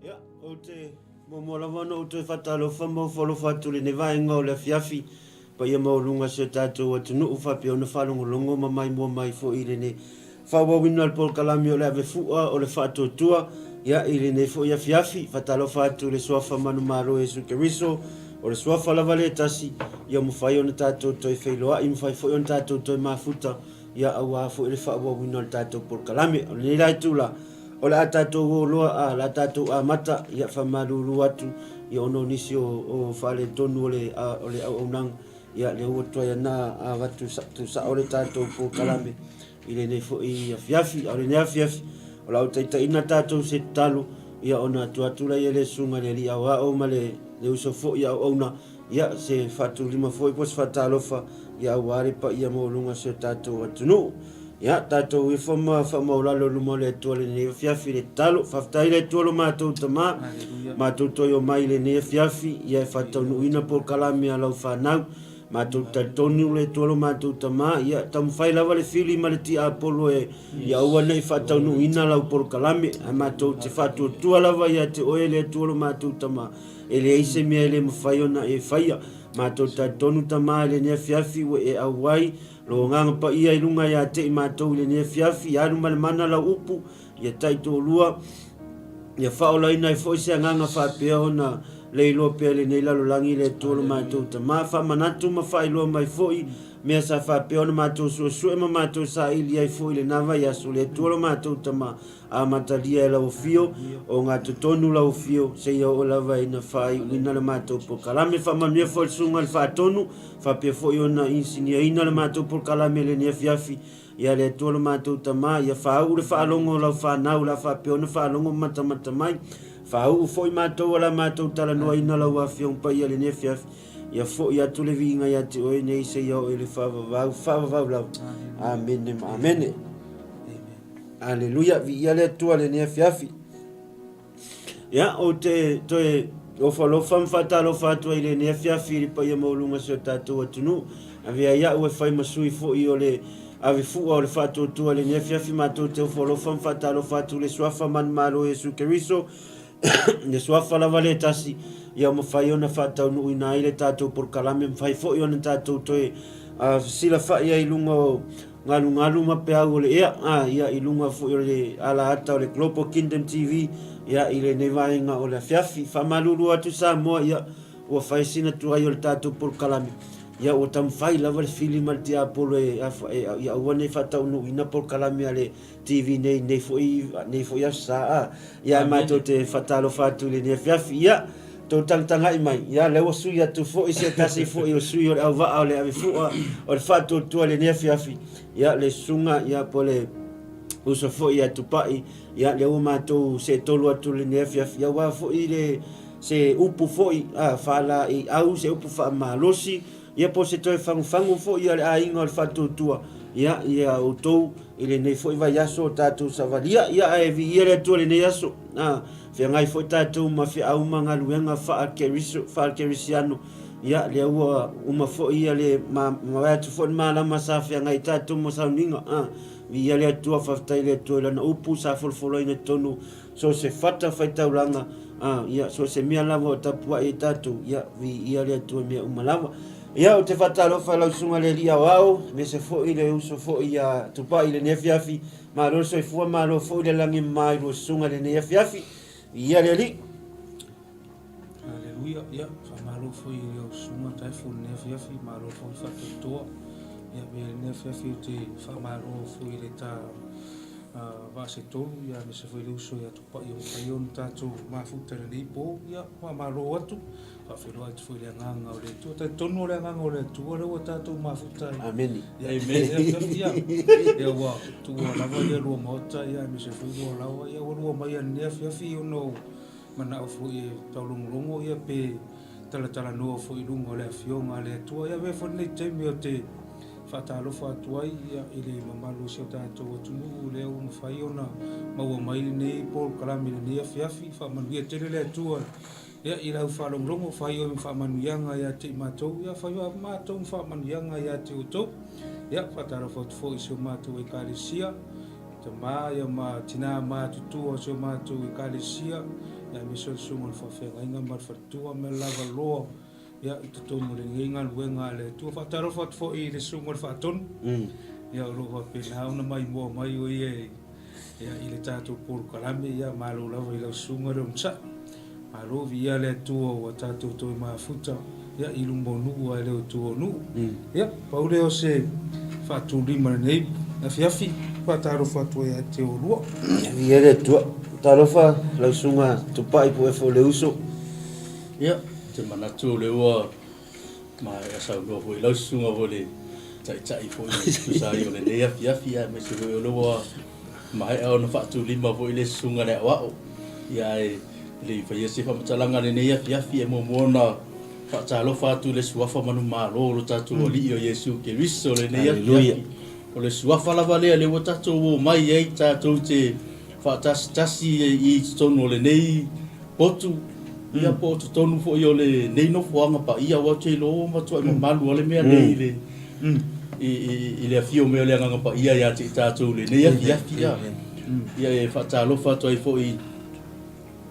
Ia, ou te muamua lava ona ou toe faatalofa ma ofo alofa atu i lenei vaega o le afiafi, paia maualuga o si o tatou atunuu faapea ona faalogologo ma maimoa mai foi i lenei faaauauina o le polokalame o le Ave Fua o le Faatuatua. Ia, i lenei foi afiafi, faatalofa atu i le Suafa manumalo o Iesu Keriso, o le Suafa lava lea e tasi, ia mafai ona tatou toe feiloai, mafai foi ona tatou toe mafuta, ia aua foi le faaauauina o le tatou polokalame. O lenei la itula, o le a tatou o loa, a, o le a tatou amata, ia faamalulu atu, ia ona o nisi o, o faaletonu o le, a, o le auaunaga, ia lea ua tuai ana avatu tuusao le tatou polokalame i lenei foi afiafi. A o lenei afiafi, o le a ou taitaiina tatou i se tatalo, ia ona tuu atu lea i le Susuga i le Alii Aoao ma le, le uso foi auauna, Ia, se faatulima foi po o se faatalofa, ia aua le paia maualuga o si o tatou atunuu. Ia, tatou ifo ma faamaualalo i luma o le Atua i lenei afiafi i le tatalo. Faafetai i le Atua lo matou Tama, matou toe omai i lenei afiafi, ia e faataunuuina polokalame a lau fanau. Matou te talitonu le Atua lo matou Tama, ia taumafai lava le fili ma le tiapolo e ia aua ne i faataunuuina lau polokalame, ae matou te faatuatua lava ia te oe le Atua lo matou Tama, E leai se mea e le mafai ona e faia. Matou talitonu Tama i lenei afiafi ua e auai Lou Agaga Paia i luga ia te i matou i lenei afiafi, ia alu ma le mana Lau upu, ia taitoalua, ia faaolaina ai foi se agaga faapea ona leiloa pea i lenei lalolagi le Atua lo matou Tama. Faamanatu ma faailoa mai foi mea sa faapea ona matou suesue ma matou saili ai foi i lena vaiaso, le Atua lo matou Tama. Amatalia e lau afio, o ngā totonu lau afio, seia oo lava ina faaiuina le matou polokalame. Faamanuia foi le Susuga i le Faatonu, faapea foi ona inisiniaina le matou polokalame i lenei afiafi. Ia le Atua lo matou Tama, ia faauu le faalogo o lau fanau o le a faapea ona faalogo ma matamata mai. Faauu foi matou o le a matou talanoaina lau Afioga Paia i lenei afiafi. Ia foi atu le viiga ia te oe nei seia oo i le faavavau, faavavau lava. Amene ma amene. Aleluia, viia le Atua i lenei afiafi. Ia, ou te toe ofo alofa ma faatalofa atu ai i lenei afiafi i le paia maualuga o si o tatou atunuu. Avea ai au e fai ma sui foi o le ave fua o le faatuatua i lenei afiafi, matou te ofo alofa ma faatalofa atu i le Suafa manumalo o Iesu Keriso, le Suafa lava lea e tasi, ia mafai ona faataunuuina ai le tatou polokalame, mafai foi ona tatou toe fesilafai ai i luga o galugalu ma peau o le ea, a, ia, i luga foi o le alaata o le Global Kingdom TV, ia, i lenei vaega o le afiafi. Faamalulu atu Samoa, ia, ua fai sina tuai o le tatou polokalame, ia, ua taumafai lava le fili ma le tiapolo e, e, ia aua ne i faataunuuina polokalame a le TV nei, nei foi, nei foi aso sa, a. Ia, matou te faatalofa atu i lenei afiafi. Ia, tou tagatagai mai, ia, lea ua sui atu foi se tasi foi o sui o le auvaa o le avefua o le faatuatua i lenei afiafi. Ia, le susuga, ia, po o le uso foi ia Tupai, ia, lea ua matou seetolu atu i lenei afiafi, ia, aua foi le, se upu foi, a, faalaeiau, se upu faamalosi, Ia po o se toe fagufagu foi a le aiga o le faatuatua, ia, ia outou i lenei foi vaiaso o tatou savalia. Ia, ae viia le Atua i lenei aso. A, feagai foi tatou ma feau ma galuega faa-Keriso, faa-Kerisiano. Ia, lea ua uma foi ia le ma, mavae atu foi le malama sa feagai tatou ma sauniga. A, viia le Atua, faafetai i le Atua i Lana upu sa folofoloina i totonu So o se fata faitaulaga, ā, ia, so o se mea lava o tapuai ai tatou, ia, viia le Atua i mea uma lava. Ia, ou te faatalofa i lau Susuga i le Alii Aoao, aemaise foi le uso foi ia Tupai i lenei afiafi. Malo le soifua, malo foi le lagi e mama i lua susuga i lenei afiafi. Viia le Alii. Aleluia, ia, faamalo foi i lau susuga Taefu i lenei afiafi, malo foi faatoatoa. Ia, i lenei afiafi ou te faamalo foi i le ta Vaa se tolu, ia aemaise foi le uso ia Tupai ua mafai ona tatou mafuta i lenei po, ia faamalo atu, faafeiloai atu foi i le agaga o le Atua. Talitonu o le agaga o le Atua lea ua tatou mafuta ai. Amene. Ia, amen. Ia, ia ua tuua lava ia lua maota, ia aemaise foi lua laoa, ia ua lua mai i lenei afiafi ona o manao foi e taulogologo ia pe talatalanoa foi i luga o le Afioga a le Atua. Ia avea foi lenei taimi ou te faatalofa atu ai i le mamalu o si o tatou atunuu lea ua mafai ona maua mai lenei polokalame i lenei afiafi. Faamanuia tele le Atua ia, i lau faalogologo, fai oe ma faamanuiaga ia te i matou, ia fai matou ma faamanuiaga ia te outou. Ia, faatalofa atu foi i si o matou Ekalesia, tama ia ma tina matutua o si o matou Ekalesia. Aemaise o le susuga o le faafeagaiga ma le faletua ma le lavaloa ia i totonu o lenei galuega a le Atua. Faatalofa atu foi i le susuga o le Faatonu, ia o lo o faapena ona maimoa mai o ia i ia i le tatou polokalame. Ia malo lava i lau susuga le onosai. Malo viia le Atua ua tatou toe mafuta ia i luma o nuu ae le o tua o nuu. Ia pau lea o se faatulima i lenei afiafi. Faatalofa atu ai ia te oulua. Viia le Atua. Talofa lau susuga Tupai Puefo le uso. Ia, ou te manatu o lea ua maea saunoa foi lau susuga foi le taitai foi e tusa ai o lenei afiafi, aemaise foi o lea ua maea ona faatulima foi le susuga le aoao. Ia ae le i faia se faamatalaga i lenei afiafi, e muamua ona faatalofa atu i le suafa manumalo o lo tatou Alii o Iesu Keriso lenei afiafi. O le suafa lava lea lea ua tatou omai ai tatou te faatasitasi i totonu o lenei potu, ia po o totonu foi o lenei nofoaga paia, aua ou te iloa ua matuai mamalu lava le mea nei i le i le afio mai o le Agaga Paia ia te i tatou i lenei afiafi. Ia e faatalofa atu ai foi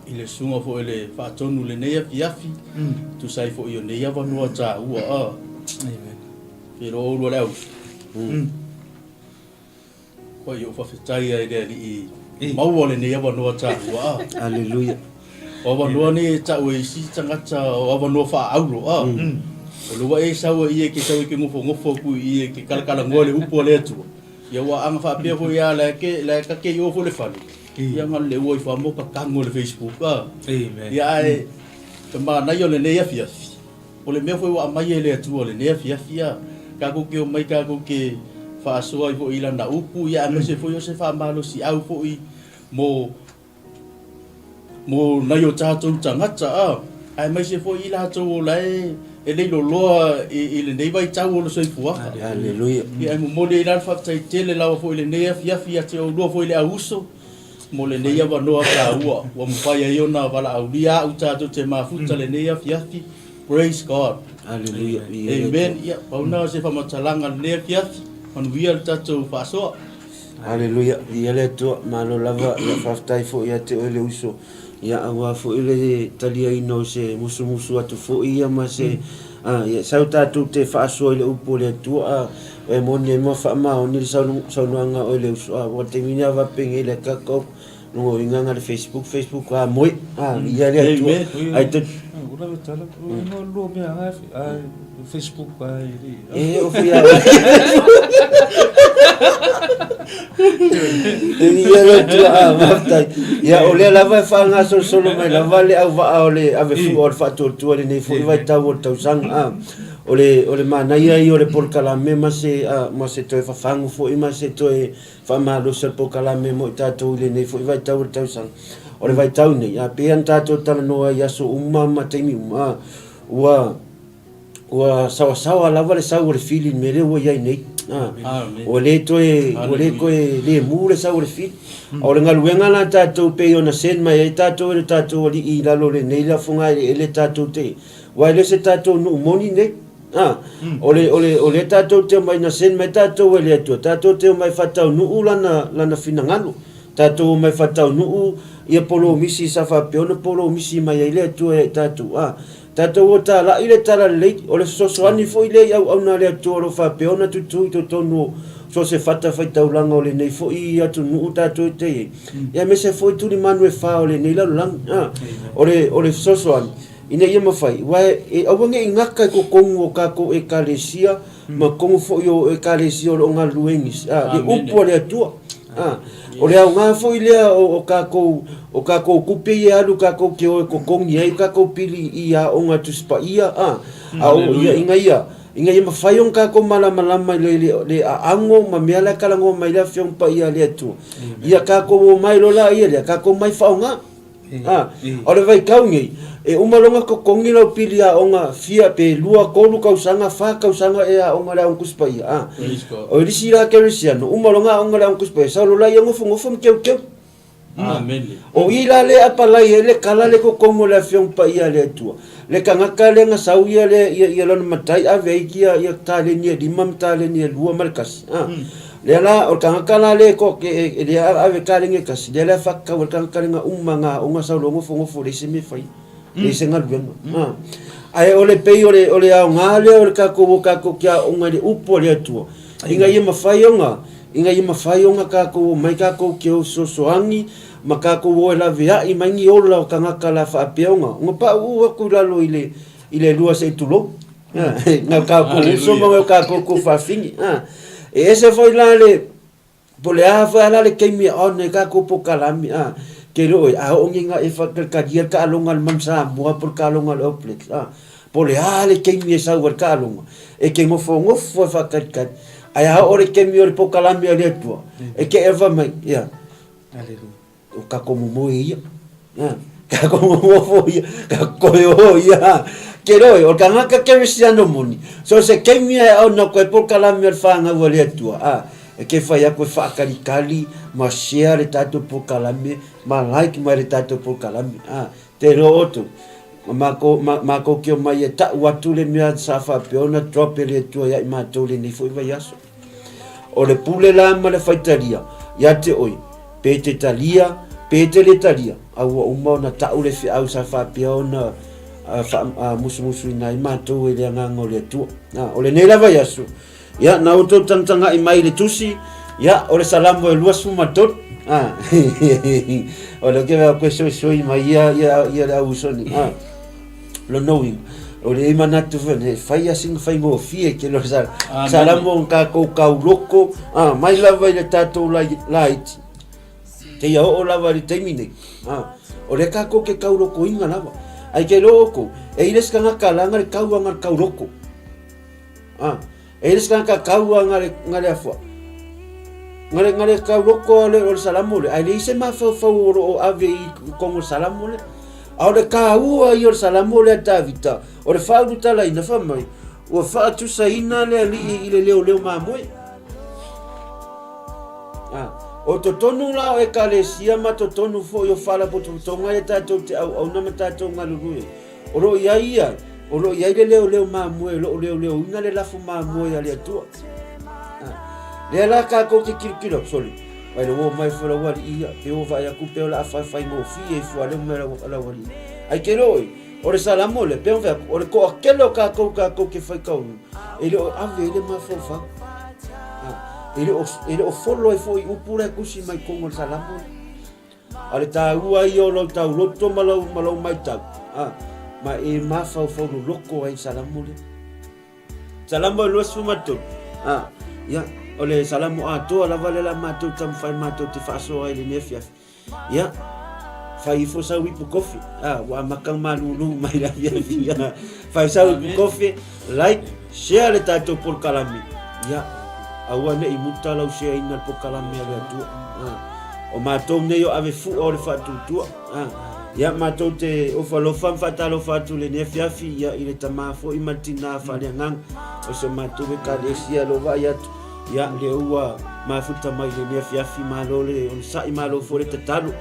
i le susuga foi o le Faatonu i lenei afiafi, e tusa ai foi o nei avanoa taua. A. Feiloa oulua le auuso. Oi, ou faafetai ai i le Alii maua lenei avanoa taua. A. Aleluia. O avanoa nei e tau e isi tagata o avanoa faaaulo. A. O le ua e sau ai e ke sau e ke nofonofo atu i i e ke kalakalanoa le upu a le Atua. Ia ua aga faapea foi a la ke la ka ke i o foi le fale. Ia nga le ua i fa mo ka tango le Facebook. A. Ia ae ka manaia o lenei afiafi. O le mea foi ua aumai e le Atua lenei afiafi a, tatou te omai tatou te faasoa ai foi i Lana upu, ia aemaise foi o se faamalosiau foi mo mo nai o tatou tagata a, aemaise foi i latou o la e e leiloloa i, i lenei vaitau o le soifuaga. Aleluia. Ia e momoli ai la le faafetai tele lava foi i lenei afiafi ia te oulua foi le auuso. Mo lenei avanoa taua ua mafai ai ona valaaulia a'u tatou te mafuta lenei afiafi. Praise God. Aleluia. Amen. Ia, pau na o se faamatalaga lenei afiafi. Manuia le tatou faasoa. Aleluia. Viia le Atua. Malo lava. Ia faafetai foi ia te oe le uso. Ia aua foi le taliaina o se musumusu atu foi ia ma se ia sau tatou te faasoa i le upu o le Atua a e moni ai ma faamaoni le saunoaga a oe le uso a ua taimi ni ava penge le kakau luga o inga le Facebook Facebook a moe a ia le Atua ai te Ula le tala no lo mea a Facebook ai e o fia Ia le Atua a maftai ia o lea lava e faagasolosolo mai lava le auvaa o le ave fua o le faatuatua lenei foi vaitau o le tausaga a O le, o le manaia ia o le polokalame ma se, ma se toe fafagu foi ma se toe faamalosi o le polokalame mo i tatou i lenei foi vaitau o le tausaga. O le vaitau nei, a pei ona tatou talanoa i aso uma ma taimi uma, a, ua, ua saoasaoa lava le sau o le fili i le mea lea ua i ai nei. A, ua le toe, ua le toe lemu le sau o le fili. O le galuega la tatou pei ona send mai ai tatou e le tatou Alii i lalo o lenei lafoga eleele tatou te Aua e le o se tatou nuu moni nei. A, o le, o le, o lea tatou te omai na send mai tatou e le Atua, tatou te omai faataunuu lana, lana finagalo. Tatou omai faataunuu ia polomisi sa faapea ona polomisi mai ai le Atua ia i tatou. A, tatou o talai le talalelei, o le fesoasoani foi lea i auauna a le Atua o lo o faapea ona tutū i totonu o so o se fatafaitaulaga o lenei foi atunuu tatou te i ai, ia aemaise foi tulimanu e fa o lenei lalolagi. A, o le, o le fesoasoani, Ina ia mafai, aua e aua ne i gata i totonu o tatou Ekalesia ma totonu foi o Ekalesia o lo o galulue ai nisi, a, le upu a le Atua. A, o le aoga foi lea o tatou, o tatou tupe ia e alu tatou te o e totogi ai tatou pili i aoga Tusi Paia, a, a o, ia, ina ia, ina ia mafai ona tatou malamalama i le, le, le aano ma mea la e talanoa mai ai le Afioga Paia a le Atua. Ia tatou omai loa laia lea, tatou omai faaaoga. A, o le vaitau nei, e uma loa ona totogi lau pili aoga fia pe lua, tolu tausaga, fa tausaga e aoga i le Aoga Tusi Paia. A, o le isi la kerisiano, uma loa ona aoga i le Aoga Tusi Paia, sau loa laia nofonofo ma teuteu. O i la lea e apalai ai le kala le totogi o le Afioga Paia a le Atua. Le tagata lea na sau ia le, ia, ia lona matai ave ai ia, ia taleni e lima ma taleni e lua ma le tasi. A, Lea la, o le tagata la lea e, e, e lea ave kalegi e tasi, lea la e faatatau ai le tagata lea uma na aoga sau loa nofonofo leai se mea e faia, leai se galuega. Ae o le pei o le, o le aoga lea o le tatou o tatou te aooga i le upu a le Atua, ina ia mafai ona, ina ia mafai ona tatou omai tatou te o fesoasoani ma tatou o e laveai mai ni ola o tagata la faapea ona, ona pauu atu i lalo i le, i le lua se i tulou. Na o tatou uso ma o tatou tuafafine. E ese foi la le, po o le a foi la le taimi e on ai tatou polokalame, a, ke le oe, a oo nei ina e faatalia le taaloga a le Manu Samoa po o le taaloga a le All Blacks, a, po o le a le taimi e sau ai le taaloga, e te nofonofo lava e faatalitali. Ae a oo le taimi o le polokalame a le Atua, e te eva mai, ia, O kako momoe ia. Ha, kako momofo ia, kako koe o ia. Ke roe, o tagata kerisiano moni. So se keimi e au na koe polokalame o le whāngau a le Atua. A, e ke whai aku e whaakalikali, ma share le tātou polokalame, ma like mai le tātou polokalame. A, te roa outou. Ma, mākou ke o mai e ta'u atu le mea sa whaapea ona drop e le Atua ia i mātou lenei foi vaiaso. O le pule la ma le faitalia ia te oe, pe te talia, pe te le talia, a ua uma ona ta'u le feau sa faapea ona faamusumusuina ai matou e le Agaga o le Atua. A, o lenei lava aso, ia, na outou tagataga'i mai i le tusi, ia, o le Salamo e 23, a, o lea ou te vaai atu e soisoi mai ia, ia, ia le au uso nei, a. Lona uiga, o le manatu foi nei, fai a sina faigofie ke lo sa salamo o tatou tauloko, a, mai lava i le tatou laiti, seia oo lava i le taimi nei, a, o lea tatou te taulokoina lava. Ai ke iloa outou, e i le isi tagata leaga le taua na le tauloko. A, E i le tagata kaua nga le, nga le afua, nga le, nga le kauloko le, o le salamo le, ae leai se mafaufau o lo o ave i totonu o le salamo lea. A o le taua ia o le salamo lea a Tavita, o le faaulutalaina, fai mai, ua faatusaina le alii i le leoleo mamoe. A, o totonu la o Ekalesia ma totonu foi o faalapotopotoga ia tatou te auauna ma tatou galulue ai, O lo o i ai ia, o lo o i ai le leoleo mamoe o lo o leoleoina le lafo mamoe a le Atua. Lea la kākou te tilotilo atu, sole, vai le uo mai foi lau alii ia, pe ua vaai atu pe o le a faigofie ifo a leo mai lau alii. Ai ke leo oi, o le salamo lea, pe ona fai atu, o le toatele o kākou kākou te faitauina, e le o ave ai le mafaufau. E le o folo ai foi upu la e tusi mai totonu o le salamo lea. A o le taua ia o lau tauloto ma lau, ma lau maitau, a, ma e mafaufau loloko ai i Salamo lea. Salamo e 23, a, ia, o le Salamo atoa lava lea la matou taumafai matou te faasoa ai i lenei afiafi. Ia, fai ifo sau ipu kofi, a, ua amata ona malulu mai le afiafi. Ia, fai sau ipu kofi, like, share le tatou polokalame. Ia, aua ne i muta lau share ina le polokalame a le Atua. A, o matou nei o ave fua o le faatuatua. A, ia, matou te ofo alofa ma faatalofa atu i lenei afiafi, ia, i le tama foi ma le tina faaleagaga o si o matou Ekalesia o lo o vaai atu. Ia, lea ua mafuta mai i lenei afiafi, malo le onosai, malo foi le tatalo.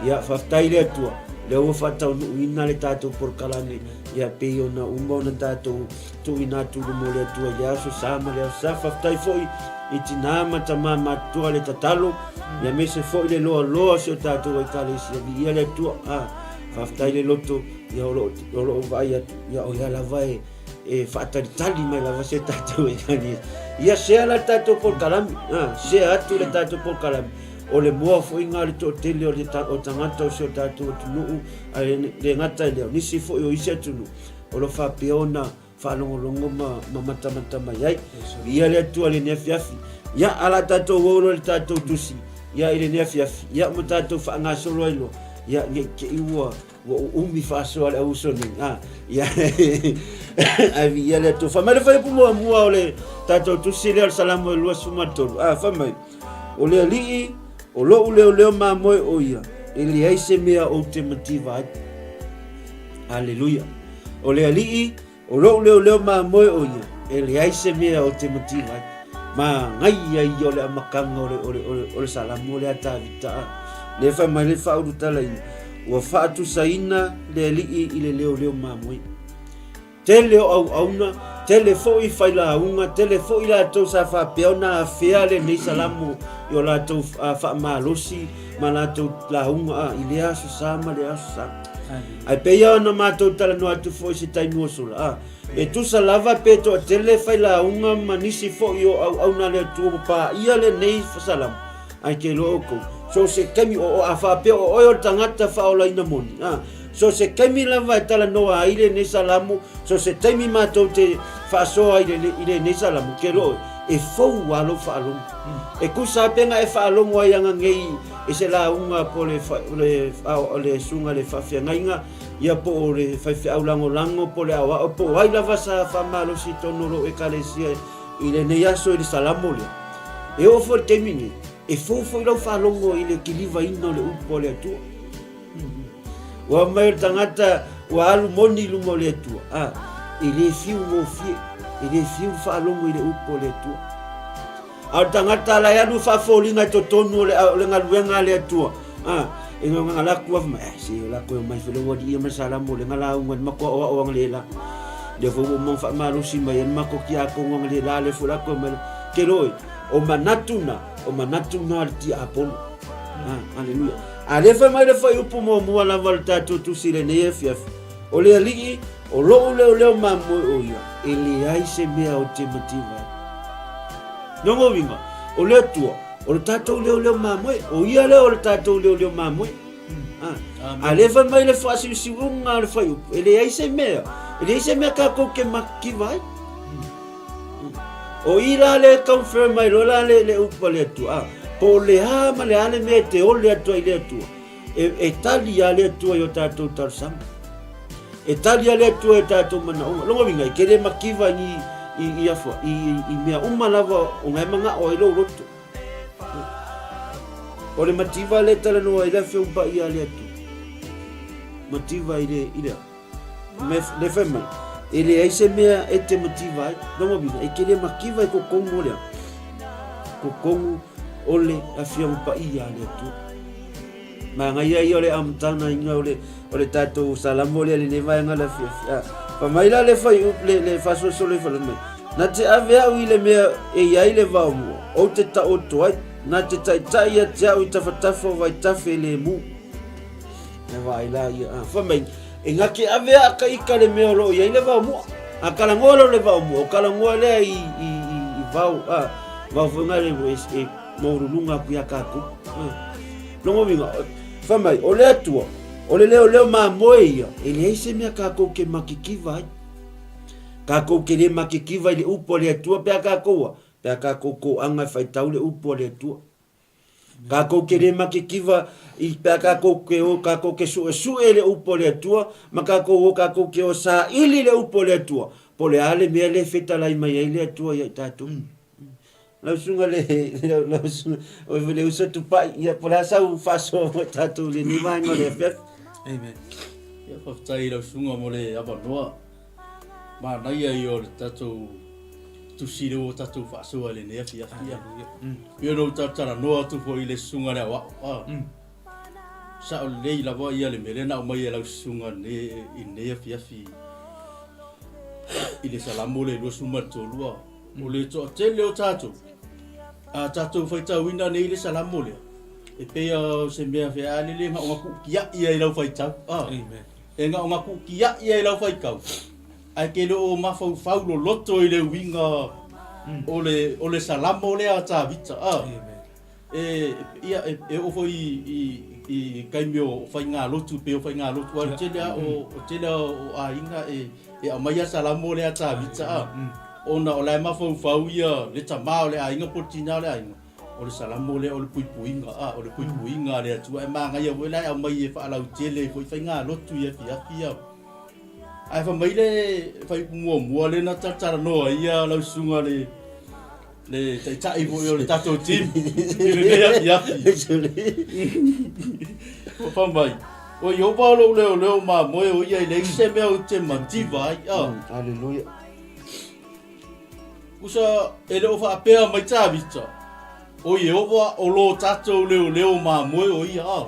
Ia, faafetai i le Atua, lea ua faataunuuina le tatou polokalame, ia, pei ona uma ona tatou tuuina atu i luma o le Atua i le aso sa ma le aso sa. Faafetai foi i tinā ma tamā matutua le tatalo, ia aemaise foi le loaloa o si o tatou Ekalesia. Viia le Atua. A, faafetai le loto, ia, o lo o, o lo o vaai atu, ia, o ia lava e, e faatalitali mai lava si o tatou Ekalesia. Ia, share la le tatou polokalame, a, share atu le tatou polokalame. O le moa foi lena o le toatele o, le, o tagata o si o tatou atunuu, ae le gata i lea, o nisi foi o isi atunuu, o lo o faapea ona faalogologo ma, ma matamata mai ai. Viia le Atua i lenei afiafi. Ia, a la tatou o loa i le tatou tusi, ia i lenei afiafi, ia ma tatou faagasolo ai loa, ia ne i te i ua, ua uumi faasoa le au uso nei. A, ia, ae viia le Atua. Fai mai le fuaiupu muamua o le tatou tusi lea o le Salamo e 23. A, fai mai, O le Alii, o lo'u leoleo mamoe o ia, e leai se mea ou te mativa ai. Aleluia. O le Alii, o lo'u leoleo mamoe o ia, e leai se mea ou te mativa ai. Manaia ia o le amataga o le, o le, o le, o le Salamo lea a Tavita. A. Lea fai mai le faaulutalaina, ua faatusaina le Alii i le leoleo mamoe. Tele o auauna, Tele foi failauga, tele foi latou sa faapea ona afea lenei Salamo i o latou faamalosi ma latou lauga i lea Aso Sa ma lea Aso Sa. Ae pei lava ona matou talanoa atu foi i se taimi ua sola, a, e tusa lava pe toatele failauga ma nisi foi o auauna a le Atua ua paia lenei Salamo, ae ke iloa outou, so o se taimi, o, o, a faapea o oe o le tagata faaolaina moni, a, so o se taimi lava e talanoa ai lenei Salamo, so o se taimi matou te faasoa i, le, i lenei Salamo, ke iloa oe, e fou lava lou faalogo. E tusa lava pe na e faalogo ai agagei i se lauga po o le, le, le susuga i le faafeagaiga, ia po o le faifeau lagolago po o le aoao po o ai lava sa faamalosi i totonu o lou ekalesia i lenei aso i le Salamo lea. E oo foi i le taimi nei, e fou foi lau faalogo i le kilivaina o le upu a le Atua. Ua mai o le tagata ua alu moni i luma o le Atua, a, e le fiu gofie, e le fiu faalogo i le upu a le Atua. A o le tagata la e alu faafoliga i totonu o le, o le galuega a le Atua, a, e ngalaku afu mai, eh, se o la koe mai fele ua liia mai salamo le ngalauga le mako ao ao le la. Le fo mo faamalosi mai le mako ki a kongo le la le fo la koe mai. Ke loi, o manatu na, o manatu na le tiapolo. Ah, aleluia. A le fai mai le fuaiupu muamua lava o le tatou tusi i lenei afiafi, o le Alii, o lou leoleo mamoe o ia, e leai se mea ou te mativa ai. Lona uiga, o le Atua, o le tatou leoleo mamoe, o ia lea o le tatou leoleo mamoe. Ah, a le fai mai le faasiusiuga o le fuaiupu, e leai se mea, e leai se mea tatou te mativa ai. O i la le confirm mai loa la le, le upu a le Atua. Ah, po o le a ma le a le mea e te ole atu ai le Atua. E, e tali a le Atua i o tātou talosaga. E tali a le Atua i o tātou manaoga. Longa winga, e kere makiva i, i, i, afua, i, i mea uma lava o ngai mangao ai lou loto. O le mativa le talanoa i le afio umpa ia le Atua. Mativa i le, i le a. Le fai mai, e leai se mea e te mativa ai. Lona uiga, e te le mativa i totonu o le a? Totonu o le Afioga Paia a le Atua. Manaia ia o le amataga ina o le, o le tatou Salamo lea lenei vaega le afiafi. Ah, fa mai la le fai le, le faasolosolo i fale mai. Na te ave au i le mea e i ai le vaomua, ou te taoto ai, na te taitai ia te au i tafatafa o vaitafe le mu. E vaai la ia, ah, fai mai, e na te ave a ka ika le mea o lo o i ai le vaomua. A kalagoa lea o le vaomua, o kalagoa lea i, i, i, i vao, a, vao foi ngai le e, e maualuluga atu ia kākou. Ah. Longa uiga, fai mai, o le Atua, o le leoleo mamoe ia, e leai se mea kākou ke makikiva ai. Kākou ke le makikiva i le upu a le Atua pe a kākou a, pe a kākou kōanga e whaitau le upu a le Atua. Kākou ke le makikiva i pe a kākou ke o kākou ke suʻesuʻe i le upu a le Atua, ma kākou o kākou ke o saili i le upu a le Atua, po o le a le mea lea e fetalai mai ai le Atua ia i tatou. Lau susuga le, lau susuga, oi foi le uso Tupai, ia po o le a sau faasoa mo tatou i lenei vaega o le afiafi. Amen. Ia faafetai i lau susuga mo le avanoa. Manaia ia o le tatou tusi lea ua tatou faasoa i lenei afiafi. Pei ona ou talatalanoa atu foi i le susuga i le aoao, a, sao lelei lava ia le mea lea na aumai e lau susuga i lenei afiafi i le Salamo lea 23, a, o le toatele o tatou, a tatou faitauina nei le Salamo lea, e pei o se mea fealele na o na tuutiai ai lau faitau, a, e na o na tuutiai ai lau faitau, Ae ke le o mafaufau loloto i le uiga o le, o le Salamo lea a Tavita, a. E, ia, e, e oo foi i, i, i taimi o faigalotu, pei o faigalotu, aua o le tele lava o, o tele lava o aiga e, e aumai a Salamo lea a Tavita, a. Ona o la e mafaufau ia le tama o le aiga po o le tina o le aiga, o le Salamo lea o le puipuiga, a, o le puipuiga a le Atua. E manaia foi la e aumai e faalautele ai foi faigalotu i afiafi, a. Ae fai mai le fuaiupu muamua lea na talatalanoa ai ia lau susuga le le taitai foi o le tatou team i lenei afiafi. Ua fai mai, o Ieova o lou leoleo mamoe o ia e leai se mea ou te mativa ai. Ah. Aleluia. Kusa e le o faapea mai Tavita, o Ieova o lo tatou leoleo mamoe o ia. Ah.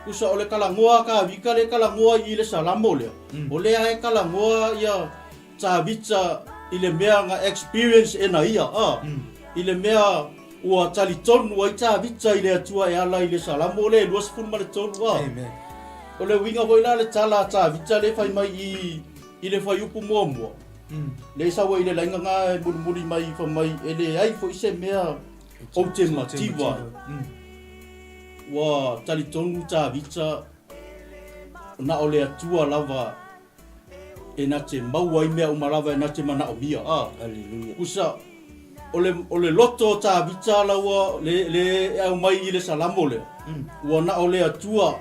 Kusa o le kalagoa a Tavita le kalagoa i le Salamo lea, o lea e kalagoa ia Tavita i le mea na experience e na ia, a, i le mea ua talitonu ai Tavita i le Atua e ala i le Salamo lea e 23, a. Amen. O le uiga foi la le tala a Tavita lea e fai mai i, i le fuaiupu muamua, lea e sau ai i le laina na e mulimuli mai fai mai e leai foi se mea ou te mativa ai. Ua talitonu Tavita na o le Atua lava e na te maua ai mea uma lava e na te manaomia. A. Aleluia. Usa, o le, o le loto o Tavita la ua le, le e aumai i le Salamo lea, ua na o le Atua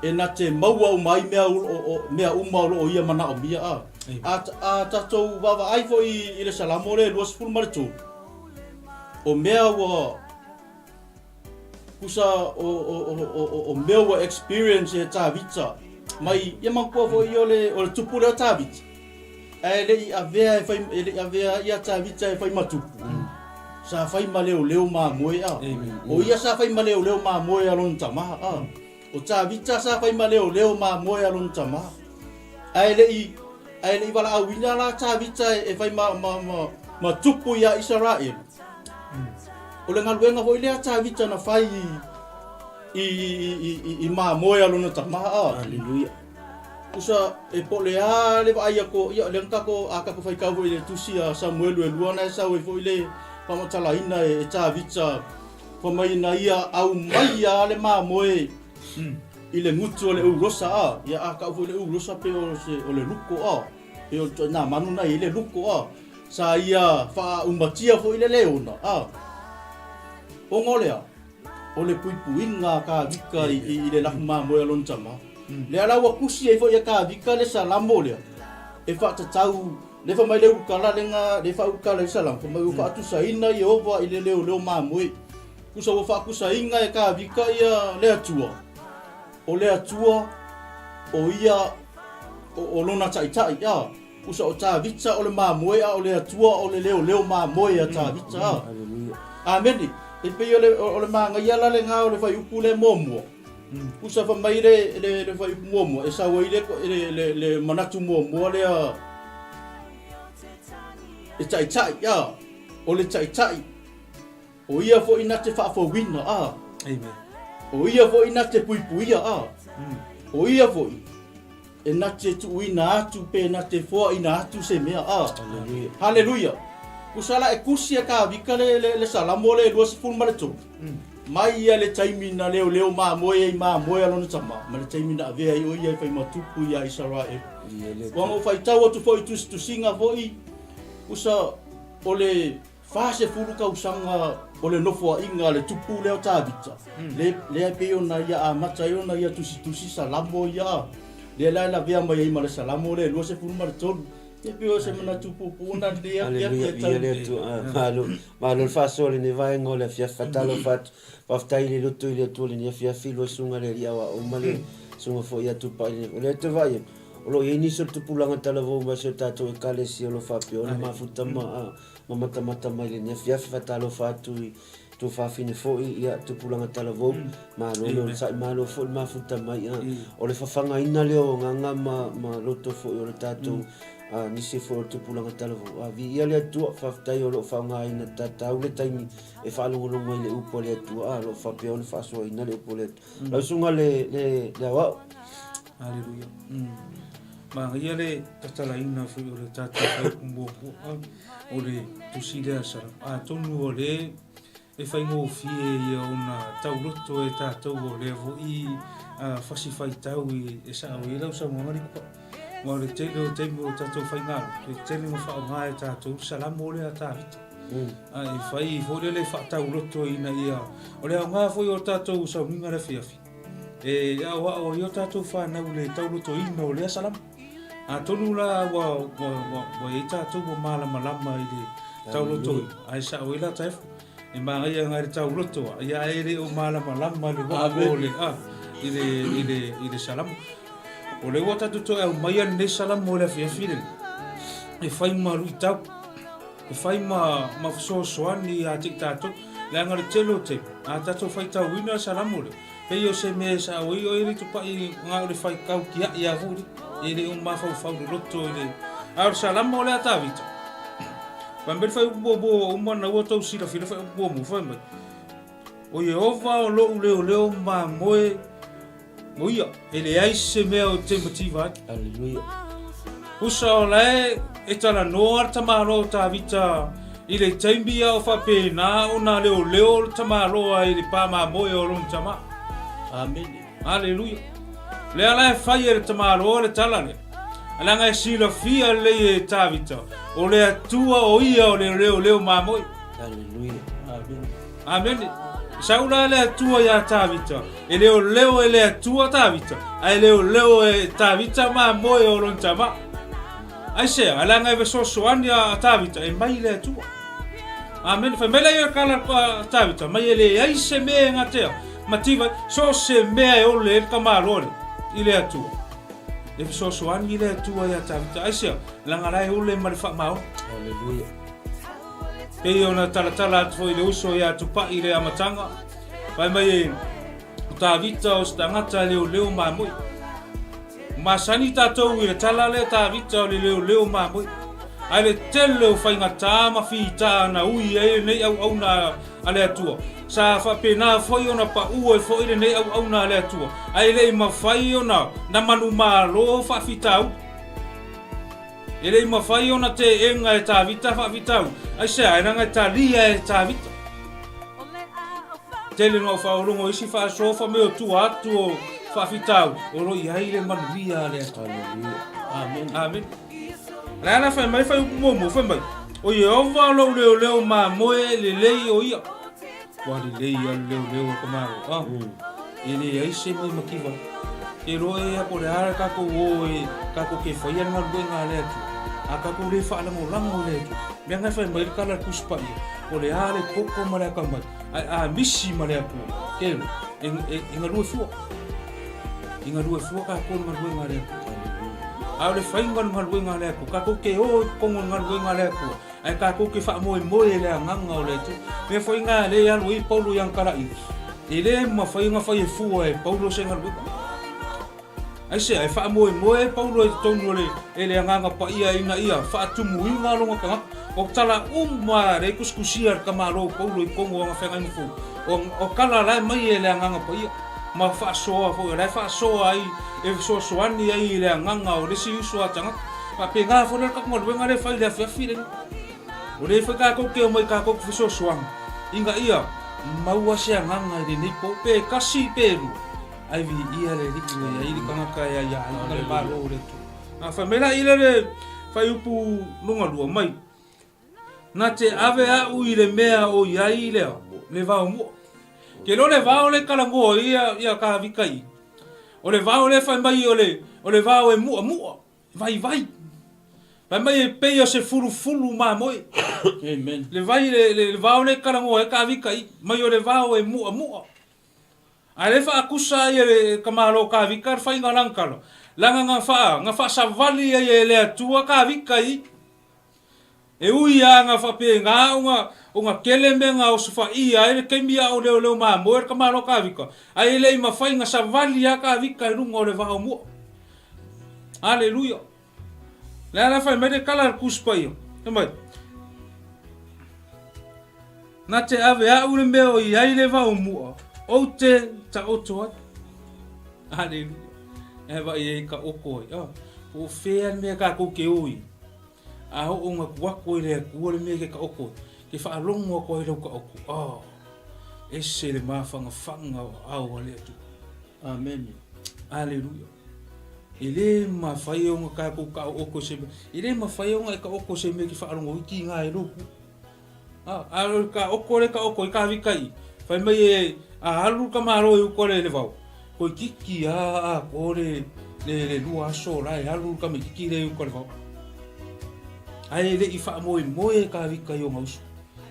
e na te maua uma ai mea, o, o, mea uma o lo o ia manaomia. A. A, a tatou vaavaai foi i le Salamo lea e 23, o mea ua Kusa o, o, o, o, o, o mea ua experience e Tavita mai ia manatua foi o le, o le tupu lea o Tavita. Ae le i avea e fai, e le i avea ia Tavita e fai ma tupu. Sa fai ma leoleo mamoe a. O ia sa fai ma leoleo mamoe a lona tama a. O Tavita sa fai ma leoleo mamoe a lona tama. Ae le i, ae le i valaauina la Tavita e, e fai ma, ma, ma, ma tupu ia Isaraelu. O le galuega foi lea Tavita na fai i, i, i, i, i mamoe a lona tama a. Aleluia. Usa e po le a le vaai ako, ia lea na tatou, a tatou faitau foi i le tusi a Samuelu e lua na e sau ai foi le faamatalaina e, e Tavita fai mai na ia aumai a le mamoe i le gutu o le ulosa a, ia a tau foi le ulosa pe o se o le luko a, pe o le ituaiga manu na i ai le luko a, sa ia faaumatia foi le leona a. Ona o le a? O le puipuiga a Kavika i, i, i le lafu mamoe a lona tama. Lea la ua tusi ai foi e Kavika le salamo lea e faatatau le fai mai le ulukala lena le faaulukala ai le salamo, fai mai ua faatusaina Ieova i le leoleo mamoe. Tusa ua faatusaina e Kavika ia le Atua, o le Atua o ia o, o lona taitai, a. Tusa o Tavita o le mamoe a o le Atua o le leoleo mamoe a Tavita, a. Amene. E pei o le, o le manaia la lena o le fuaiupu lea muamua. Tusa fai mai le, le, le fuaiupu muamua e sau ai le, le, le, le manatu muamua lea e taitai, a. O le taitai. O ia foi na te faafouina, a. Amen. O ia foi na te puipuia, a. O ia foi e na te tuuina atu pe na te foaina atu se mea, a. Haleluia. Haleluia. Kusa la e kusi e Kavika le, le, le Salamo le 23. Mai ia le taimi na leoleo mamoe ai mamoe a lona tama, ma le taimi na avea ai o ia e fai ma tupu ia Isaraelu. Ia le Ua na ou faitau atu foi i tusitusiga foi, kusa o le 40 tausaga o le nofoaiga a le tupu lea o Tavita, le, lea e pei ona ia amata ai ona ia tusitusi Salamo ia, lea la e lavea mai ai ma le Salamo lea e 23. E pei o se manatu puupuu na lenei afiafi Aleluia, e tau. viia le Atua. Ah, malo, malo le faasoa i lenei vaega o le afiafi. Faatalofa atu. Faafetai i le loto i le Atua i lenei afiafi, lua susuga le Alii Aoao ma le susuga foi ia Tupai i lenei. O lea e te vaai atu, o lo o i ai nisi o le tupulaga talavou mai si o tatou Ekalesia o lo o faapea ona mafuta ma, ah, ma matamata mai lenei afiafi. Faatalofa atu i tuafafine foi, ia, tupulaga talavou, malo le onosai, malo foi le mafuta mai. A, o le fafagaina lea o agaga ma, ma loto foi o le tatou, a, nisi foi o le tupulaga talavou. A, viia le Atua, faafetai o lo o faaaogaina tatau le taimi e faalogologo ai i le upu a le Atua, a, o lo o faapea ona faasoaina le upu a le Atua. Lau susuga le, le, le Aoao. Haleluia. Manaia le tatalaina foi o le tatou faaiupu muamua o le tusi lea a Salamo. Atonu o lea e faigofie ia ona tauloto e tatou o lea foi fasi faitau e sao ai lau saunoaga Likupa. Aua o le tele o taimi o tatou faigalotu, e tele ina faaaoga e tatou le Salamo lea a Tavita. A e fai foi lele faatauloto ina ia... O le aoga foi o tatou sauniga le afiafi, E aoao ai o tatou fanau i le taulotoina o lea salamo. Atonu la ua, ua, ua, ua i ai tatou ua malamalama i le taulotoina, ae sao ai la Taefu, e manaia ngai le tauloto, ia ae le o malamalama i le loto o le, a, i le, i le, i le salamo. O lea ua tatou toe aumaia lenei salamo i le afiafi lenei, e fai ma luitau, e fai ma, ma fesoasoani ia te i tatou, leaga le tele o taimi, a tatou faitauina le salamo lea, Pei o se mea e sao ai oe le tupai na o le faitau tiai a foi e le o mafaufau loloto i le. A o le salamo lea a Tavita. Fai mai le faaiupu muamua ua uma ona ua tou silafia le faaiupu muamua, fai mai, O Ieova o lo'u leoleo mamoe o ia, e leai se mea ou te mativa ai. Aleluia. Usa o la e e talanoa le tamaloa o Tavita i le taimi a o faapena ona leoleo le tamaloa i le pa mamoe o lona tama. Amene. Aleluia. Lea la e fai e le tamaloa le tala lea. Leaga e silafia lelei e Tavita, o le Atua o ia o le leoleo mamoe. Aleluia. Amene. Amene. Sau la le Atua iā Tavita, e leoleo e le Atua Tavita, ae leoleo e Tavita mamoe o lona tama. Aisea? Leaga e fesoasoani a Tavita e mai le Atua. Amene. Fai mai laia o le kala a Tavita, mai e leai se mea e gatea, mativa, so o se mea e ole ai le tamaloa lea i le Atua. E fesoasoani le Atua iā Tavita. Aisea? Leaga la e ole ma le faamaoni. Aleluia. Pei ona talatala atu foi i le uso ia Tupai i le amataga, fai mai e o Tavita o se tagata leoleo mamoe. Ua masani tatou i le tala lea Tavita o le leoleo mamoe. Ae le tele o faigata ma fita na ui ai lenei auauna a le Atua, sa faapena foi ona pau ai foi lenei auauna a le Atua, ae le i mafai ona na manumalo faafitauli. E le i mafai ona teena e Tavita faafitauli. Aisea? E leaga e talia e Tavita. Tele na ou faaologo isi faasoa fa mea o tua atu o faafitauli, o lo o i ai le manuia a le Atua. Amene. Amene. O le a la fai mai fai upu muamua, fai mai, O Ieova lou leoleo mamoe lelei o ia. Ua lelei lava le leoleo a ka Malo. Ah, e leai se mea mativa. Ke loa e a po o le a le tatou o e tatou te faia le galuega a le Atua, a tatou le faalagolago i le Atua. Mea na e fai mai le tala a le Tusi Paia, o le a le poto ma le atamai, ae a misi ma le Atua, ke loa, e, e, e galue fua. E galue fua tatou i le galuega a le Atua. A o le faiga o le galuega a le Atua, tatou te o i totonu o le galuega a le Atua, Ae tatou te faamoemoe i le agaga o le Atua. Mea foi na lea e alu ai Paulo i Ankara-i, e le mafai ona fai e fua e Paulo se galuega. Aisea? E faamoemoe Paulo i totonu o le, e le Agaga Paia ina ia faatumuina lona tagata. O tala uma lea e tusitusia e le tamaloa o Paulo i totonu o ana feagaiga fou, o, o tala la e mai e le Agaga Paia, ma faasoa foi, o la e faasoa ai, e fesoasoani ai i le agaga o le isi uso a tagata. Faapena foi la le tatou galuega lea e fai i le afiafi lenei. O lea foi tatou te omai tatou te fesoasoani ina ia maua se agaga i lenei po, pe tasi pe lua, ae viia le Alii ua i ai le tagata e aiaina le Malo o le Atua. A fai mai la i le fuaiupu lona lua mai, Na te ave a'u i le mea o i ai lea, le vao mua. Ke iloa le vao lea e talanoa ai ia, ia Kāvika i, o le vao lea e fai mai o le, o le vao e mu'amu'a, vaivai. Fai mai e pei o se fulufulu mamoe. Amen. Le vai, le, le, le vao lea e talanoa ai Kāvika i, mai o le vao e mu'amu'a. Ae le faatusa ai e le tamaloa Kāvika le faiga lana tala, leaga na faa, na faasavali ai e le Atua Kāvika i. E ui lava na faapena ona ona tele mea na osofaia ai le taimi a o leoleo mamoe le tamaloa Tavita, ae e le i mafai na savali lava Tavita i luga o le vao mua. Aleluia! Le a la fai mai le tala a le Tusi Paia, fai mai, Na te ave a'u le mea o i ai le vao mua, ou te taoto ai. Aleluia! E vaai ai taoto ai. Oh, po o fea le mea tatou te o i ai. A oo ona tu atu ai le Atua le mea ke taoto ai, ke faalogo atu ai lau taoto, oh, ese le mafanafana o aao a le Atua. Amene. Aleluia. E le mafai ona tatou taoto i se mea. E le mafai ona e taoto i se mea ke faalogo iti i e lou. A, a o le taoto le taoto i kāvika i, fai mai e a alu ka malo i uka le le vao. Toeitiiti lava atoa le, le, le lua aso la e alu le tamaitiiti lea i uka le vao. Ae e le i faamoemoe Tavita i ona uso.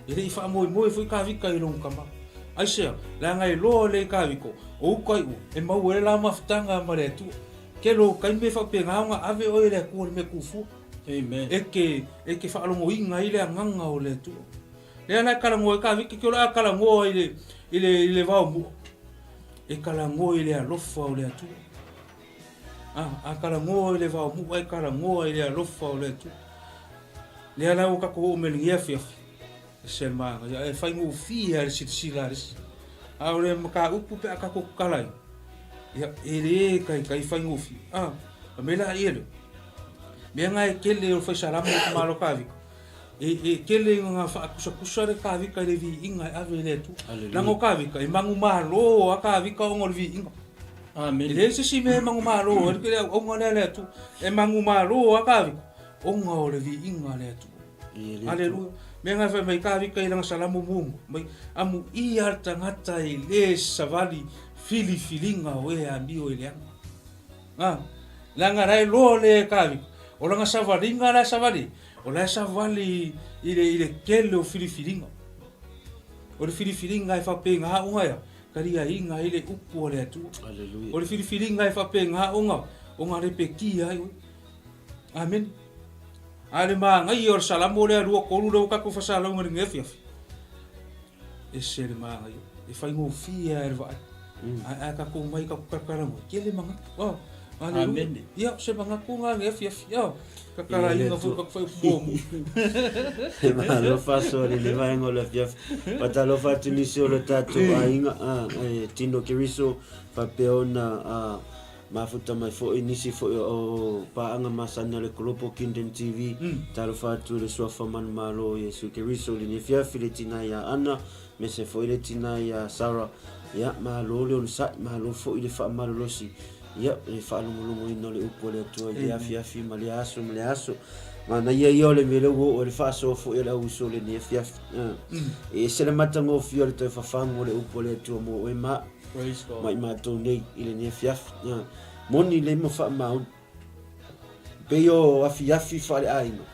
E le i faamoemoe foi Tavita i lona tama. Aisea? Leaga e loa lea i Tavita, o uka i o, e maua ai le la mafutaga ma le Atua. Tele o taimi e faapena ona ave oe e le Atua i le mea kufua. Amen. E te, e te faalogoina ai le agaga o le Atua. Lea la e talanoa ai Tavita, ke o le a talanoa i le, i le, i le vao mua. E talanoa i le alofa o le Atua. A, a talanoa i le vaomu'a, e talanoa i le alofa o le Atua. Lea la ua tatou oo mai i lenei afiafi, e se manaia ae faigofie lava le silasila a le isi. A o le mataupu pe a tatou tatala ai, ia, e le taitai faigofie. A, fai mai laia lea, mea na e tele o le fai salamo o le tamaloa Tavita, e, e tele ina faatusatusa le Tavita i le viiga e ave i le Atua. Leaga o Tavita, e manumalo lava Tavita ona o le viiga. Amene. E leai se isi mea e manumalo ai le auauna lea a le Atua. E manumalo lava Tavita ona o le viiga a le Atua. Aleluia. Mea na fai mai Tavita i lana salamo muamua, mai, Amuia le tagata e le savali filifiliga o e amio i leaga. A, leaga la e loa le Tavita, o lana savaliga la e savali, o la e savali i le, i le tele o filifiliga. O le filifiliga e faapena ona ea, taliaina ai le upu a le Atua. Aleluia. O le filifiliga e faapena ona, ona lepetia ai oe. Amene. A le manaia o le Salamo lea 23 lea ua tatou fasalauga i lenei afiafi. E se le manaia. E faigofie lava i le vaai. Ae a tatou mai tatou talatalanoa, e tele manatu. Oh, aleluia. Amene. Ia, o se manatu lena i lenei afiafi. Oh, tatalaina foi tatou fai upu muamua. Malo faasoa i lenei vaega o le afiafi. Faatalofa atu nisi o le tatou aiga, e Tino Keriso, faapea ona Mafuta mai foi nisi foi o paaga masani a le Global Kingdom TV. Talofa atu i le Suafa Manumalo o Iesu Keriso i lenei afiafi, le tina ia Ana, aemaise foi le tina ia Sarah. Ia, malo le onosai, malo foi le faamalolosi, ia, le faalogologoina o le upu a le Atua i lea afiafi ma lea aso ma lea aso. Manaia ia o le mea lea ua oo ai le faasoa foi a le auuso i lenei afiafi. E ese le matagofie o le toe fafagu o le upu a le Atua mo oe ma au. Praise God. Ma i matou nei i lenei afiafi. Ia, moni lelei ma faamaoni. Pei o afiafi faaleaiga.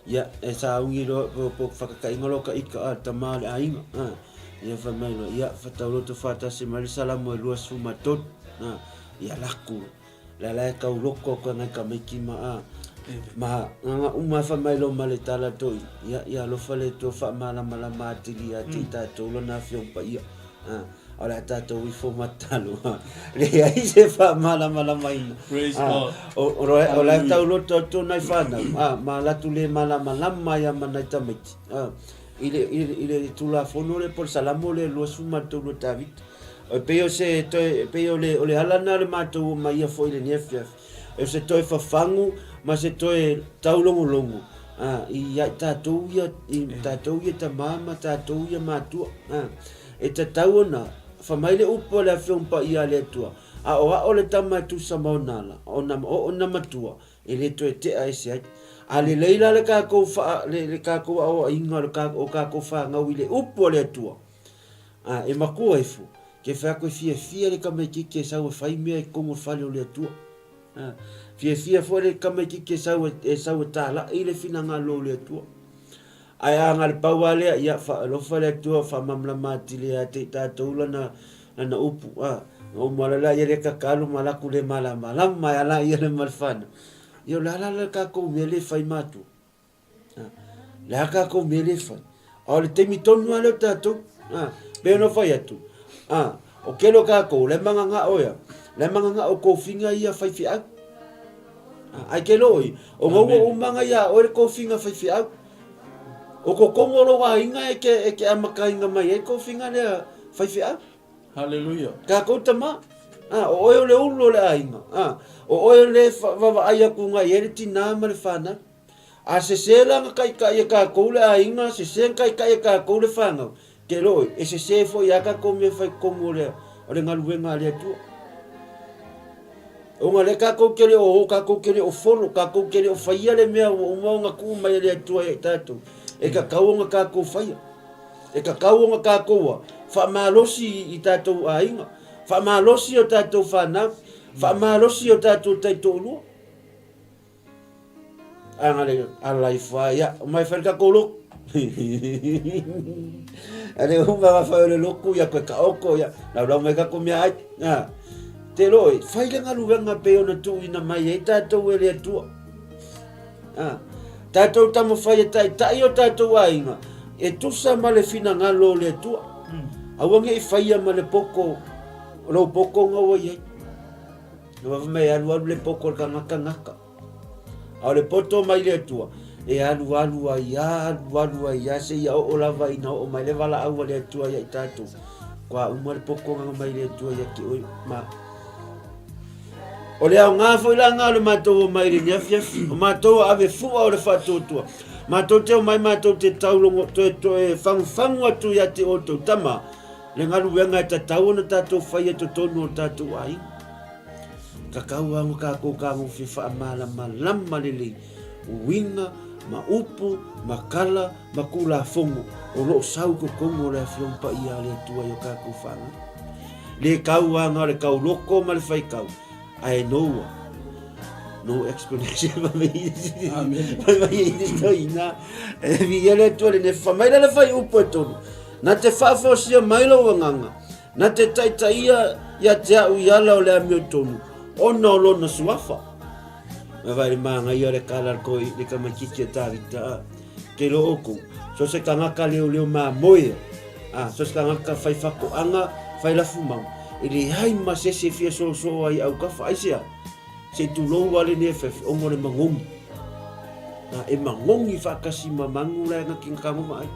Ia, e sauni loa po po whakatainga loa ka ika a tama a le aiga. A, ia whai mai loa, ia, whatauloto whātasi mai le salamo e 23. A, ia laku. La la e kau loko koe ngai tamaiti ma a. Ma nganga uma whai mai loa ma le tala toi. Ia, ia alofa le Atua whaamalamalama atili ia te i tātou lona afioga paia. A, o le a tātou ifo matalo. Leai se whaamalamalamaina. Praise God. O, o, o, o la e tau loto atu nai whanau. A, ma latu le malamalama ia ma nai tamaiti. A, i le, i le, i le Tulafono le po le Salamo le 23 o Tavita. E pei o se toe, e pei o le, o le ala lena o le matou o mai ia foi i lenei afiafi. O se toe fafagu ma se toe taulogologo a, i ai tatou ia, i tatou ia tama ma tatou ia matua. A, e tatau ona fa mai le upu a le Afioga Paia a le Atua, aoao le tama e tusa ma ona ala, ona oo ona matua, e le toe tea ese ai. A lelei la le kakou faa, le, le kakou aoaiga o le o kakou fanau i le upu a le Atua, A, e makua ifo, ke whai aku e fiafia le tamaititi e sau e whai mea i totonu o le fale o le Atua. A, fiafia foi le tamaititi e sau e, e sau e tāla'i le finagalo o le Atua. Ae a na le pau lava lea, ia, whaalofa le Atua, whaamalamalama atili ia te i tātou lana, lana upu. A, na uma la la ia le kakalu ma laku le malamalama e ala ia le ma le whanau. Ia o le a la le kākou mea le whai mātua. Le a kākou mea le whai. A o le taimi tonu lava lea o tātou, a, pei ona whai atu, a, o kele o kākou, le manganga o ea, le manganga o kōwhinga ia whai whiau. A, ai ke loi, o ngau o umanga ia oe le kōwhinga whai whiau. O ko kongo lo wāinga e ke, e ke amakainga mai e kōwhinga lea whai whiau. Hallelujah. Kākou tama, a, o oe o le ulu o le āinga, a, o oe o le wawa'ai aku ngai e le tinā ma le whānau. A sesē la na kaikai e kākou le aiga, sesē na kaikai e kākou le whanau, ke loi, e sesē foi a kākou mea whai komu o le, o le galuega a le Atua. Ona le kākou ke le o o, kākou ke le o folo, kākou ke le o whaia le mea ua uma ona kuu mai e le Atua ia i tātou. E kakau ona kākou whaia. E kakau ona kākou a, whaamalosi i tātou aiga, whaamalosi o tātou whanau, whaamalosi o tātou taitoʻolua. Angale ala i wha ia, o mai whai ka kolo. Ale uma wa whai o le loku ia koe ka oko ia, lau lau mai ka ko mea ai. Ah. Te roi, whai le ngalu wenga pe ona tu ina mai e tātou e le atua. Ah. Tātou tama whai e tai tai o tātou ainga, e tusa ma le whina ngalo o le atua. Aua nge i whaia ma le poko, lo poko ngaua i ai. Na wawe mai alu alu le poko o le kagakagaka. A o le poto mai le Atua. E alualu ai a, alualu ai a, seia oo lava ina oo mai le valaau a le Atua ia i tatou. Kua uma le pokogaga mai le Atua ia te oe ma. O le aoga foi la nga o le matou o mai lenei afiafi, o matou a ave fua o le faatuatua. Matou te omai matou te taulogo toe toe fagufagu atu ia te outou tama le galuega e tatau ona tatou faia i totonu o tatou aiga. Tatau lava ona tatou tagofia faamalamalama lelei uiga ma upu ma tala ma Tulafono o lo o sau i totonu o le Afioga Paia a le Atua i o tatou fanau. Le tau lava na o le tauloko ma le faitau, ae no ua no explanation Fai mai i le toeaina, e viia le Atua lenei, fai mai la le fuaiupu e tolu, na te faafosia mai lou agaga, Na te taitaia ia te au i ala o le amiotonu, ona o lona suafa. Na vaai le manaia o le kala le koi le tamaititi a Tavita a. Ke lo oukou, so se tagata leoleo mamoe a, so se tagata fai fatoaga, fai lafumau, e leai ma se isi e fia soosoo ai i autafa. Aisea? Se i tulou lava lenei afiafi, ona o le magogi. A, e magogi faatasi ma manu la e na te tago vaai.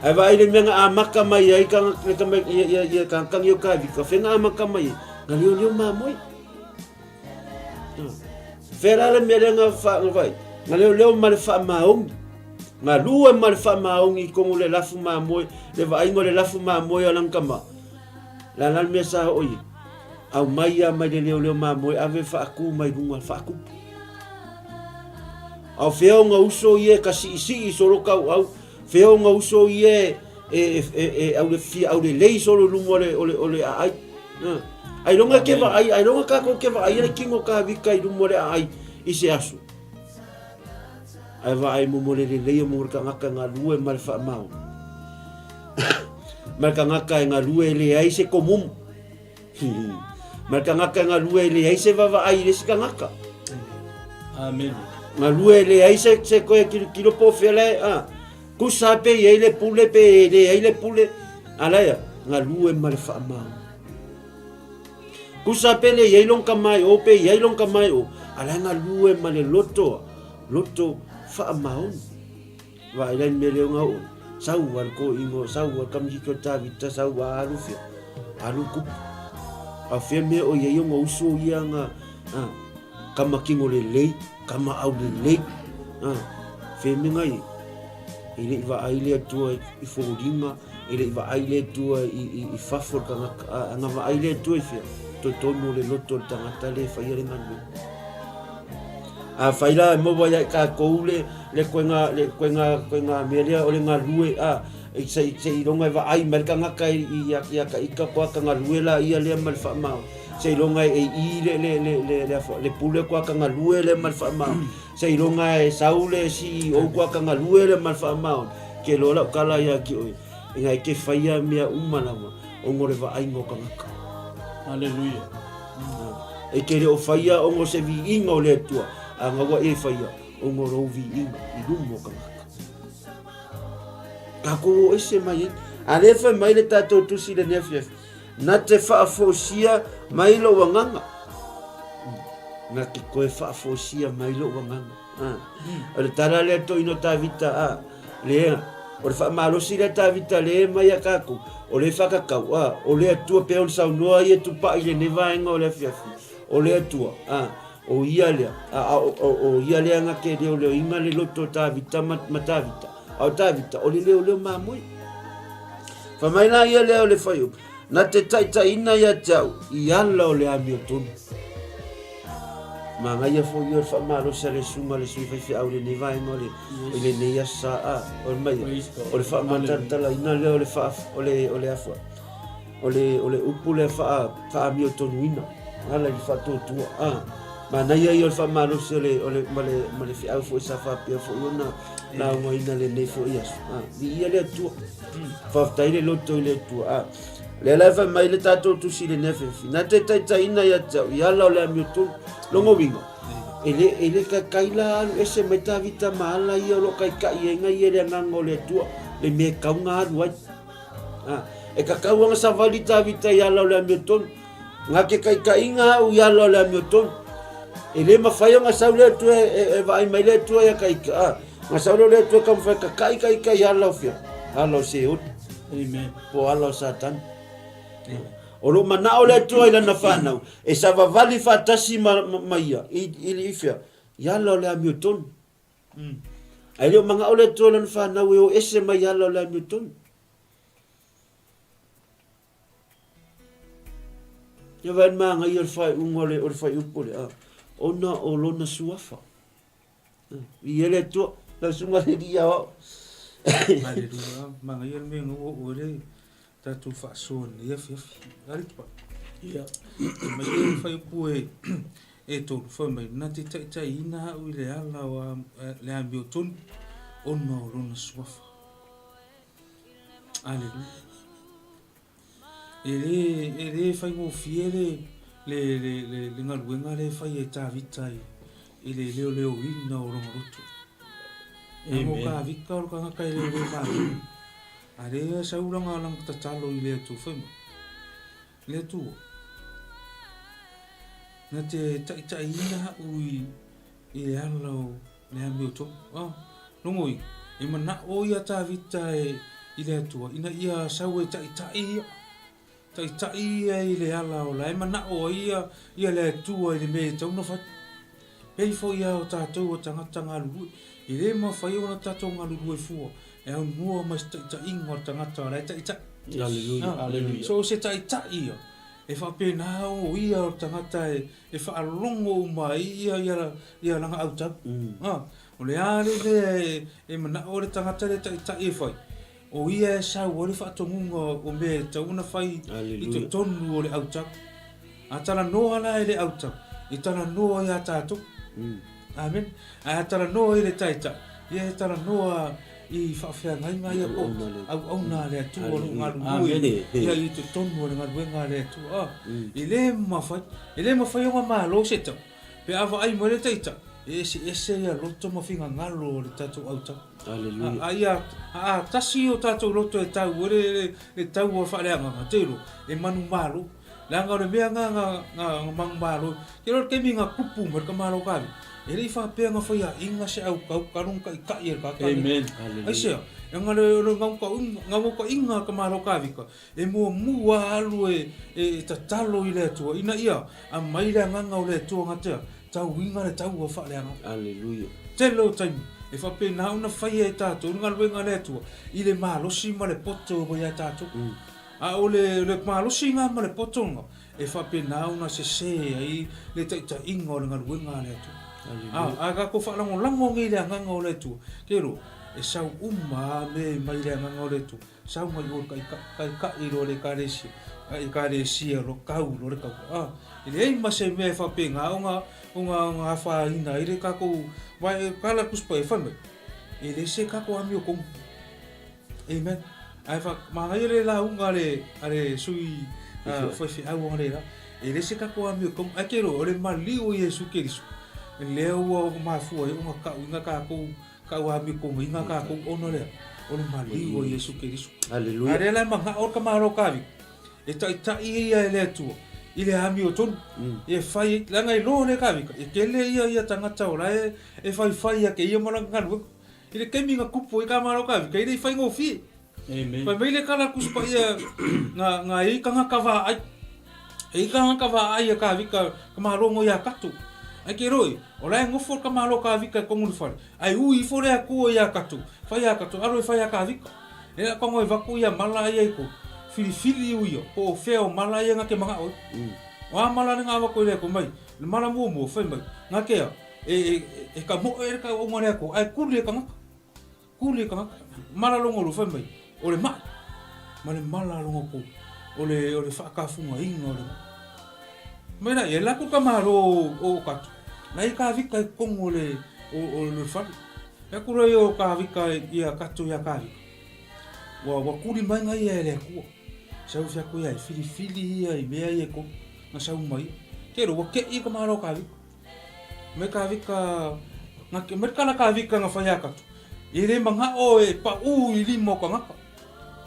Ae vaai le mea na amata mai ai le tama ia ia ia tagata o Tavita, fea na amata mai ai? Na leoleo mamoe. Fea la le mea lea na fa na vaai? Na leoleo ma le faamaoni. Galue ma le faamaoni i totonu o le lafu mamoe, le vaaiga o le lafu mamoe a lana tama. Le a la le mea sa oo i ai? Aumai lava mai le leoleo mamoe ave faatu mai luga faatupu. A o fea ona uso ia e kasiʻisiʻi solo tauau, fea ona uso ia e, e, e, e aule, fia aulelei solo i luma o le, o le, o le aai. Ailoga ke vaai, ailoga kākou ke vaai le kino Kāvika i luma o le aai i se aso. Ae vaai mo le lelei o mo le tagata e galue ma le faamaoni. Ma le tagata e galue e leai se komumu. Ma le tagata e galue e leai se vaavaai i le isi tagata. Amen. Galue e leai se, se koe kilokilo po o fea lae, a. Kusa pe i ai le pule pe e leai le pule, a laia, galue ma le faamaoni. Kusa pe le i ai lona tama i o pe i ai lona tama i o, a lae galue ma le loto, loto faamaoni. Vaai la i mea lea ona oo, sau a le toeaina, sau a le tamaitiiti o Tavita, sau a alu fea, alu i tupu. A o fea mea o i ai ona uso ia na, a, tama kino lelei, tama aulelei, a, fea mea na i ai? E le i vaai le Atua i foliga, e le i vaai le Atua i fafo o le tagata, a na vaai le Atua i fea? Totonu o le loto o le tagata lea e faia le galuega. Afai la e maua ia i tatou le le koega le koega koega mea lea o le galue a i se i se iloga e vaai mai le tagata i i ia ka ika koa ka galue la ia lea ma le faamao se iloga e i le le le le le le pule koa ka galue lea ma le faamao se iloga e sau le CEO koa ka galue lea ma le faamao ke loa lau tala ia ki oe ina e ke faia mea uma lava ona o le vaaiga o tagata. Aleluia. E te le o faia ona o se viiga o le Atua, a na ua e faia ona o lou viiga i luma o tagata. Tatou o ese mai ai. A lea fai mai le tatou tusi i lenei afiafi, na te faafosia mai lou agaga. Na te toe faafosia mai lou agaga. O le tala lea toeaina o Tavita, a, lea, o le faamalosi lea Tavita lea e mai ia tatou, o lea e faatatau, a, o le Atua pei ona saunoa ia Tupai i lenei vaega o le afiafi, o le Atua, a, o ia lea, a, a, o, o, o ia lea na te leoleoina le loto o Tavita ma, ma Tavita, a o Tavita, o le leoleo mamoe. Fai mai la ia lea o le fuaiupu, Na te taitaiina ia te au i ala o le amiotonu. Manaia foi ia o le faamalosi a le susuga a le sui faifeau i lenei vaega o le, i lenei aso sa a, o le mai, o le faamatalatalaina lea o le faa, o le, o le afa, o le, o le upu lea faa, faaamiotonuina, ala i le faatuatua, a. Manaia ia o le faamalosi o le, o le, ma le, ma le feau foi sa faapea foi ona laugaina lenei foi aso, a. Viia le Atua. Faafetai le loto i le Atua. A, lea la e fai mai le tatou tusi i lenei afiafi, na te taitaiina ia te au i ala o le amiotonu. Lona uiga, e le, e le kaikai la alu ese mai Tavita ma ala ia o lo o kaikai ai nai ia le agaga o le Atua, le mea e tatau ona alu ai. A, e tatau ona savali Tavita i ala o le amiotonu. Na te taitaiina au i ala o le amiotonu. E le mafai ona sau le Atua e vaai mai le Atua ia ka ika, a. Na sau lea o le Atua e taumafai e kaka'i ka ika i ala o fea? Ala o Seoli. Amen. Po o ala o Satana. O lo o manao le Atua i lana fanau e savavali faatasi ma, ma, ma ia i, i, i fea? I ala o le amiotonu. Ae le o manao le Atua i lana fanau e o ese mai ala o le amiotonu. Ia vaai le manaia o le faaiuga o le, o le fuaiupu lea, ona o lona suafa. Viia le Atua, lau susuga le Alii Aoao. Aleluia. Manaia le mea na ua oo ai le tatou faasoa i lenei afiafi. Alipa. Ia. Fai mai le fuaiupu e, e tolu, fai mai, na te taitaiina au i le ala o le amiotonu ona o lona suafa. Aleluia. E le, e le faigofie le, le, le, le, le galuega lea e fai e Tavita i, i le leoleoina o lona loto. Amen. O Tavita o le tagata e leoleo mālie. A lea sau lana, lana tatalo i le Atua, fai mai, Le Atua, na te taitaiina au i, i le ala o le amiotonu. Ah, logo i, e manao ia Tavita e, i le Atua, ina ia sau e taitai ia, taitai ia i le ala o la e manao ai ia, ia le Atua i le mea e tatau ona fai. Pei foi a o tatou o tagata galulue, e le mafai ona tatou galulue fua e aunua mai se taitaiga o le tagata o la e taitai. Aleluia, Ah, aleluia. So o se taitai ia, e faapena o ia o le tagata e, e faalogo uma ai ia, ia, ia lana autau. Mm. Ah, o le a le mea e, e manao le tagata le taitai e fai, o ia e sau ai le faatonuga o mea e tatau ona fai i totonu o le autau. A talanoa la e le autau, e talanoa iā tatou. Mm. Amen. Ae a talanoa i le taitai, ia e talanoa i faafeagaiga ia po auauna a le Atua o lo o galulue ia i totonu o le galuega a le Atua. Ah, e le mafai, e le mafai ona malo se tau. Pe a vaai mai le taitai, e eseese ia loto ma finagalo o le tatou autau. Aleluia. A ia a tasi o tatou loto e tau ai le, le, le taua faaleagaga, te iloa, e manumalo. Leaga o le mea nga nga nga nga manumalo, te iloa le taimi nga kupu mai le ka malo kavi, e le i faapea nga faiaʻiga se aukau kalu nga kaʻikaʻi e le kakali. Amen. Aisea, e nga le o le gaugaukaʻiga a ka malo kavika, e muamua alu e e tatalo i le Atua, ina ia aumai le agaga o le Atua gatea, tauiga le taua faaleagaga. Aleluia. Tele o taimi, e faapena ona faia e tatou le galuega a le Atua i le malosi ma le poto ua ia tatou. A o le, le malosi lena ma le poto lena, e faapena ona sese ai le taitaiga o le galuega a le Atua. A, a tatou faalagolago nei i le agaga o le Atua, kelo, e sau uma a mea mai le agaga o le Atua, sau mai o le taitai, taitai loa le Ekalesia, a Ekalesia loa, tau loa le taua. A, e leai ma se mea e faapena ona, ona, ona afaina ai le tatou, aua e tala le Tusi Paia fai mai, e le se tatou amiotonu. Amen. Ae fa manaia le lauga a le a le sui faifeau analeila. E le se tatou amiotonu. Ae te iloa o le maliu o Iesu Keriso lea ua mafua ai ona tauina tatou, tau amiotonuina tatou ona lea o le maliu o Iesu Keriso. Aleluia. A lea la e manao le tamaloa Kavita e taitai ia e le Atua i le amiotonu e fai ai, leaga e iloa lea Kavita e tele ia ia tagata o la e e faifai ia te ia ma lana galuega. I le taimi na tupu ai ka Malo Kavika, e le i faigofie. Amen. Fai mai le tala a Tusi Paia, na, na e i tagata vaai. E i tagata vaai a Kavika, ka Malo mo ia tatou. Ae ke roi, o la e nofo le ka Malo Kavika i tonu le fale. Ae ui ifo le Atua ia tatou, fai ia tatou, alu e fai ia Kavika. E a kongo e vaku ia mala ia i ko, filifili u ia, po o fea o mala ia na te manao ai. O a mala le nga avatu i le Atua mai, le mala muamua, fai mai, na te a, E, e ka moe e le kauaʻu le Atua, ae kuli e kanaka. Kuli e kanaka. Mala longa lua, fai mai, o le maʻi, ma le mala longa kou, o le, o le faakafugaina o le maʻi. Mai la ia, la ku ka malo o o katu. La i ka vika i totonu o le, o, o le fale. E aku la ia o ka vika ia katu ia ka vika. Ua, ua kuli mai nga ia e le Atua. Sau fi aku ia e filifili ia i mea ia e kolu. Na sau mai. Kero, ua keʻi ka malo ka vika. Me ka vika, nga, me kala ka vika nga whai akatu. E le mangao e pa u i lima o kangaka.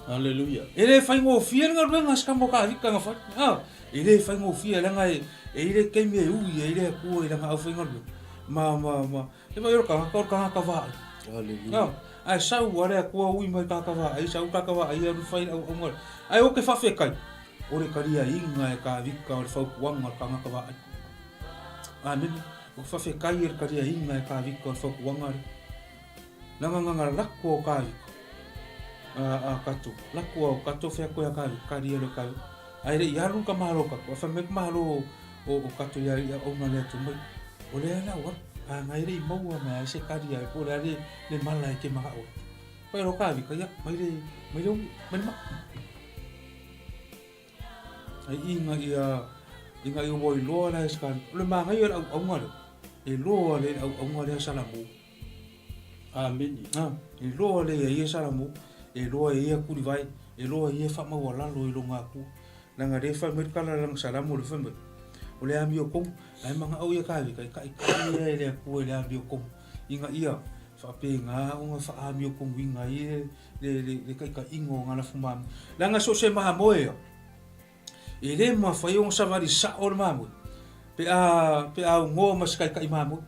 Aleluia. E le faigofie le galuega a si tama o Kavika na fai. A, e le faigofie leaga e e i le taimi e ui ai le Atua i lana aufaigaluega. Ma ma ma e vaai o le tagata o le tagata vaai. Aleluia. A, ae sau a le Atua ui mai tagata vaai, sau tagata vaai alu fai le auauna. Ae ou te faafetai, o le taliaiga e Kavika o le fautuaga a le tagata vaai. Amene. Ou te faafetai i le taliaiga e Kavika o le fautuaga lea. Nanganganga lako o Kavika. A, a kato. Lako o kato whea koe a Kavika, kari alo Kavika. Ae le i alu ka malo kato, a whai mai ka malo o, o kato ia ia ona le atu mai. O le ala o a ngai le i maua mai ai se kari ai, po le ale le mala e ke maka o. Pai ro Kavika, ia, mai le, mai le, mai le ma. Ai ina ia, ina ia ua iloa la e se Kavika. O le māngai o le auaunga lea, e loa le auaunga lea Salamu. Amene. A, e loa le ia ia Salamo, e loa e ia Kulivai, e loa e ia faamaualalo i lona Atua. Leaga le fai mai le tala lana Salamo le fai mai, o le amio komu, ae manao ia Kavika e taitai ia e le Atua i le amio komu, ina ia faapena ona faaamio komuina ai le, le, le, le taitaiga o ngā lafu mamoe. Leaga so o se mamoe ia, E le mafai ona savali sao le mamoe pe a pe a aunoa ma se taitai mamoe.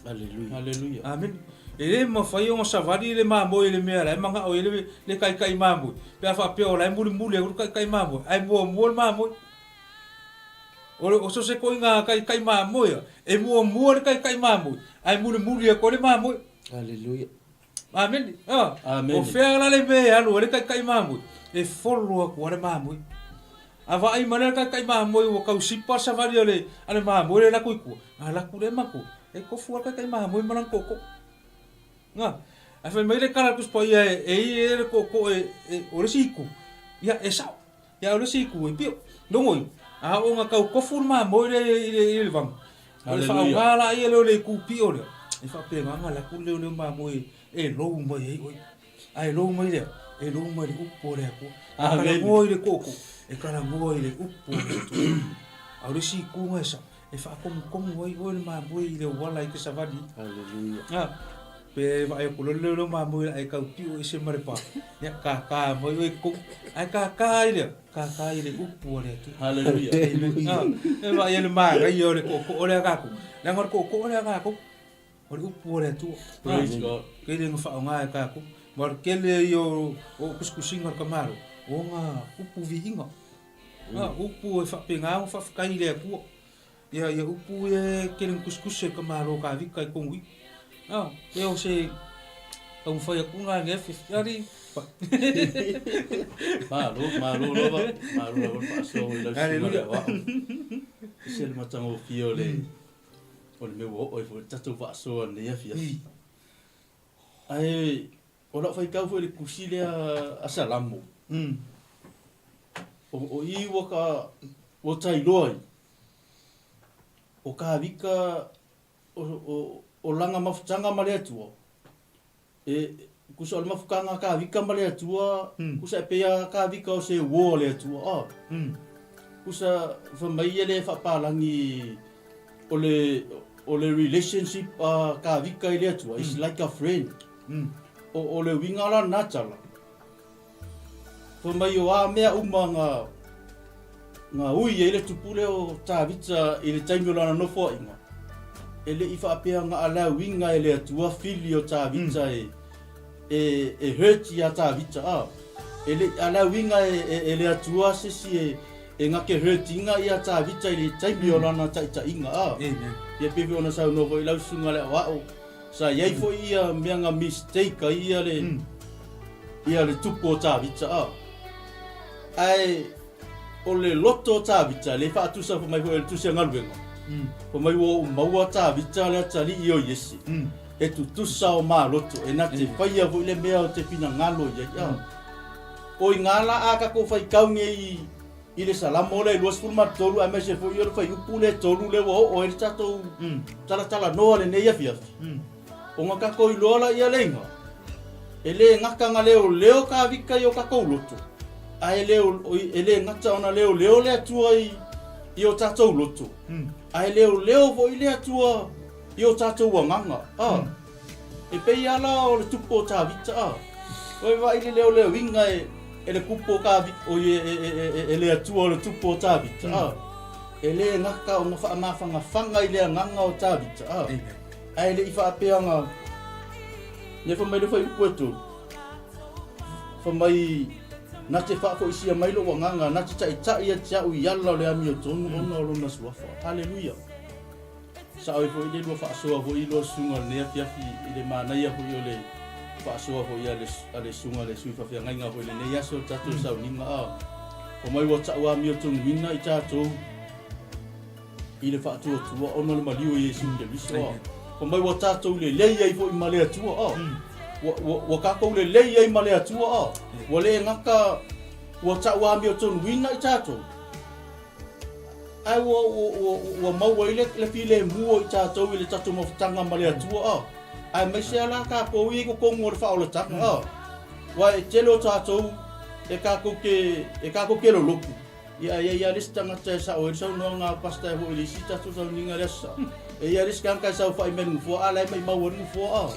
Aleluia. Aleluia. Amene. E le mafai ona savali le mamoe i le mea la e manao ai le, le taitai mamoe pe a faapea o la e mulimuli atu le taitai mamoe ae muamua le mamoe. O, le, o so se koiga taitai mamoe e muamua le taitai mamoe ae mulimuli atu ai le mamoe. Aleluia. Amene. Ah, Amene. O fea la le mea e alu ai le taitai mamoe? E folo atu lava le mamoe. A vaai mai le taitai mamoe ua tau sipa le savali a le, a le mamoe lea e laku i tua, a laku lea matou, e tofu lava le taitai mamoe ma lana tootoo. Na, ae fai mai le tala a le Tusi Paia e, e i ai le tootoo e, e, o le isi itu, ia e sao. Ia o le isi itu e pio. Logo i, a oo ina tau tofu le mamoe lea i le, i le vaga, O le faaaoga la ia lea o le itu pio lea, e faapena ona alu atu le leoleo mamoe e lou mai ai oe. A e lou mai lea, e lou mai le upu a le Atua. A talanoa i le tootoo, e talanoa i le upu a le Atua. A o le isi itu na e sao, e faatonutonu ai oe le mamoe i le auala e te savali ai. Haleluia. A, pe vaai atu loa le leoleo mamoe o le a e tau pio ese ma le pa, ia kākā mai oe i totonu. Ae kākā ai lea, Kākā i le upu a le Atua. Haleluia. Amen. Ah, e vaai le manaia o le tootoo lea kākou. Leaga o le tootoo lea kākou, o le upu a le Atua. Praise God. Tele na faaaoga e kākou. Ma o le tele ia o, o kusikusiga o le tamalo, o ngā upu viiga. Ah, upu e faapena ona faafetai i le Atua. Ia, ia upu ia e tele na tusitusi e le tamalo o Kavika i tonu i. Ah, e o se taumafai atu na ne afiafi. Malo, malo lava, malo lava le faasoa i lau susuga le aoao. Ese le matagofie o le, o le mea ua oo ai foi le tatou faasoa i lenei afiafi. Ae o lau faitau foi i le tusi lea a Salamo, o, o i ua ka, ua tailoa ai, O Kavika o, o, o lana mafutaga ma le Atua, e, kusa o le mafutaga a Kavika ma le Atua, mm. kusa e pei a Kavika o se uo a le Atua, ah. Mm. Kusa fai mai ia le faapalagi o le, o le relationship a Kavika i le Atua, mm. is like a friend. Mm. O, o le uiga la na tala, Fai mai o a mea uma nga nga ui ai le tupu lea o Tavita i le taimi o lana nofoaiga, e le i faapea nga alauiga e le Atua fili o Tavita e e e hurt ia Tavita a. E le i alauiga e e e le Atua se isi e e nga ke hurt inga ia Tavita i le taimi o lana taitaiga a. Amen. Ia pei foi ona saunoa foi lau susuga le aoao, Sa i ai foi ia mea nga mistake ai ia le ia le tupu o Tavita a. Ae o le loto o Tavita le faatusa fai mai foi e le tusi a galuega. Fai mai ua ou maua Tavita le atalii o Iese. E tutusa o maloto e na te faia foi le mea o te finagalo i ai a. O i nga la a kakou faitau nei i le Salamo lea 23 aemaise foi o le fuaiupu lea 3 lea ua oo ai le tatou talatalanoa lenei afiafi. Ona tatou iloa laia le iga, e le gata na leoleo Kavika i o tatou loto, ae e le, e le gata ona leoleo le Atua i, i o tatou loto, ae leoleo foi le Atua i o tatou agaga. A, e pei lava la o le tupu o Tavita, a, ua vaai i le leoleoina e, e le kupu o Tavita, oi e, e, e, e, e le Atua o le tupu o Tavita, mm. E le gata ona faamafagafaga i le agaga o Tavita, a. Ae le i faapea na ne fai mai le fuaiupu e tolu, fai mai na te faafoisia mai lou agaga, na te taitai ia te au i ala o le amiotonu ona o lona suafa. Haleluia! Sao ai foi le lua faasoa foi lua susuga o lenei afiafi i le manaia foi o le faasoa foi a le, a le susuga le sui faafeagaiga foi lenei aso le tatou sauniga a. Fai mai ua tau amiotonuina i tatou i le faatuatua ona o le maliu o Iesu Keriso. A. Fai mai ua tatou lelei ai foi ma le Atua. A. Ua, ua, ua tatou lelei ai ma le Atua. A. Ua le gata ua tau amiotonuina i tatou, ae ua, ua, ua, ua maua ai le, le filemu o i tatou i le tatou mafutaga ma le Atua. A. Aemaise lava la tatou ia i totonu o le faaolataga. A. Aua e tele o tatou e tatou te, e tatou te lolotu. Ia, e i ai lava le isi tagata e sao ai le saunoaga a Pastor e foi i le isi tatou sauniga i le Aso Sa. E i ai le isi tagata e saofai mai le nofoa, a la e maimau ai le nofoa, a.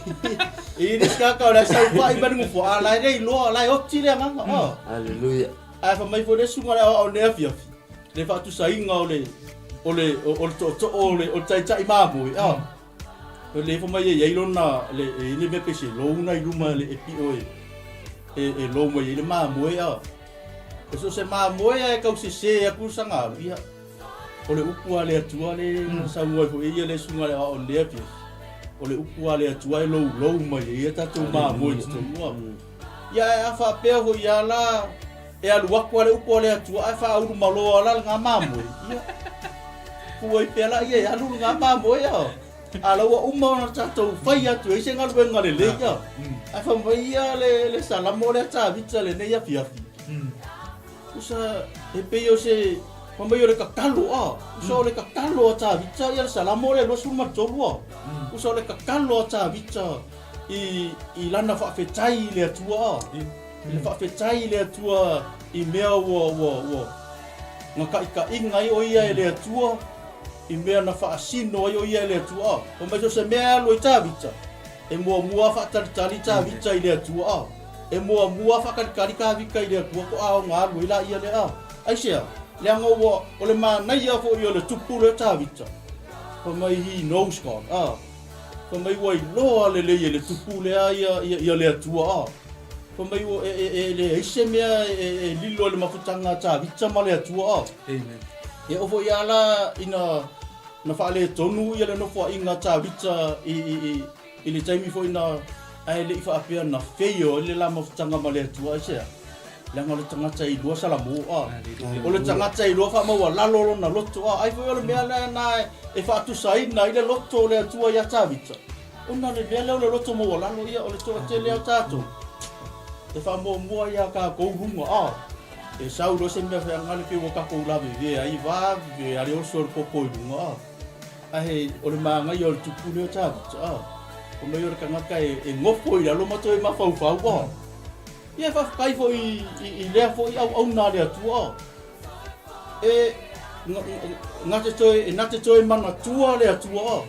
E i ai le isi tagata o la e saofai mai le nofoa, a la e le iloa, la e oti le agaga, a. Haleluia. Ae fai mai foi le susuga i le aoao i lenei afiafi, le faatusaina o le, o le, o le tootoo o le, o le taitai mamoe, a. O le fai mai e i ai lona, le, e i ai le mea pei se lou na i luma le e pio e, e, e lou mai ai le mamoe a. E so o se mamoe a e tau sese atu le sagalu, ia, o le upu a le Atua le na saunoa ai foi ia le susuga i le aoao i lenei afiafi. O le upu a le Atua e loulou mai ai ia tatou mamoe i totonu a. Ia ae a faapea foi ia la e alu atu a le upu a le Atua ae faaulu maloa la lena mamoe, ia, tuu ai pea laia e alu lena mamoe a. A la ua uma ona tatou fai atu ai se galuega lelei a. Ae fai mai ia le, le Salamo lea Tavita lenei afiafi. Usa e pei o se fai mai o le tatalo a. Usa o le tatalo a Tavita ia le Salamo lea 23 a. Usa o le tatalo a Tavita i, i lana faafetai i le Atua a. I le faafetai i le Atua i mea ua, ua, ua na taitaiga ai o ia e le Atua, i mea na faasino ai o ia e le Atua a. Fai mai so o se mea e alu ai Tavita, e muamua faatalitali Tavita i le Atua a. E muamua faatalitali Tavita i le Atua toa ona alu ai laia lea a. Aisea? Leaga ua, o le manaia foi o le tupu lea Tavita. Fai mai he knows God a. Fai mai ua iloa lelei e le tupu lea ia, ia, ia le Atua a. Fai mai ua, e, e, e leai se mea e, e lilo i le mafutaga a Tavita ma le Atua a. Amen. E oo foi lava la ina na faaletonu ia le nofoaiga a Tavita i, i, i, i le taimi foi na ae le i faapea na fail ai le la mafutaga ma le Atua. Aisea? Leaga o le tagata e iloa Salamo a. O le tagata e iloa faamaualalo lona loto a. Ai foi o le mea lea na e faatusaina ai le loto o le Atua ia Tavita. Ona o le mea lea o le loto maualalo ia o le toatele o tatou e faamuamua ia tatou luga a. E sau loa se mea feagale pei ua tatou lavevea ai vave a le oso o le koko i luga a. Ae o le manaia o le tupu lea o Tavita a. Fai mai o le tagata e nofo i lalo ma toe mafaufau a. Ia e faafetai foi i lea foi auauna a le Atua. E na te toe, e na te toe manatua le Atua.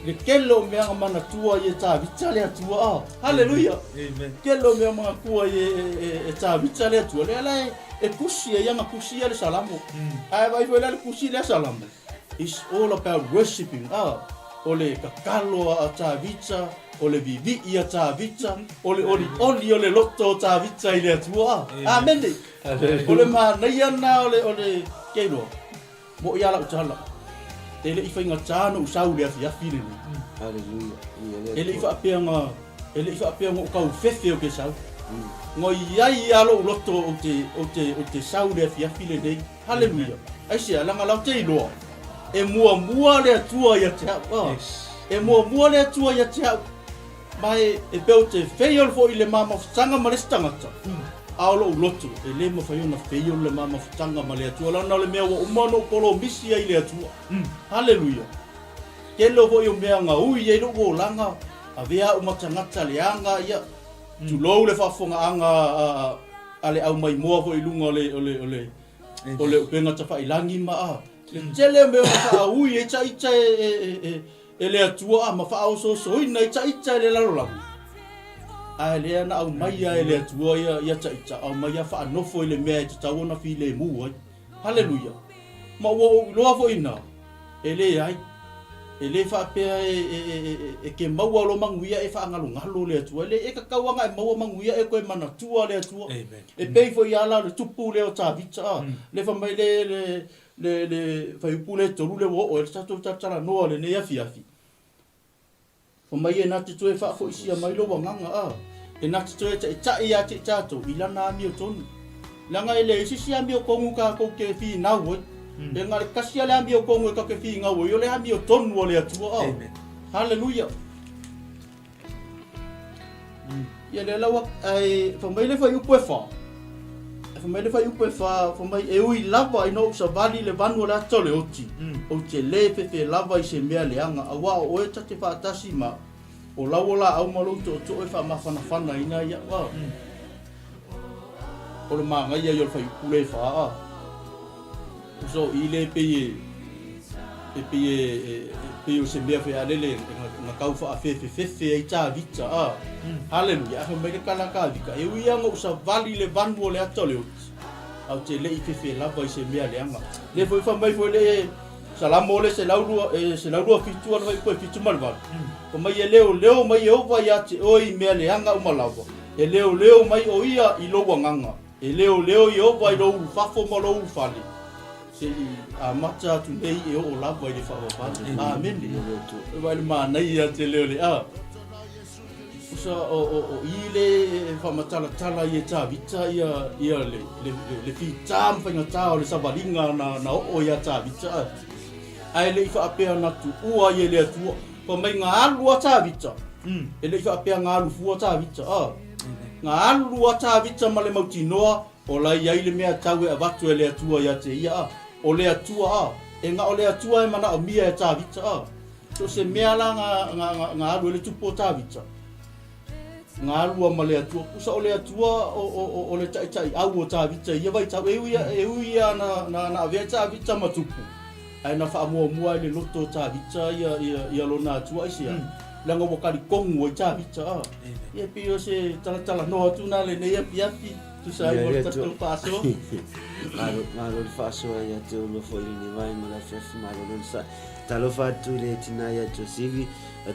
Le tele o mea na manatua i e Tavita le Atua. Haleluia. Amen. Tele o mea manatua i e, e, e Tavita le Atua. Lea la e, e tusi ai ana tusi ia le Salamo. Ae vaai foi la le tusi lea Salamo. It's all about worshiping. Ah, o le tatalo a Tavita, o le vivii a Tavita, o le olioli o le loto o Tavita i le Atua. Amene. O le manaia na o le, o le, keiloa, mo i a lau tala. E le i faigata ona ou sau i le afiafi lenei. Haleluia. E le i faapea na, e le i faapea na ou tau fefe ou te sau. Na i ai lava lou loto ou te, ou te, ou te sau i le afiafi lenei. Haleluia. Aisea, leaga la ou te iloa, e muamua le Atua ia te au. Yes. E muamua le Atua ia te au. Ma e, e pei ou te fail foi i le ma mafutaga ma le isi tagata. A o lou loto, e le mafai ona fail le ma mafutaga ma le Atua, leaga o le mea ua uma ona ou polomisi ai i le Atua. Haleluia. Tele foi o mea na ui ai lou olaga, avea au ma tagata leaga, ia, tulou le faafofogaaga a, a le aumaimoa foi i luga o le, o le, o le, o le upega tafailagi ma a. Le tele o mea na faaui ai taita e, e, e, e le Atua a, ma faaosoosoina ai taita e le lalolagi. Ae lea na aumaia e le Atua ia, ia Taita, aumaia faanofo i le mea e tatau ona filemu ai. Haleluia! Ma ua ou iloa foi ina, e leai, e le faapea e, e, e, e, e ke maua lo manuia e faagalogalo le Atua. E le, e tatau lava ona e maua manuia e toe manatua le Atua. Amen. E pei foi lava la o le tupu lea o Tavita, a, le fai mai le, le, le, le fuaiupu lea e tolu lea ua oo ai le tatou talatalanoa i lenei afiafi. Fai mai e na te toe faafoisia mai lou agaga, a, e na te toe taitai ia te i tatou i lana amiotonu. Leaga e leai se isi amiotonu tatou te finau ai. E na o le tasi lava le amiotonu e tatou te finau ai, o le amiotonu a le Atua, a. Haleluia! Ia lea la ua, ae fai mai le fuaiupu e fa, fai mai le fuaiupu e fa, fai mai e ui lava ina ou savali i le vanu o le ata o le oti, ou te le fefe lava i se mea leaga, auā o oe ta te faatasi ma o lau o laau ma lou tootoo e faamafanafanaina ai au. A. O le manaia ia o le fuaiupu lea e fa, a. Uso o i le pei e e pei e e pei o se mea foi a lele na tau faafefefefe ai Tavita a. Haleluia. Ae fai mai le tala a Tavita, e ui lava ina ou savali i le vanu o le ata o le oti, ae ou te le i fefe lava i se mea leaga. Lea foi fai mai foi le Salamo le 102 e 127 ana fuaiupu e 78. Fai mai e leoleo mai Ieova ia te oe i mea leaga uma lava, e leoleo mai o ia i lou agaga. E leoleo Ieova i lou ulufafo ma lou ulufale, se'i amata atu nei e oo lava i le faavavau. Amene. E vaai le manaia tele o le a. Usa o, o, o i le e faamatalatala ai e Tavita ia, ia le, le, le, le fitā ma faigatā o le savaliga na, na oo iā Tavita. A. Ae le i faapea na tuua ai e le Atua. Fai mai na alu a Tavita. E le i faapea na alu fua Tavita. A. Na alu a Tavita ma le mautinoa o la i ai le mea tau e avatu e le Atua ia te ia a. O le Atua a. E na o le Atua e manaomia e Tavita a. So se mea la na, na, na, na alu ai le tupu o Tavita, na alu a ma le Atua. Pusa o le Atua o, o, o, o le taitai au o Tavita i ia vaitau. E ui, e ui ia na, na, na avea Tavita ma tupu, ae na faamuamua ai le loto o Tavita ia, ia, ia lona Atua. Aisea? Leaga ua talitonu ai Tavita a. Ia e pei o se talatalanoa atu na lenei afiafi, tusa ai ma le tatou faasoa. Malo, malo le faasoa ia te oulua foi i lenei vaega o le afiafi, malo le onosai. Talofa atu i le tina ia Josivi,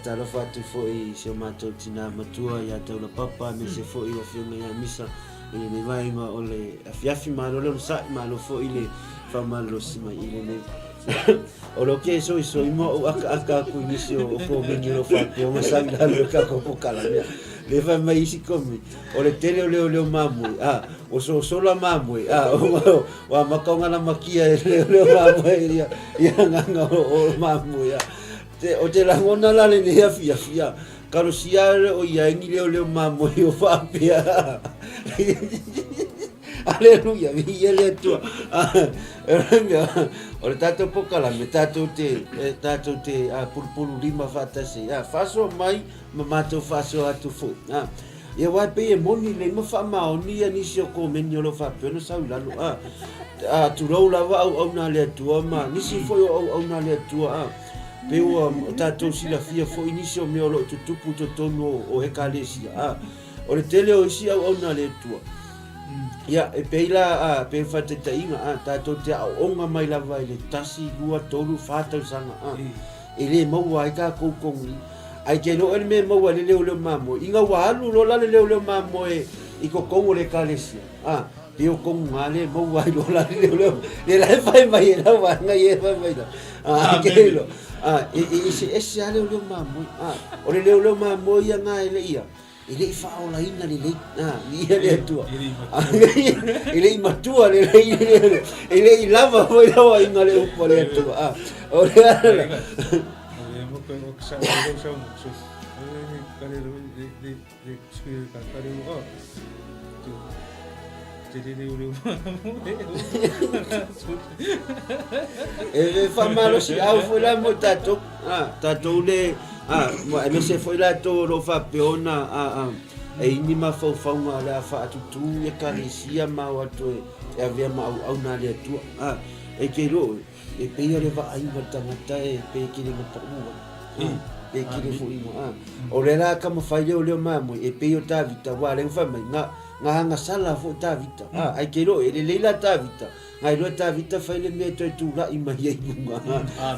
talofa atu foi i si o matou tina matua ia Taulapapa, aemaise foi le afioga ia Misa i lenei vaega o le afiafi. Malo le onosai, malo foi le faamalolosi mai i lenei O lo ke soisoi ma ou akaaka aku i nisi o komeni o lo faapea ua sau i lalo o ka koko kalamea. Le fai mai isi komi, o le tele o leoleo mamoe, a, o sosola mamoe, a, o amata o ngana makia e leoleo mamoe ia, ia nganga o mamoe, a. Te, o te rangona la lenei afiafi, a, kalosia le o ia ni leoleo mamoe o faapea. Aleluia, viia le Atua. O le tatou pokalame, tatou te, tatou te pulupulu lima faatasi. Faasoa mai ma matou faasoa atu foi. Ia aua e pei e moni lelei ma faamaoni ia nisi o komeni o lo o faapea ona sau i lalo. Tulou lava auauna a le Atua ma nisi foi o auauna a le Atua. Pei ua tatou silafia foi nisi o mea o lo o tutupu i totonu o Ekalesia. O le tele o isi auauna a le Atua, ia, e pei la, a, pei o faataitaiga, a, tatou te aooga mai lava i le tasi, lua, tolu, fa tausaga, a, e le maua ai tatou tonu i. Ae te iloa oe le mea e maua ai le leoleo mamoe, ina ua alu loa la le leoleo mamoe i totonu o le ekalesia, a, pei o tonu na lea e maua ai loa la le leoleo, lea la e fai mai e lau vaega ia e fai mai la, a, te iloa, a, e, e eseese lava leoleo mamoe, a, o le leoleo mamoe ia na e le i a, E le i faaolaina lelei, a, viia le Atua. E le i matua lelei, e le i lava foi lau aiga le upu a le Atua. A, o le ala. E faamalosiau foi la mo tatou, a, tatou le, a, aemaise foi latou o lo o faapea ona a, a, e i ni mafaufauga o le a faatutū i ekalesia ma o atu e avea ma auauna a le Atua. A, e te iloa oe, e pei o le vaaiga o le tagata e pei e te le gapaʻu ai. Pe kile foi ingoa, a. O le la ka mawhai leo leo mamoe, e pei o Tavita, wa leng wha mai, nga, nga hanga sala fo Tavita, a, ai ke lo, e le leila Tavita, nga iloa Tavita whai le mea toe tūla'i mai ai lunga, a.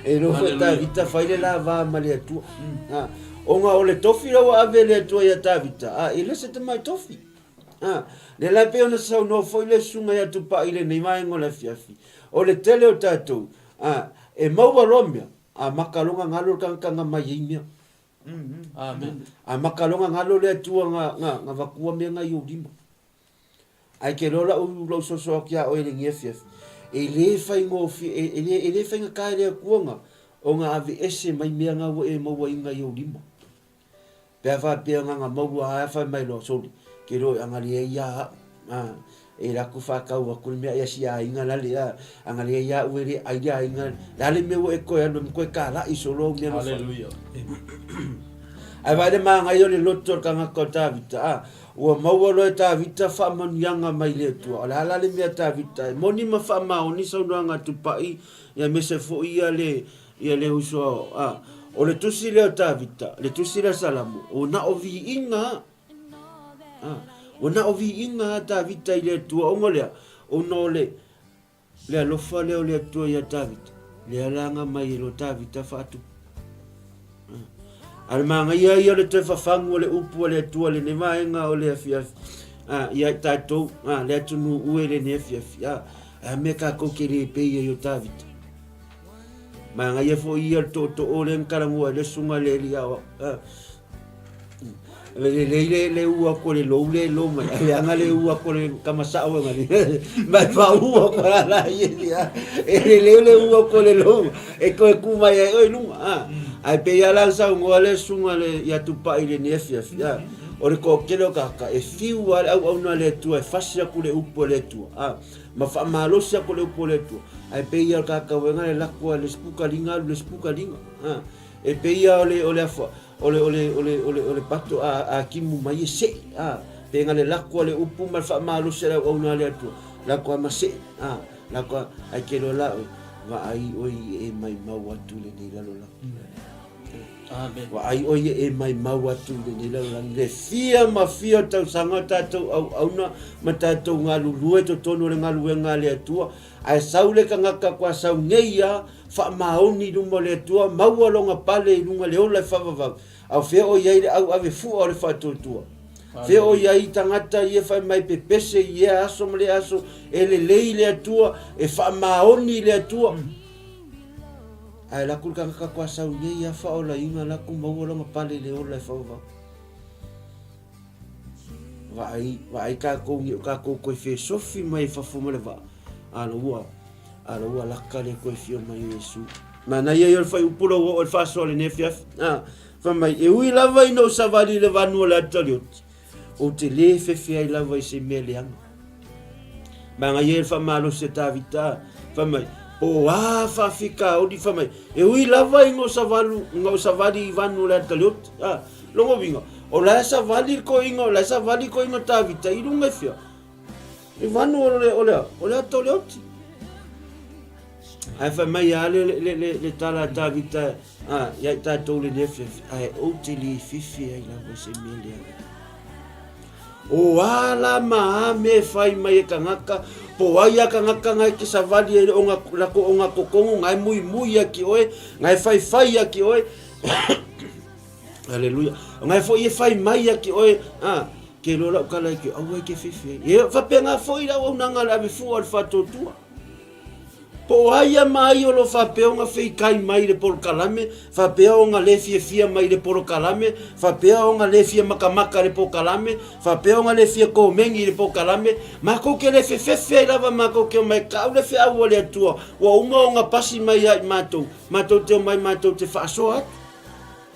E lo fo Tavita whai le la vā ma le atua, a. O nga o le tofi la ua ave le Atua ia Tavita, a, e le se te mai tofi. A, le la pei ona saunoa foi le susuga ia Tupai i lenei vaega o le afiafi, o le tele o tatou, a, e maua loa mea, A maka loga galo le tagata nga mai ai mea. Amen. A maka loga galo le Atua nga, nga, nga vakua mea nga i ou lima. Ae ke loa la'u, la'u soso atu iā oe i lenei afiafi, e lē faigofie, e, e lē, e lē faigata e le Atua nga, o nga aveese mai mea nga ua e mauaina i ou lima. Pe a faapea nganga maua a fai mai loa, soli, ke loa e anga leai ia a'u, a, e laku whakau aku le mea ia si aiga la le a, anga leai ia a'u e le ai le aiga, le a le mea ua e koe alu e koe kala'i solo au mea na whai. Hallelujah. Ae vaai le māngai o le loto o le kangaka o Tavita, a, ua maua loa e Tavita faamanuiaga mai le Atua. O le a la le mea Tavita e moni ma faamaoni saunoaga a Tupai, ia mese foi ia le, Ia le uso a, o le tusi lea o Tavita, le tusi lea Salamo, o na o viiga a, ua na o viiga a Tavita i le Atua, ona lea, ona o le, le alofa lea o le Atua ia Tavita, lea la nga mai e lo Tavita faatupu. A le māngaia ia o le toe fafagu o le upu a le Atua lenei vaega o le afiafi, a, ia i tatou, a, le atunuu ue lenei afiafi, a, a mea kākou ke le pei ai o Tavita. Manaia foi ia le tootoo lea na talanoa ai le susuga i le alii aoao. Le lelei le le u atu o le lou le lo mai. Ai leaga le u atu o le tama sao e ngani. Mai pa u atu la la ia ia. E lelei le u atu o le lou e toe ku mai ai oi lunga. Ah. Ai pe ia la saunoa le susuga le ia Tupai i lenei afiafi. Ah. O le toatele o tagata e fiu lava le auauna a le Atua e fasi atu le upu a le Atua. Ah. Ma faamalosi atu le upu o le Atua, ae pei ia o le kakauega le lako a le sipuka liga alu le sipuka liga. Ha. E pei ia o le o le afa o le o le o le o le o le pato a a kimu mai e se'i. Ha. Pe nga le lako a le upu ma le faamalosi a le auauna a le Atua, lako a ma se'i. Ha. Lako a ae ke loa la oe, vaai oe i e maimau atu i lenei lalolagi. Amen. Vaai oe ia e maimau atu i lenei lalolagi le fia ma fia o tausaga o tatou auauna ma tatou galulue totonu o le galuega a le Atua, ae sau le tagata kua sau nei a faamaoni i luma o le Atua, maua lona pale i luga le ola e faavavau, a o fea o i ai le auave fua o le faatuatua? Fea o i ai tagata ia fai mai pepese i ea aso ma lea aso, e lelei le Atua, e faamaoni i le Atua? Ae laku le tagata kua sau nei a faaolaina laku maua lona pale le ola e fauvau. Vaai, vaai tatou ni o tatou koe fesofi mai e fafo ma le vaa, a la ua, a la ua laka le koe fia mai o Iesu. Manaia ia o le fuaiupu la ua oo i le faasoa i lenei afiafi. A, fai mai, e ui lava ina ou savali i le vanu o le ata o le oti, Ou te lē fefe ai lava i se mea leaga. Manaia ia le faamalosi a Tavita, fai mai, po o a faafitauli, fai mai, e ui lava ina o savalu, ina o savali i vanu o le ata leoti. A, lona uiga, o la e savali le toeaina, o la e savali le toeaina o Tavita i luga i fea? I vanu o le, o le a? O le ata o le oti. Ae fai mai a le, le, le, le tala a Tavita, a, ia i tatou lenei afiafi, ae ou te le fefe ai lava i se mea leaga. O a la ma a mea e fai mai e kangaka, po o ai a kangaka ngai ke savali ai le onga, lako onga kokongo, ngai muimui ia ki oe, ngai faifai ia ki oe. Haleluia. Ngai foi e fai mai ia ki oe, a, ke loa lau kala i ki, aua e ke fefe ai. E faapena foi le auaunaga a le ave fua o le faatuatua. Po o ai ia ma ai o lo o faapea ona feikai mai i le polokalame, faapea ona le fiafia mai i le polokalame, faapea ona le fia makamaka i le polokalame, faapea ona le fia komeni i le polokalame, makou ke le fefefe ai lava makou ke omai kau le feau a le Atua ua uma ona pasi mai ia i matou, matou te omai matou te faasoa atu.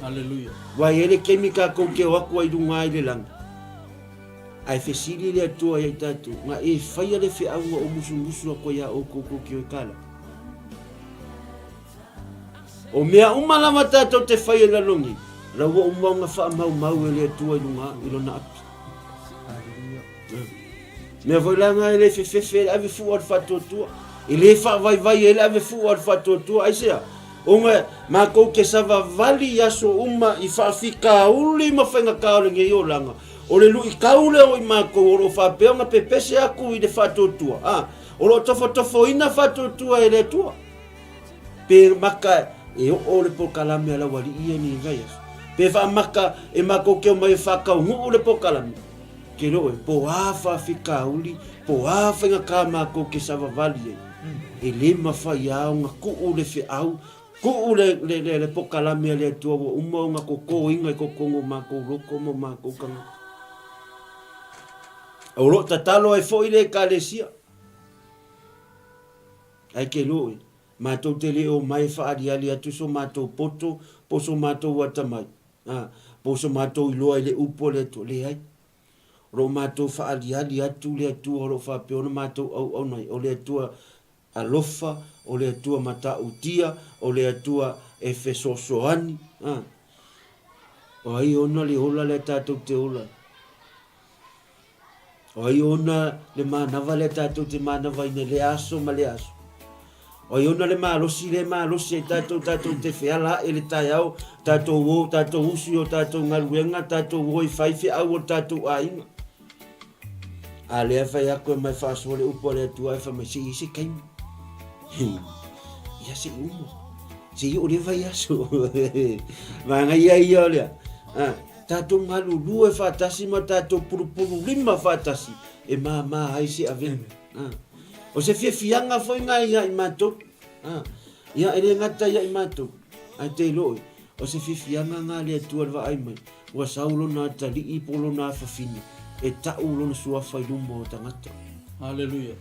Aleluia. Ua i ai le taimi tatou te o atu ai i luga i le lagi, ae fesili le Atua ia i tatou, Na e faia le feau na ou musumusu atu ai iā outou tou te o e tala? O mea uma lava tatou te faia i lalo nei, la ua uma ona faamaumau e le Atua i luga i Lona api. Mea foi la na e le fefefe ai le ave fua o le faatuatua, e le faavaivai ai le ave fua o le faatuatua, aisea? Ona matou te savavali i aso uma i faafitauli ma faigata o lenei olaga, o le luitau lea o i matou o lo o faapea ona pepese atu i le faatuatua, a, o lo o tofotofoina faatuatua e le Atua. Pe maka e oo le polokalame a lau alii ia nei vaiaso. Pe faamaka e matou te omai e faataunuu le polokalame. Ke loo e, po o a faafitauli, po o a faigata matou te savavali ai, e le mafai lava ona tuu le feau, tuu le, le, le, le polokalame a le Atua ua uma ona totoina i totonu o matou loto ma o matou tagata. O lo o tatalo ai foi le Ekalesia. Ae ke loo e, matou te le omai e faaliali atu so matou poto po o so matou atamai. Ā, po o so matou iloa i le upu a le Atua? Leai. O lo o matou faaaliali atu le Atua o lo o faapea ona matou auauna ai, o le Atua alofa, o le Atua matautia, o le Atua e fesoasoani. Ā, o ai ona le ola lea tatou te ola ai? O ai ona le manava lea tatou te manavaina i lea aso ma lea aso? O ai ona le malosi lea e malosi ai tatou, tatou te feala ae i le taeao, tatou o, tatou usu i o tatou galuega, tatou o e fai feau o le tatou aiga. A lea e fai atu e mai faasoa le upu a le Atua e fai mai, se i ai se taimi. Ia se i uma. Se i oo lea vaiaso. Manaia ia o lea. Ah. Tatou galulue faatasi ma tatou pulupululima faatasi e māmā ai se avega. O se fiafiaga foi na ia i matou. Ia e le gata ia i matou, ae te iloa oe, o se fiafiaga na a le Atua i le vaai mai, ua sau lona atalii po o lona afafine e tau lona suafa i luma o tagata. Haleluia.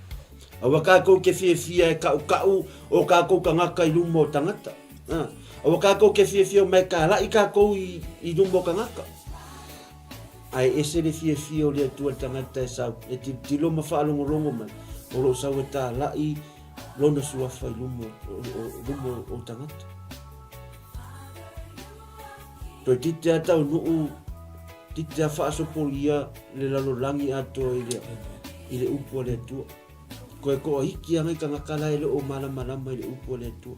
Aua kākou ke fiafia e kaʻukaʻu o kākou tagata i luma o tagata. Aua kākou ke fiafia mai kālaʻi kākou i, i luma o tagata. Ae ese le fiafia o le Atua le tagata e sau, e tilotilo ma faalogologo mai, o lo o sau e tālaʻi lona suafa i luma o, o, luma o tagata. Toeitiiti a taunuu, toeitiiti a faasopolia le lalolagi atoa i le, i le upu a le Atua. Koe koa iki ana i tagata la e le o malamalama i le upu a le Atua.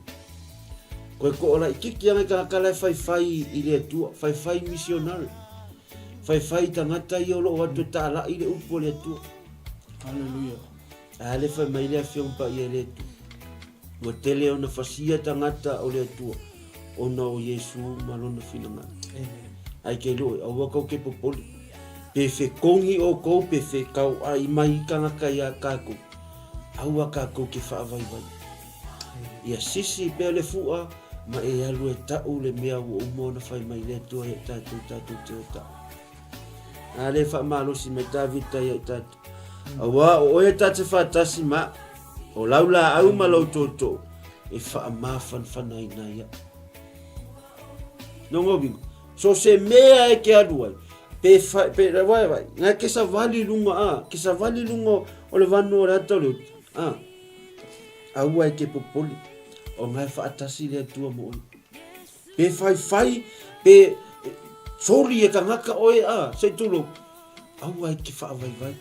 Koe koa laititi ana i tagata la e faifai i le Atua, faifai missionary. Faifai tagata ia o lo o atu e talai le upu a le Atua. Hallelujah. A le fai mai le Afioga Paia i le Atua. Ua tele ona fasia tagata o le Atua ona o Iesu ma lona finagalo. Amen. Ae ke loe, aua kau ke popole. Pe fekogi ʻoukou pe fekauʻai mai tagata iā kākou, aua kākou ke faavaivai. Ia sisi pea le fuʻa ma e alu e taʻu le mea ua uma ona fai mai le Atua iā tatou, tatou te o taʻu. A le faamalosi mai Tavita iā i tatou. Auā o oe ta te faatasi ma o lau laau ma lou tootoo e faamafanafanaina ai aʻu. Lona uiga, so se mea e ke alu ai, pe, fa, pe vai, vai, ngai ke savali lunga, a, ke savali lunga o le vanu o le ata o le uta, a, aua e ke popole, o ngai faatasi le Atua mo oe. Pe faifai, pe soli e kangaka oe, a, sei tulou, Aua e ke faavaivai.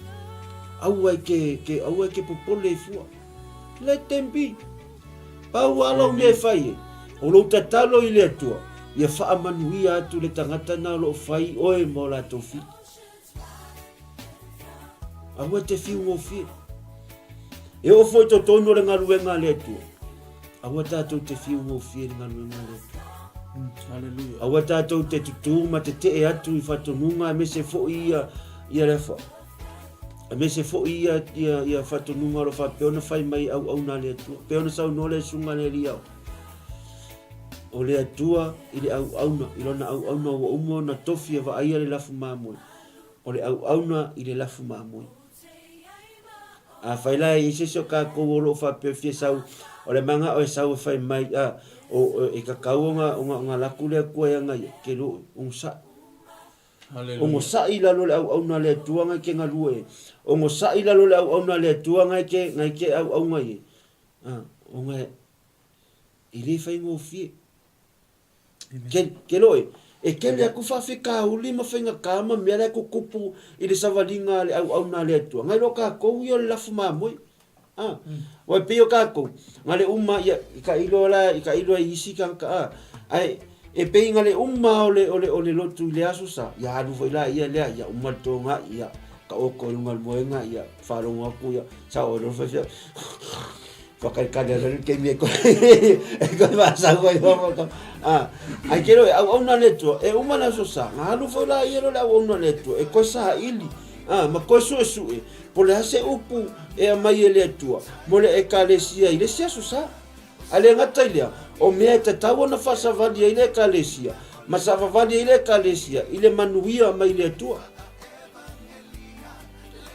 Aua e ke, ke, aua e ke popole i fua. Let them be. Pau a lau mea e fai e. O lou tatalo i le Atua, ia faamanuia atu le tagata na o loo fai oe ma o latou fili. Aua e te fiu gofie. E oo foi totonu o le galuega a le Atua. Aua tatou te fiu gofie i le galuega a le Atua. Hallelujah. Aua tatou te tutū ma te tee atu i whatonuga aemaise foi ia ia le fa aemaise foi ia ia ia whatonuga o lo faapea ona fai mai auauna a le Atua. Pei ona saunoa le susuga le alii ao. O le Atua i le auauna, i lona auauna ua uma ona tofi e vaaia le lafu mamoe. O le auauna i le lafu mamoe. Afai la e i ai se isi o kākou o lo o faapea e fia sau, o le manao e sau e fai mai, a, o, e tatau ona, ona, ona alu atu le Atua ia ia, ke loo, onosai. Hallelujah. Onosai i lalo o le auauna a le Atua ngai ke galue e. Onosai i lalo o le auauna a le Atua ngai ke, ngai ke auauna i e. A, ona e, e le faigofie. Ke, ke loe, e kele aku faafitauli ma faigata ma mea la e tutupu i le savaliga a le auauna a le Atua, ngai loa tatou ia o le lafu mamoe. A, aua e pei o kākou, na le uma, ia, i ka iloa la, i ka iloa i isi kānaka, a, ae, e pei na le uma o le, o le, o le lotu i le Aso Sa, ia alu foi la ia lea, ia uma le togaʻi, ia, taoto i luga o le moega, ia, faalogo atu, ia, sao ai loa le faifeau, Whakaikare ana le taimi e koe e koe whāsau ai hoa whaka. Ah, ai ke roe, auauna le Atua, e uma le aso sa, nga alu foi la ia le auauna le Atua, e koe saili, ah, ma koe suesue, po le a se upu e aumai e le Atua, mo le Ekalesia i le isi aso sa. A le gata i lea, o mea e tatau ona faasavali ai le Ekalesia, ma savavali ai le Ekalesia i le manuia mai le Atua.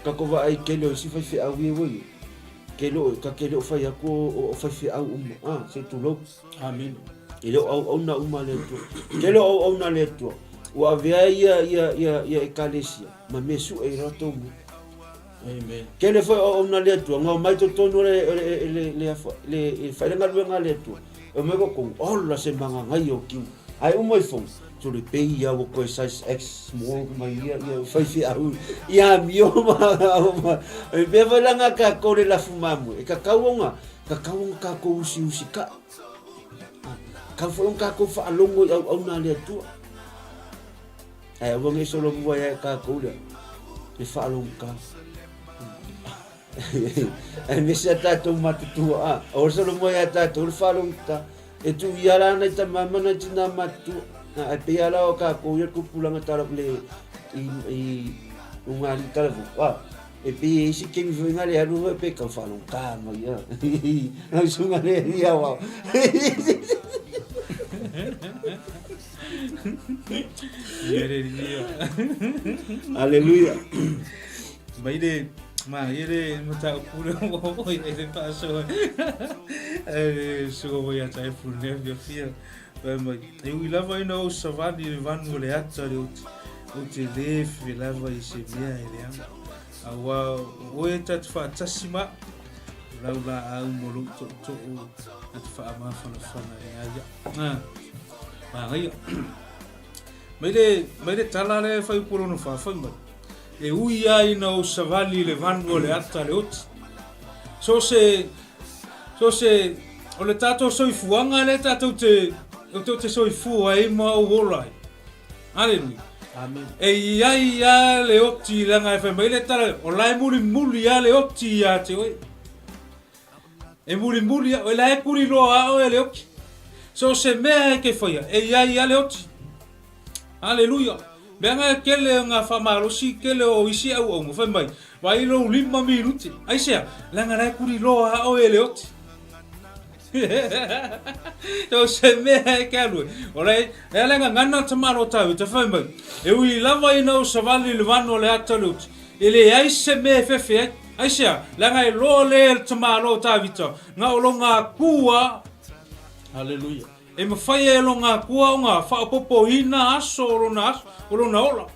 Kako vaai tele o isi faifeau ia ua ia. Ke le o, ta te le o fai atu o, o faifeau uma, a, se tulou. Amene. E le o auauna uma a le Atua. Tele o auauna a le Atua, ua avea ia, ia, ia, ia Ekalesia ma mea sue i latou mea. Amen. Tele foi o auauna a le Atua, na omai totonu o le, o le, le, le, le, le fai le galuega a le Atua. E omai totonu, ola se magagaia o kiu. Ae uma ifo, sole pei ia ua toe size X small mai ia ia faifeau ia amio ma ma e pea foi la nga kākou le lafu mamoe e kakau ona kakau ona kākou usiusi ka kau foi ona kākou faalogo i auauna a le Atua ae aua nei solomua ia e kākou lea le faalogotā aemaise a tātou matutua a aua solomua ia tātou le faalogotā E tu ia la nai tama ma nai tina matutua. Na e pei ala o kākou ia tupulaga tala le i i unga ali tala fu. Ah, e pei e isi kemi foi ngale alu foi pe kau whalong ka mai ia. Nau sunga le ia wao. Ia re ia. Aleluia. Mai le ma ia le mataupu le o ia le faasoa. E suka foi ia tai pune fia fia. Fai mai, e ui lava ina ou savali i le vanu o le ata le ou te, ou te lē fefe lava i se mea e leaga. Auā o oe ta te faatasi ma au, o lau laau ma lou tootoo na te faamafanafana ia ia. Ah, manaia. Mai le, mai le tala lea e fai upu lona fa, fai mai. E ui lava ina ou savali i le vanu o le ata le oti. So se, so se, o le tātou soifuaga lea tātou te, o te, te soifua ai ma ou ola ai. Aleluia. Amen. E iai a le oti leaga e fai mai le tala, o la e mulimuli a le oti ia te oe. E mulimuli a, o la e kuri loa a oe le oti. So se mea e ke whaia, e iai a le oti. Aleluia. Mea nga kele o nga whamalosi, kele o isi au au, whai mai, vai lou lima minute. Aisea, leaga la e kuri loa a oe le oti. So se mea e ke alu e. O le, e ale nga ngana ta malo tau, ta whai mai. E ui lava ina o savali le vano le ata le oti. E le ai se mea e fefe ai. Aisea, leaga e loa le le tamālo o Tāvita, nga o lo ngā kua. Hallelujah. E mawhai e lo ngā kua o ngā whaopopo ina aso o lona aso, o lona ola.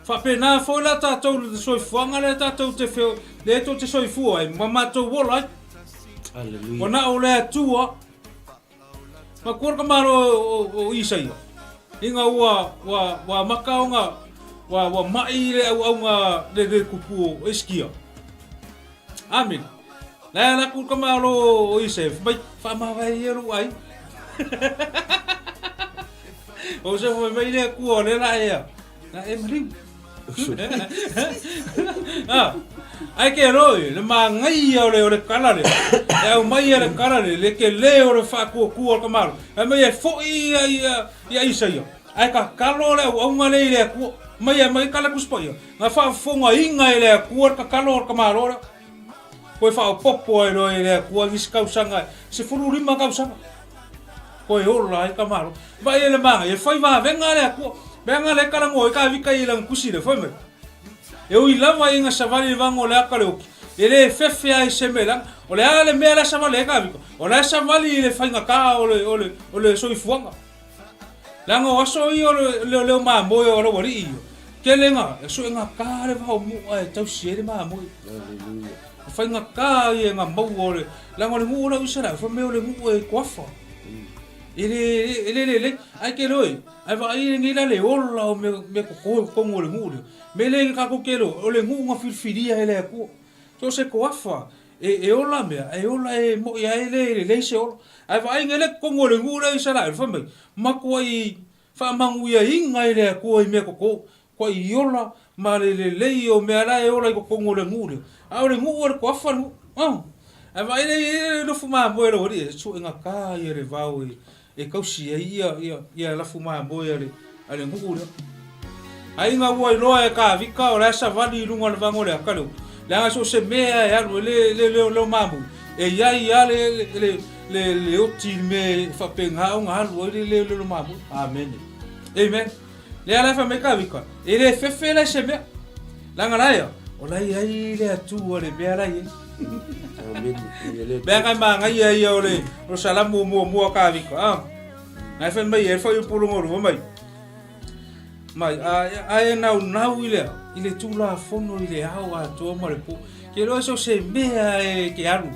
Whapena foi la tātou le soifuaga le tātou te wheo, le tō te soifua ai, ma mātou ola ai. Hallelujah. Ua na o le Atua, ma kua ka malo o Isaia. Inga ua, ua, ua maka o ngā, ua, ua mai le au au ngā le le kupu o Eskia. Amen. La la ku ka malo o Isaia, mai whaamawai ia ru ai. O se fai mai le Atua le la ea. Na e mariu. Ah, ai ke roi, le māngaia o le, o le kala le. E au mai e le kala le, le ke le o le whaakuakua o ka malo. E mai e foi ia, ia, ia Isaia. Ai ka kalo le au aunga le i le Atua. Mai e mai kala kuspa ia. Nga whaafonga inga e le Atua le kakalo o le ka malo le. Koe whaopopo ai roa i le Atua nisi kausanga, 15 kausanga. Koe ola ai ka malo. Vai e le māngai, e whai vāwenga le Atua. Mea ngā le karango e ka vika i lang kusi le, whai mai. E ui lava i nga savali le vango le aka le oki. E le fefe ai se me langa. O le a le mea la savali e ka vika. O la savali i le whainga ka o le, o le, o le soifuaga. Leaga o aso ia o le leo mamoe o Laualii ia, tele nga, e sue nga ka le vao mua e tausi ai le mamoe. Hallelujah. E whai nga ka ia nga maua o le, leaga o le nuu o lau Isarae, whai mea o le nuu e koafa. E le, e le le le, ai ke loe, ai vaai e nei la le ola o mea, mea koko e kongo o le nuu lea. Me le ka ko ke loe, o le nuu nga filfilia e le Atua. So o se toafa e ola mea, e ola e moʻi a e le lelei se ola. Ae vaaiga e le totonu o le nuu lea o Isaraelu, fai mai, matuai faamanuiaina e le Atua i mea toto, tuai ola ma le lelei o mea la e ola i totonu o le nuu lea, a o le nuu o le toafa le nuu. Ae vaai lea i le lofu mamoe a le aualii, e suegata ia le vao e e tausi ai ia lafu mamoe a le nuu lea. Ai ina ua iloa e Kavika o la e savali i luga o le vaga o le ata le upu, leaga so o se mea e alu e le leo mamoe, e i ai lava le oti i le mea e faapena ona alu ai le leo mamoe. Amene. Amen. Lea la e fai mai Kavika, e le fefe la i se mea. Leaga la ia, o la e i ai le Atua i le mea la e i ai. Mea e manaia ia o le Salamo muamua Kavika. Ah. Nai fai mai e fai upu longa lua mai. Mai a e naunau i le i le Tulafono i le ao atoa ma le po. Ke loa so se mea e ke alu.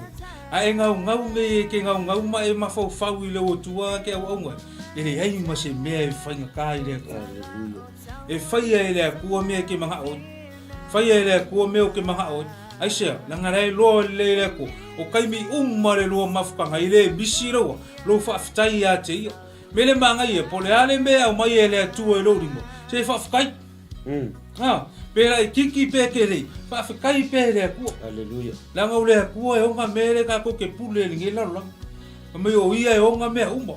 A e gaugau nei e ke gaugau ma e mafaufau i le Atua ke auaunga. E leai ma se mea e faigata i le Atua. E faia e le Atua mea e ke manao ai. Faia e le Atua mea o ke manao ai. Aisea, leaga la e loa lelei e le Atua, o taimi uma le lua mafutaga i le misi laua, lou faafetai ia te ia. Me le manaia, po o le a le mea e aumai e le Atua i lou lima, se faafetai. Ha, pe laititi pe kelei, faafetai pea i le Atua. Aleluia. Leaga o le Atua e ona mea lea tatou te pule i lenei lalolagi. Fai mai o ia e ona mea uma.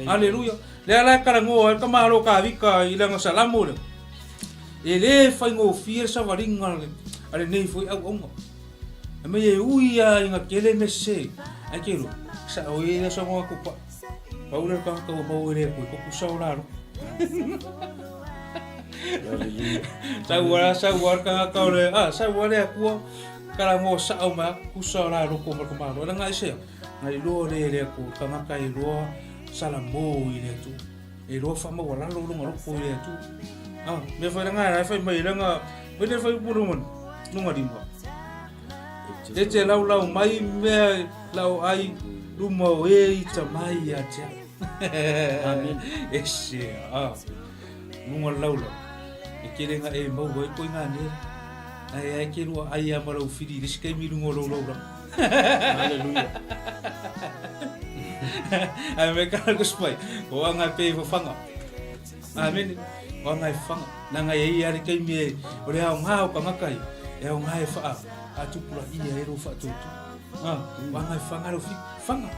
Aleluia. Lea la e talanoa ai le tamaloa Kavika i lana salamo lea. E le faigofie le savaliga a lenei foi auauna. Fai mai e ui lava ina tele mea sese, ae te iloa, sao ia ia saunoaga tupa. Pau lea o le tagata ua maua e le Atua, tutusa o lalo. Sau a sau a le tagata o le, ah, sau a le Atua, talanoa sao mai, tutusa o la loko ma le tamaloa. Leaga aisea? Na iloa lea e le Atua, tagata e iloa salamo i le Atua. E iloa faamaualalo lona loto i le Atua. Ah, mea fai langa la fai mai langa, mai le fai upu lona, lona lima. E te laulau mai mea lau ai luma o e i ta mai ia te au. Amen. E se, ah, lunga laulau. E kele nga e mau ai koe ngā nera. Ai ai ke rua ai a marau whiri, le si kaimi lunga o lau laulau. Hallelujah. Ai me kara ko spai. O anga pe fo whanga. Amen. O anga e whanga. Nanga e ia re keimi e o le ao ngā o kangaka i. E ao ngā e whaa. A tupula ia e ro wha tūtū. Ah, o anga e whanga ro fi. Whanga.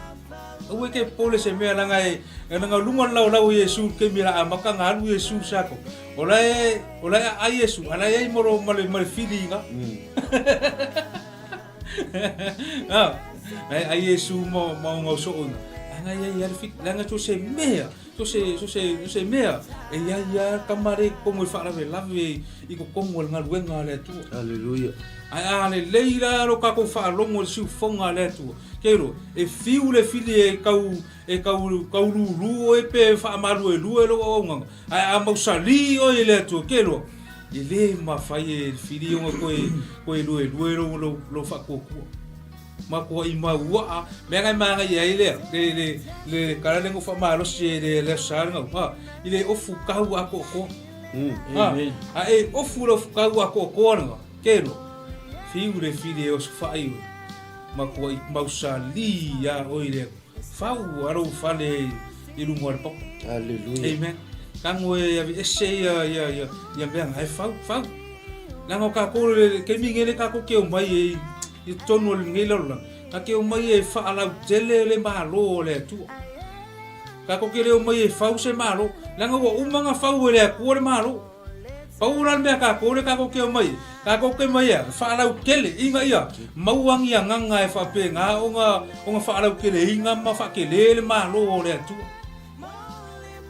Aua ke pole se mea langa e langa lunga lau lau Yesu ke mira a maka ngā alu Yesu sako. O la e o la e a Yesu ala e moro male male feelinga. Ai ai Iesu ma ma o ngau so'oga. Anga ia ia le fit langa so se mea, so se so se so se mea e ia ia tama le komo i faalavelave i totonu o le galuega a le Atua. Aleluia. Ae a lelei la lo tatou faalogo i le siufofoga a le Atua, ke iloa, e fiu le fili e tau e tau taulūlū oe pe faamaluelue lou auaunaga, ae a mausali oe i le Atua, ke iloa, E le mafai e le fili ona koe koe luelue lou lou lou faatuatua. Matua i mauaa, mea ngai manaia ai lea, le le le kala le ngo faamalosi e le le aso sa le gau, ha, i le ofu kau atoatoa. Ha, Amen. a e ofu le ofu kau atoatoa lega, ke loa, fiu le fili e osofai oe, matua i mausali iā oe i le Fau a lou fale i luga o le papa. Hallelujah. Amen. Tago e aveese ia ia ia ia mea na e fau fau. Leaga o tatou le taimi nei le tatou ke omai e i totonu o lenei lalolagi, na ke omai e faalautele le Malo o le Atua. Tatou ke le omai e fau se Malo, leaga ua uma ona fau e le Atua le Malo. Pau la le mea tatou lea tatou te omai ai, tatou te omai e faalautele ina ia maua ni agaga e faapena ona ona faalauteleina ma faatele le Malo o le Atua.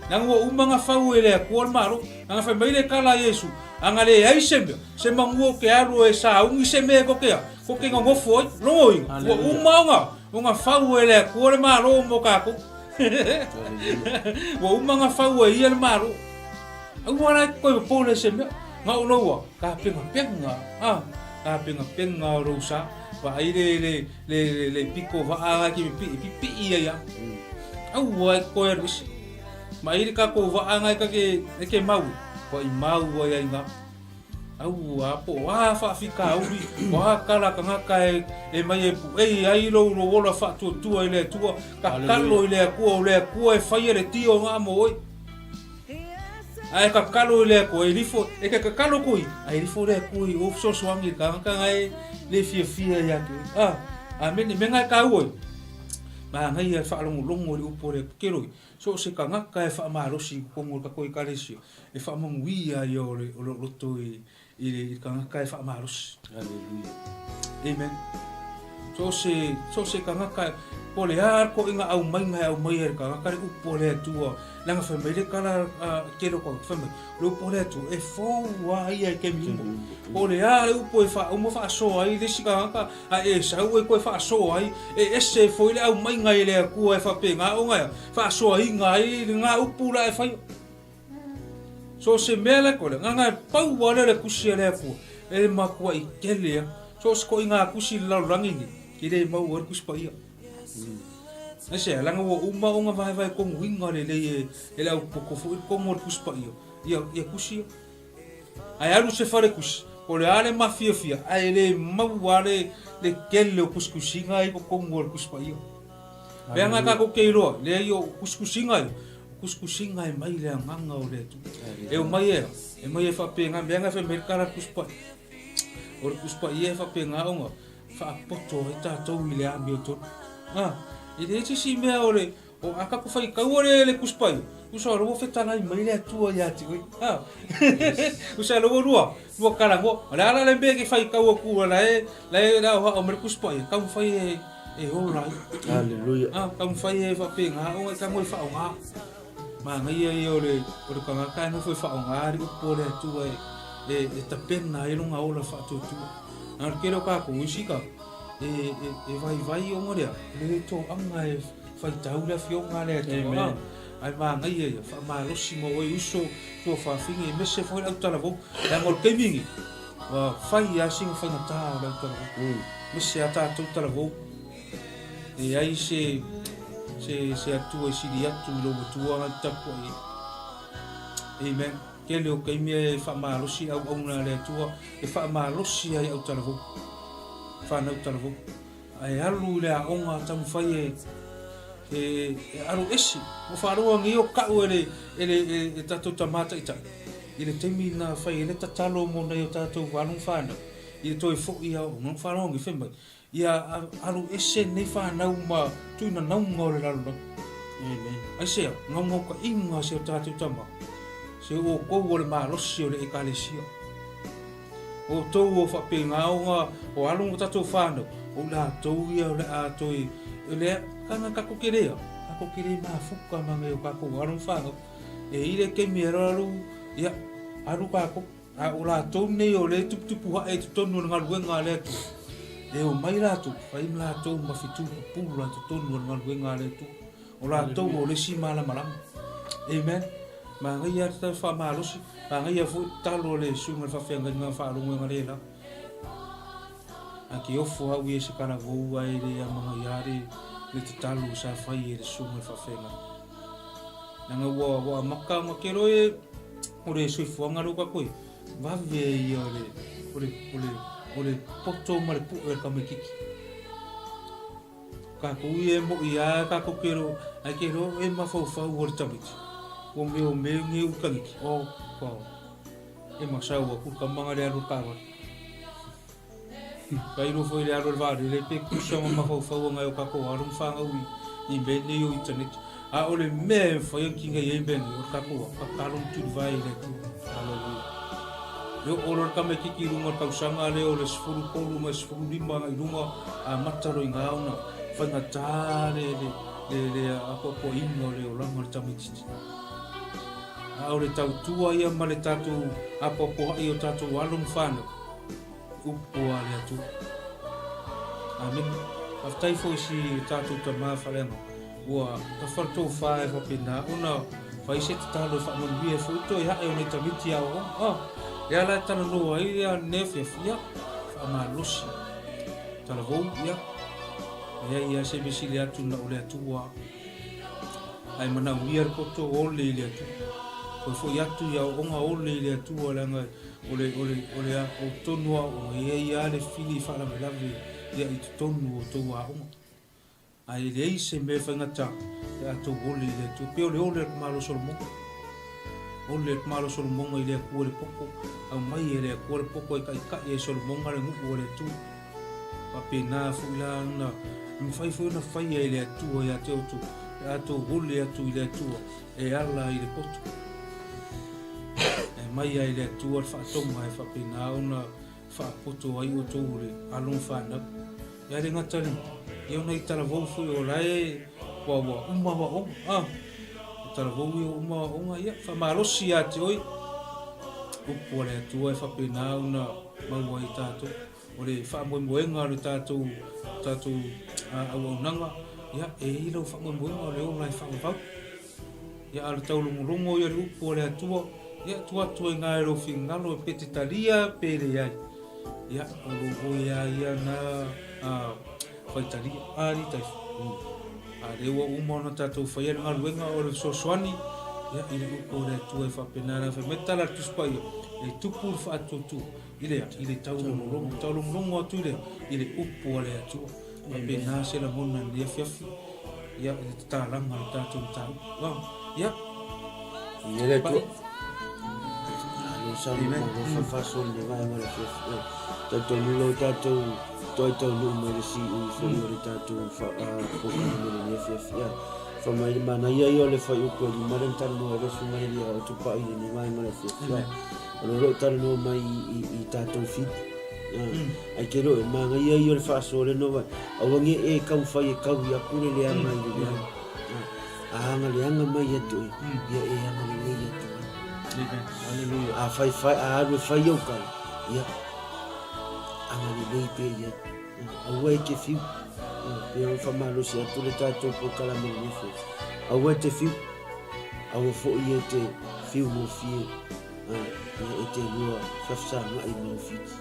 Leaga ua uma ona fau e le Atua le Malo. Leaga fai mai le tala a Iesu, ana leai se mea, se manu o te alu e sauni se mea ko te a, ko te nonofo ai. Logo ina, ua uma ona ona fau e le Atua le Malo mo tatou. Ua uma ona fau e ia le Malo. Aua la e koe popole se mea, na o lou a, tapengapenga, a, tapengapenga o lou sa, vaai le, le, le, le, le piko vaa ki pipii, pipii ai a. Aua e koe alu ese. Mai le tatou vaa ngai ka ke, e ke mau, kua i mau ai ai ngā. Aua, po o a faafitauli, o a tala tagata e, e mai e puʻei ai lou lou ola faatuatua i le Atua, tatalo i le Atua, o le Atua e faia le tio na mo oe. Ae tatalo i le Atua, e lifo, e te tatalo kui, ae lifo le Atua i ou fesoasoani i le tagata na e le fiafia ia te oe. Ah, amene, mea na e taua ai. Manaia e faalogologo i le upu a le Atua. Kelo, so o se tagata e faamalosi i totonu o le tatou Ekalesia, E faamanuia ia o le o loto i i le tagata e faamalosi. Hallelujah. Amen. So se so se tagata po le a koʻiga aumaiga e aumai e le tagata le upu a le Atua leaga fai mai le tala a tele o tagata fai mai le upu a le Atua e fou a ia i taimi uma. Po le a le upu e faauma faasoa ai le isi tagata a e sau e toe faasoa ai e ese foi le aumaiga e le Atua e faapena ona e faasoaina ai lena upu la e faia. So o se mea le kole, nganga e pau a lea le kusi a le Atua, e matuaʻi tele a. So o se koʻiga kusi i le lalolagi nei, e le maua ai le Tusi Paia. Aisea, leaga ua uma ona vaevae tonuina lelei e, e le aupoto foi le tonu o le Tusi Paia, ia, ia tusi ia. Ae alu se fale tusi, po o le a le mafiafia, ae le maua le, le tele o tusitusiga i totonu o le Tusi Paia. Leaga tatou te iloa, leai o tusitusiga ia, tusitusiga e mai le agaga o le Atua. E omai e a? E mai e faapena, mea na fai mai le tala a le Tusi Paia. O le Tusi Paia e faapena ona faapoto ai tatou i le amiotonu. A, e leai se isi mea o le, o a tatou faitaua le, le Tusi Paia, tusa o lea ua fetalai mai le Atua ia te oe. A, tusa o lea ua lua, lua talanoa. O le a la le mea e te faitau atu la e, la e aoao mai le Tusi Paia, taumafai e, e ola ai. Hallelujah. A, taumafai e faapena ona e tago e faaaoga. Manaia ia o le, o le tagata e nofo e faaaoga le upu a le Atua e, e, e tapena ai lona ola faatuatua. A o le tele o tatou isi ka, e, e, e vaivai ona lea, e le toaga e faitau le afioga a le Atua. Amen. Ae manaia ia, faamalosi mo oe uso, tuafafine, aemaise foi le autalavou. Leaga o le taimi lenei, ua fai lava sina faigata o le autalavou. Aemaise a tatou talavou. Leai se, se, se Atua e sili atu i lou Atua na te tapuai ai. Amen. Tele o taimi e faamalosi auauna a le Atua, e faamalosi ai autalavou, whanau talavou. Ae alu i le aoga taumafai e, e, e alo ese. Ua faalogo nei o ka'u e le, e le, e, e tatou tamā ta'ita'i i le taimi na fai ai le tatalo mo nai o tatou alo ma fanau i le toe fo'i aoaoga. Ua faalogo nei fai mai, ia alu ese nei fanau ma tuinanauga o le lalolagi. Amen. Aisea, gaugaukaʻiga si o tatou tama, se outou o le malosi o le Ekalesia. Outou o faapena ona o alo ma tatou fanau, o i latou ia o le a toe, o le kana tatou te lea, tatou te le mafuta ma nai o tatou alo ma fanau. E i le taimi e alualu, ia, alu tatou, a o latou nei o lea e tuputupu ae i totonu o le galuega a le Atua, e omai latou, fai ma latou ma fetu pupula i totonu o le galuega a le Atua. O latou o le isi malamalama. Amen. Manaia le faamalosi, manaia foi le tatalo a le susuga i le faafeagaiga faalogoega le la. A ke ofo au ia se kalavou ae le amanaia le, le tatalo sa fai e le susuga i le faafeagaiga. Leaga ua, ua amata ona kelo e o le soifuaga lea ua tatou i ai, vave ia o le, o le, o le, o le poto ma le puʻe o le tamaititi. Kakou ia e moʻi a kakou ke ro ai ke ro e mafaufau o le tamaiti. Ua meo meo nge u tangiti. O, pa. E masau aku ka manga le alu kawale. Kai ro foi le alu le vaalele pe kusa ma mafaufau anga o kakou alu whangau i, i mea nei o internet. A o le mea e mawhai ang kinga i ei mea nei o le kakou a kakalo mtulivai i le Atua. Hallelujah. E oo loa le tamaititi i luga o le tausaga lea o le 13 ma le 15 agai luga, amata loa i ina ona faigata le, le, le, le apoapoaiga o le olaga o le tamaititi. A o le tautua ia ma le tatou apoapoai o tatou alo ma fanau, upu a le Atua. Amene. Faafetai foi si tatou tama faleaga ua tafa le tofa e faapena ona fai se tatalo e faamanuia ai foi toe ae o nai tamaiti aoaoga. Ah, lea la e talanoa ai ia lenei afiafi, ia, faamalosi. Talavou, ia, leai lava se mea sili atu na o le Atua. Ae manaomia le poto ole i le Atua. Toe foi atu i aoaoga ole i le Atua leaga O le, o le, o le a, o totonu o aoaoga, e i ai lava le fili faalavelave ia i totonu o tou aoga. Ae leai se mea e faigata pe a tou ole i le Atua. Pei o le ole a le tamaloa Solomoga. Ole a le tamaloa Solomoga i le Atua le poto, aumai e le Atua le poto e taitai ai Solomoga le nuu a le Atua. Faapena foi la ona mafai foi ona faia e le Atua ia te outou, pe a tou ole atu i le Atua e ala i le poto. E aumai ai e le Atua le faatoga e faapena ona faapoto ai outou o le alo ma fanau. Ia le gata lena, ia o nai talavou foi o la e ua ua uma aoaoga, a. O talavou ia ua uma aoaoga, ia faamalosi ia te oe upu a le Atua e faapena ona maua ai tatou. O le faamoemoega o le tatou tatou auaunaga, ia e i ai lau faamoemoega o le ola e faavavau. Ia a o le taulogologo ia i le upu a le Atua, ia tuu atu ai na i lou finagalo pe te talia pe leai. Ia o lou oe a ia na faitalia. A alii taifa. A lea ua uma ona tatou faia le galuega o le fesoasoani ia i le upu a le Atua e faapena la fai mai tala a le Tusi Paia, e tupu le faatuatua i le a? I le taulogologo. Taulogologo atu i le a? I le upu a le Atua. Faapena se lagona i lenei afiafi, ia, i le tatalaga o le tatou mataupu. Ia. Ia le Atua. Alo sa mo ma lo fafaso le vaega o le afiafi. Talitonu lau tatou toai taunuu mai le siu foi o le tatou polokalame i lenei afiafi. Fa mai le manaia ia o le fuaiupu e lima lea na talanoa ai le susuga i le Alii o Tupai i lenei vaega o le afiafi. O lo o talanoa mai i tatou fili. Ai ke loe, manaia ia o le faasoa lea na aua ne i e taumafai e taui atu le leaga i le leaga. A aga leaga mai ia te oe, ia e agalelei atu ai. A fai fai, a alu e fai au tala, ia agalelei pea i ai. Aua e te fiu. Pei ona faamalosi atu le tatou polokalame i lenei afiafi. Aua e te fiu. Aua foi e te fiu gofie. Ia e te lua feafesagai ma au fiti.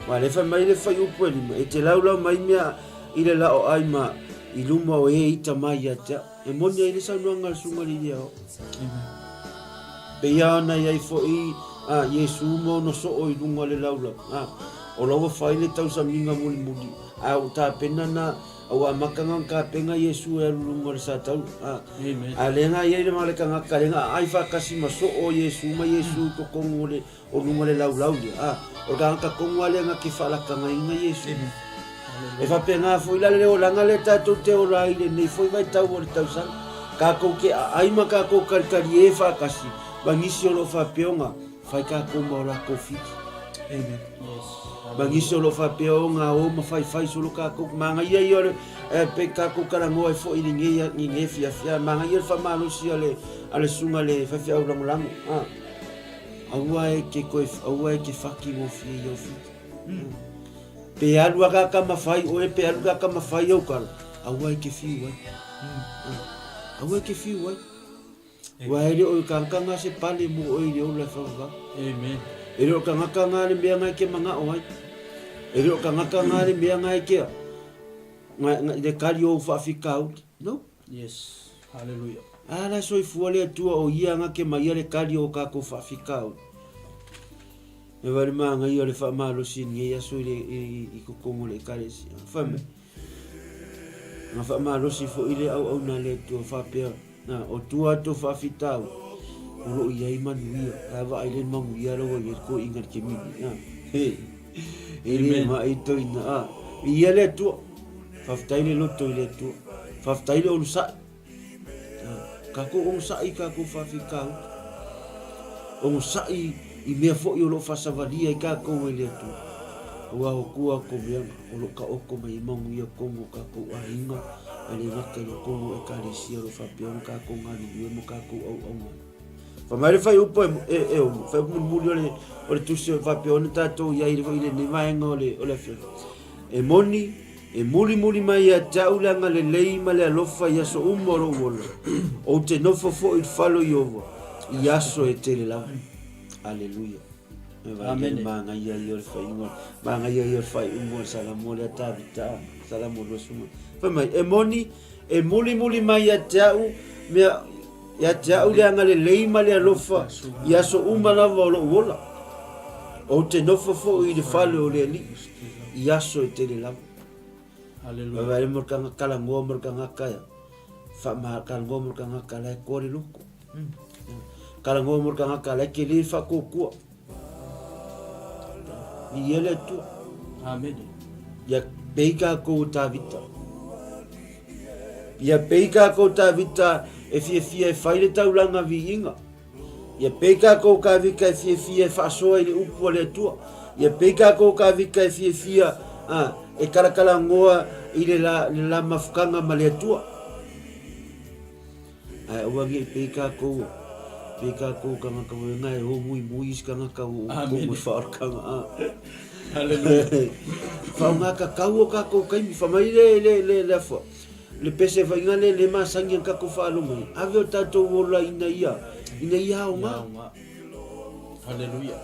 Aua lea fai mai le fuaiupu e lima, e te laulau mai mea i le laoai ma i luma o e ita mai ia te au. E moni ai le saunoaga a le Susuga i le Iliao. Pei ona i ai foi a Iesu ma ona soo i luga o le laulau. O la ua fai le tausamiga mulimuli, a ua tapena na A ua amata na ona tapena Iesu e alu i luga o le sataua. A, a lea na i ai le ma le tagata lea na aai faatasi ma soo o Iesu ma Iesu i totonu o le o luga o le laulau lea. A, o le tagata tonu lava lea na te faalatagaina Iesu. E faapena foi la le olaga lea tatou te ola ai i lenei foi vaitau o le tausaga. Tatou te aai ma tatou talitalie faatasi ma nisi o lo o faapea ona fai tatou ma o latou fiti. Amen. Ma nisi o lo o faapea ona o ma faifai solo tatou. Manaia ia o le pe tatou talanoa ai foi i lenei lenei afiafi. A manaia le faamalosi a le a le susuga i le faifeau lagolago. A aua e te toe aua e te faki gofie i au fiti. Pe alu a ka tama fai oe pe alu ka tama fai au kala, aua e te fiu ai. Aua e te fiu ai. Ua e le o le tagata nga se pale mo oe i le ola e whakawā. Amen. E le o le tagata nga le mea nga e ke manao ai. E le o le tagata nga le mea nga e ke nga, nga, le kali o whaafikauli. No. Yes. Hallelujah. A la soifua le Atua o ia nga ke mai ia le kali o kākou whaafikauli. E wale māngai o le whaamalosi i aso i, le, i, i kokongo le ekalesia. Whai mai. Na faamalosi foi le auauna a le Atua faapea, Na, o tua atu o faafitauli, o lo o i ai manuia. La e vaai le manuia la ua i ai le toeaina i le taimi nei. A, he, e le maʻi toeaina. A, viia le Atua. Faafetai le loto i le Atua. Faafetai le onosai. Tatou onosai i tatou faafitauli. Onosai i mea foi o lo o faasavalia ai tatou e le Atua. Aua o tua atu o mea o lo o taoto mai ai manuia tonu o tatou aiga, ae le gata i le tonu o Ekalesia o lo o faapea ona tatou galulue ma tatou auauna ai. Fai mai le fuaiupu e, e, e ono, fuaiupu mulimuli o le, o le tusi o faapea ona tatou i ai i lenei vaega o le, o le afiafi. E moni, E mulimuli mai ia te au le agalelei ma le alofa i aso uma o lou ola, ou te nofo foi i le fale o Ieova i aso e tele lava. Aleluia. Amene. Manaia ia o le faaiuga, manaia ia o le faaiuga o le Salamo lea Tavita, Salamo 20. Fai mai, e moni, e mulimuli mai ia te au, mea, ia te au le agalelei ma le alofa i aso uma lava o lou ola. Ou te nofo foi i le fale o le Alii i aso e tele lava. Vaavaai mo le tagata talanoa ma le tagata e talanoa mo le tagata la e toa le loto. Talanoa mo le tagata la e tele le faatuatua. Viia le Atua. Amene. Ia pei tatou o Tavita. Ia pei tatou Tavita e fiafia e fai le taulaga viiga. Ia pei tatou Tavita e fiafia e faasoa i le upu a le Atua. Ia pei tatou Tavita e fiafia e talatalanoa i le la, le la mafutaga ma le Atua. Ae aua ne i pei tatou, pei tatou tagata foi na e o muimui isi tagata ua Amene. komo i faaolataga. Haleluia. Faaaoga tatau o tatou taimi. Fai mai le, le, le, le afua, le pese faiga lea le masani ana tatou faalogo ai, ave o tatou ola ina ia, ina ia aoga. Aoga. Haleluia.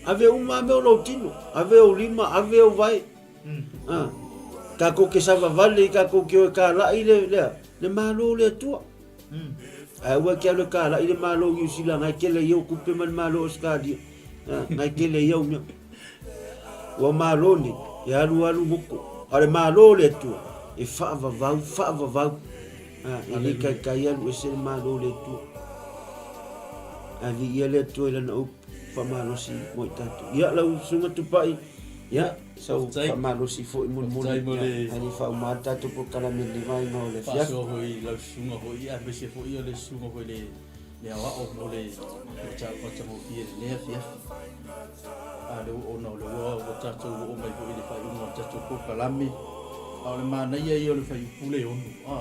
Ave uma lava mea o lou tino, ave ou lima, ave ou vae. A, tatou te savavale, tatou te o e kalai le, lea, le Malo o le Atua. Ae aua e te alu e kalai le Malo o Niu Sila, na e tele ai au tupe ma le Malo o Ausetalia. A, na e tele ai au mea. Ua Malo nei, e alu alu moko. A o le Malo o le Atua, e faavavau, faavavau. A, e le taitai alu ese le Malo o le Atua. Ae viia le Atua i Lana upu. Faamalosi mo i tatou. Ia, lau Susuga Tupai, ia, sau faamalosi foi mulimuli. Faafetai mo le. Ae le i faauma le tatou polokalame i lenei vaega o le afiafi. Faasoa foi i lau susuga foi, aemaise foi o le susuga foi i le aoao mo le mataupu matagofie i lenei afiafi. A lea ua ona o lea ua tatou oo mai foi i le faaiuga o le tatou polokalame, a o le manaia ia o le fuaiupu le 6. A.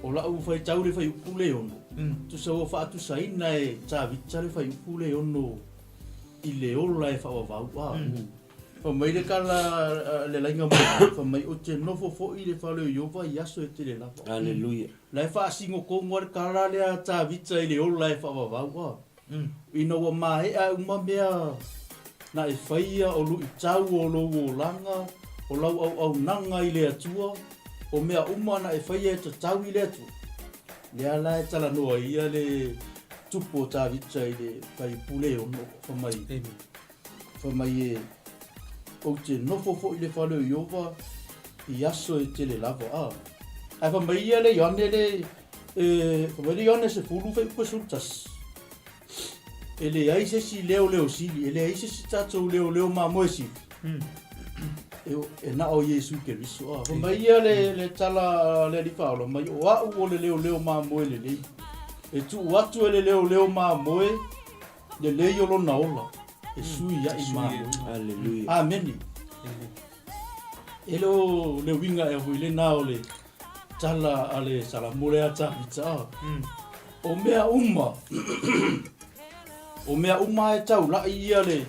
O lau faitau i le fuaiupu le 6, tusa ua faatusaina e Tavita le fuaiupu le 6 i le ola e faavavau. A. Fai mai le tala a le laiga muamua, fai mai, Ou te nofo foi i le fale o Ieova i aso e tele lava. Aleluia. La e faasino tonu lava le tala lea a Tavita i le ola e faavavau. A. Ina ua maea uma mea na e faia o luitau o lou olaga, o lau auaunaga i le Atua, o mea uma na e faia e tatau i le Atua, lea la e talanoa ai ia le tupu o Tavita i le fuaiupu le 6, fai mai, fai mai e, Ou te nofo foi i le fale o Ieova i aso e tele lava. A. Ae fai mai ia le Ioane le E, fai mai le Ioane 10 fuaiupu 11, e leai se isi leoleo sili, e leai se isi tatou leoleo mamoe sili, e, e na o Iesu Keriso. A, fai mai ia le, le tala a le Alii Faaola mai, o au o le leoleo mamoe lelei. E tuu atu e le leoleo mamoe lelei o lona ola, e sui ai mamoe. Hallelujah. Amene. E le o le uiga ea foi lena o le tala a le Salamo lea a Tavita, a. O mea uma, o mea uma e taulai ia le,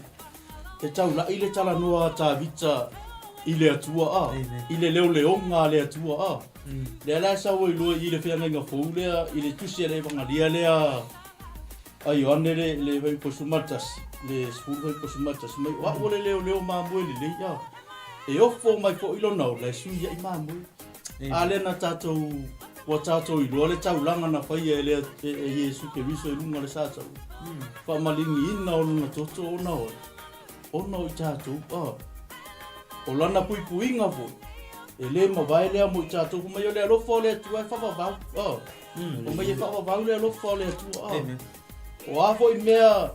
e taulai le talanoa a Tavita i le Atua, a, i le leoleoga a le Atua, a. Lea la e sau ai loa i le feagaiga fou lea, i le tusi a le Evangalia lea a Ioane le, le 21, le 10 21 mai, o au o le leoleo mamoe lelei, a. E ofo mai foi lona ola e sui ai mamoe. A lea na tatou, ua tatou iloa le taulaga na faia e le, e, e Iesu Keriso i luga o le sa taua. Faamaligiina o lona toto ona o ai? Ona o i tatou. A. O lana puipuiga foi, e le mavae lea mo i tatou. Fai mai o le alofa o le Atua e faavavau. A. Fai mai e faavavau le alofa o le Atua. A. O a foi mea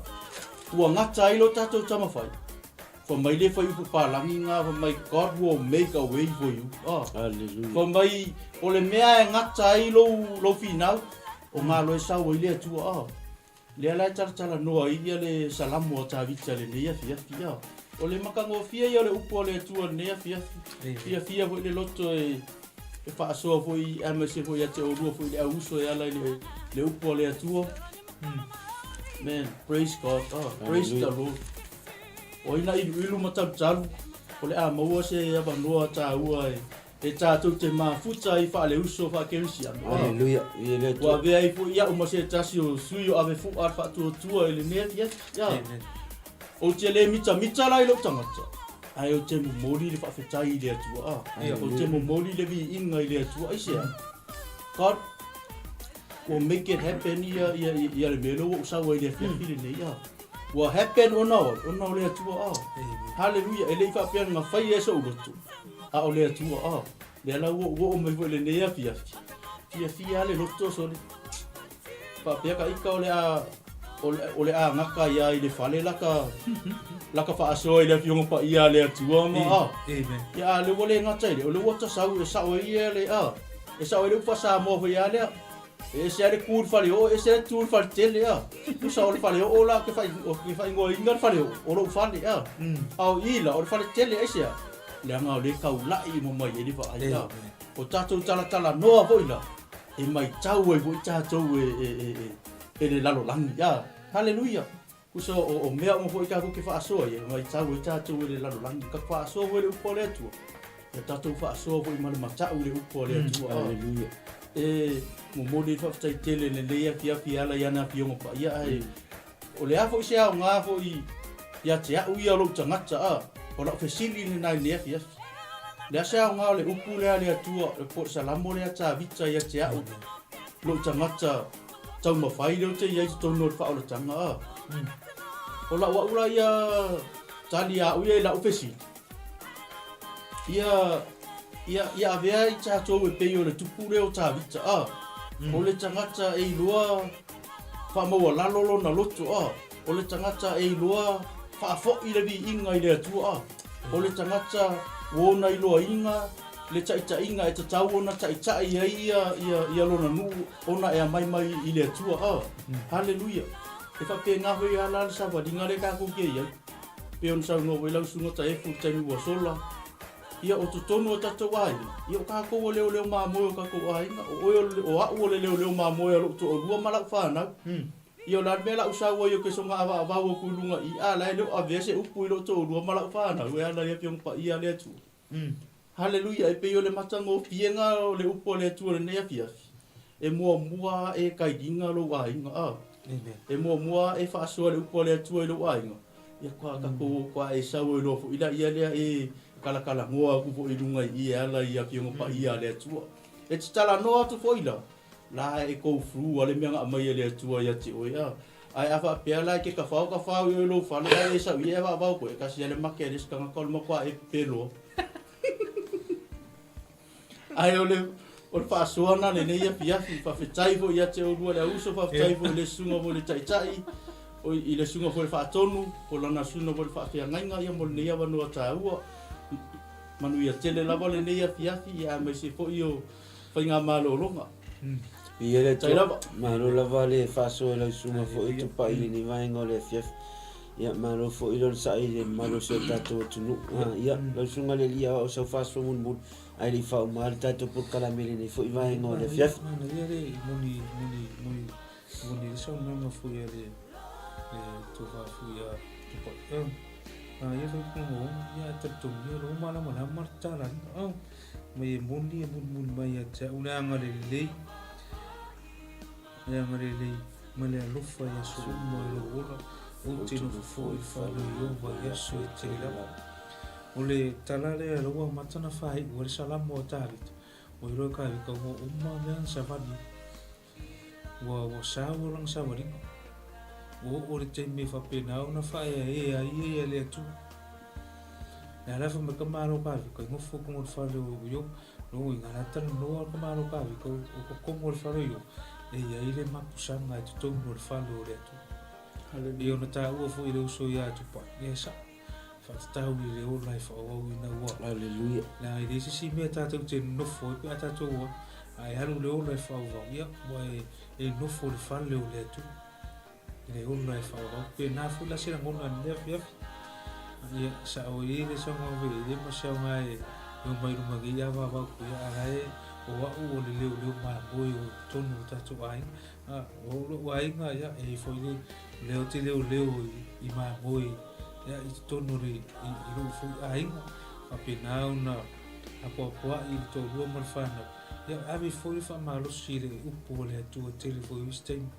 ua gata ai lo tatou tamafai, Fai mai le fuaiupu palagi nga fai mai God will make a way for you. Ah. Hallelujah. Fai mai o le mea e gata ai lou lou finau o ngā loe sau ai le Atua. Ah. Lea la e talatalanoa ai ia le Salamo a Tavita lenei afiafi. Ah. O le matagofie ia o le upu a le Atua lenei afiafi. Fiafia foi le loto e e faasoa foi aemaise foi ia te oulua foi le auuso e ala i le, le upu a le Atua. Man, praise God. Ah, praise the Lord. O ai na iluilu ma talutalu, o le a maua se avanoa taua e, e tatou te mafuta ai faaleuso faakerisiano. Ah, Aleluia. Ia le ua Atua. avea ai foi ia'u ma se tasi o sui o ave fu'a le faatuatua i lenei afiafi. Ia, Amen. ou te le mitamita la i lou tagata, ae ou te momoli le faafetai i le Atua. Ah, ou te momoli le viiga i le Atua. Aisea? God will make it happen ia, ia, ia le mea lea ua ou sau ai i le afiafi lenei. Ah. Ua happen ona o ai? Ona o le Atua a. Haleluia, e le i faapea na faia e so'u loto, a o le Atua a. Lea la ua ou oo mai foi i lenei afiafi, fiafia lava le loto sole. Faapea ka ika o le a o le a gata ai lava i le fale laka laka faasoa i le Afioga Paia a le Atua ma a. Ia a o lea ua le gata i lea, o lea ua tasau e sao ai ia le a. E sao ai le upu faa-Samoa foi lava lea. E ese lava le tu i le faleoo, ese lava le tu i le faletele a. Tusa o le faleoo la ou te faaigoaina le faleoo, o lou fale a. A o i la, o le faletele, aisea? Leaga o lea e taulai uma mai ai le vaai a. O tatou talatalanoa foi la, e maitau ai foi tatou e le lalolagi a. Haleluia! Tusa o mea uma foi tatou te faasoa ai, e maitau ai tatou e le lalolagi. Tatou faasoa foi i le upu a le Atua, ia tatou faasoa foi ma le matau i le upu a le Atua. Haleluia! E momoli le faafetai tele i lenei afiafi e ala i ana Afioga Paia, ae O le a foi se aoga foi ia te a'u ia o lo'u tagata, a o la'u fesili lena i lenei afiafi. O le a se aoga o le upu lea a le Atua, po o le Salamo lea a Tavita ia te a'u, lo'u tagata taumafai lea ou te i ai i totonu o le faaolataga, a? O la'u a'u la ia tali a a'u ia i la'u fesili, ia, ia, ia avea i tatou e pei o le tupu lea o Tavita, a? O le tagata e iloa Faamaualalo lona loto, a. O le tagata e iloa faafo'i le viiga i le Atua, a. O le tagata ua ona iloaina le taitaiga e tatau ona taitai ai ia, ia, ia lona nuu ona e aumai mai i le Atua, a. Haleluia! E faapena foi a la le savaliga lea tatou te i ai. Pei ona saunoa foi lau Susuga Taefu i le taimi ua sola, Ia, o totonu o tatou aiga, ia o tatou o leoleo mamoe o tatou aiga, o oe o le, o a'u o le leoleo mamoe a lo'u toalua ma la'u fanau. Ia o le a le mea la'u sau ai o ke soga avaavau atu i luga i i, a la e le o avea se upu i lo'u toalua ma la'u fanau e ala i Afioga Paia a le Atua. Haleluia, e pei o le matagofie-na o le upu a le Atua i lenei afiafi, e muamua a'e e kailiga lou aiga, a. E muamua a'e e faasoa le upu a le Atua i lou aiga. Ia kua tatou kua e sau ai loa foi laia lea e kalakalanoa atu foi i luga i i e ala i Afioga Paia a le Atua. E te talanoa atu foi la, la e go through a le mea na aumai e le Atua ia te oe a. Ae a faapea la e te tafao tafao i oe lou fale ae e sau i e avaavao koe, e kasi a le make a le isi tagata o le matua e pepelo. Ae o le o le faasoa na lenei afiafi, faafetai foi ia te oulua le auso, faafetai foi i le susuga foi i le taitai, o i le susuga foi i le faatonu, po o lana susuga foi i le faafeagaiga, ia mo lenei avanoa taua. Manuia tele lava lenei afiafi, ia aemaise foi o faigamalologa. Ia le Faafetai lava. Malo lava le faasoa i lau susuga foi Tupai i lenei vaega o le afiafi. Ia malo foi le onosai i le mamalu o si o tatou atunuu. Ia, lau susuga i le alii aoao sau faasoa mulimuli ae le i faauma le tatou polokalame i lenei foi vaega o le afiafi. Manaia le moni moni moni moni le saunoaga foi a le le tofa foi a Tupai. Manaia foi punaoa ia e talitonu ia o lo o malamalama le tatalaina. Mai e moni e mulimuli mai ia te au le agalelei, le agalelei ma le alofa i aso uma i lou ola, ou te nofo foi i le fale o Ieova i aso e tele lava. O le tala lea la ua amata ona faaiu ai le Salamo a Tavita, ua iloa e Tavita ua uma mea na savali. Ua, ua sao lana savaliga. Ua oo le taimi e faapena ona faaeaea ai ia ia le Atua. Le ala fai mai ka malo Kavika, i nofo kogo le fale o Iobo. Lona uiga, la talanoa ka malo Kavika o kokogo le fale o Iobo, e i ai le mapusaga i totonu o le fale o le Atua. Haleluia. E ona taua foi le uso ia Tupai, ia e sao. Faatatau i le ola e faaauauina ua. Haleluia. Leaga e leai se isi mea tatou te nofo ai pe a tatou a, ae alu le ola e faaauau, ia, ua e, e nofo i le fale o le Atua, i le ola e faaauau. Pena foi la se lagona i lenei afiafi. Ia, sao e i ai le saunoaga e le ma se aoga e omai i luma nei avaava atu ia, a la e, o au o le leoleo mamoe o totonu o tatou aiga. A, o lou aiga, ia, e i ai foi le, lea ou te leoleo i, i mamoe ia, i totonu o le, i, i lou foi aiga, faapena ona apoapoai i le toalua ma le fanau, ia, ave foi le faamalosi i le upu a le Atua tele foi i isi taimi,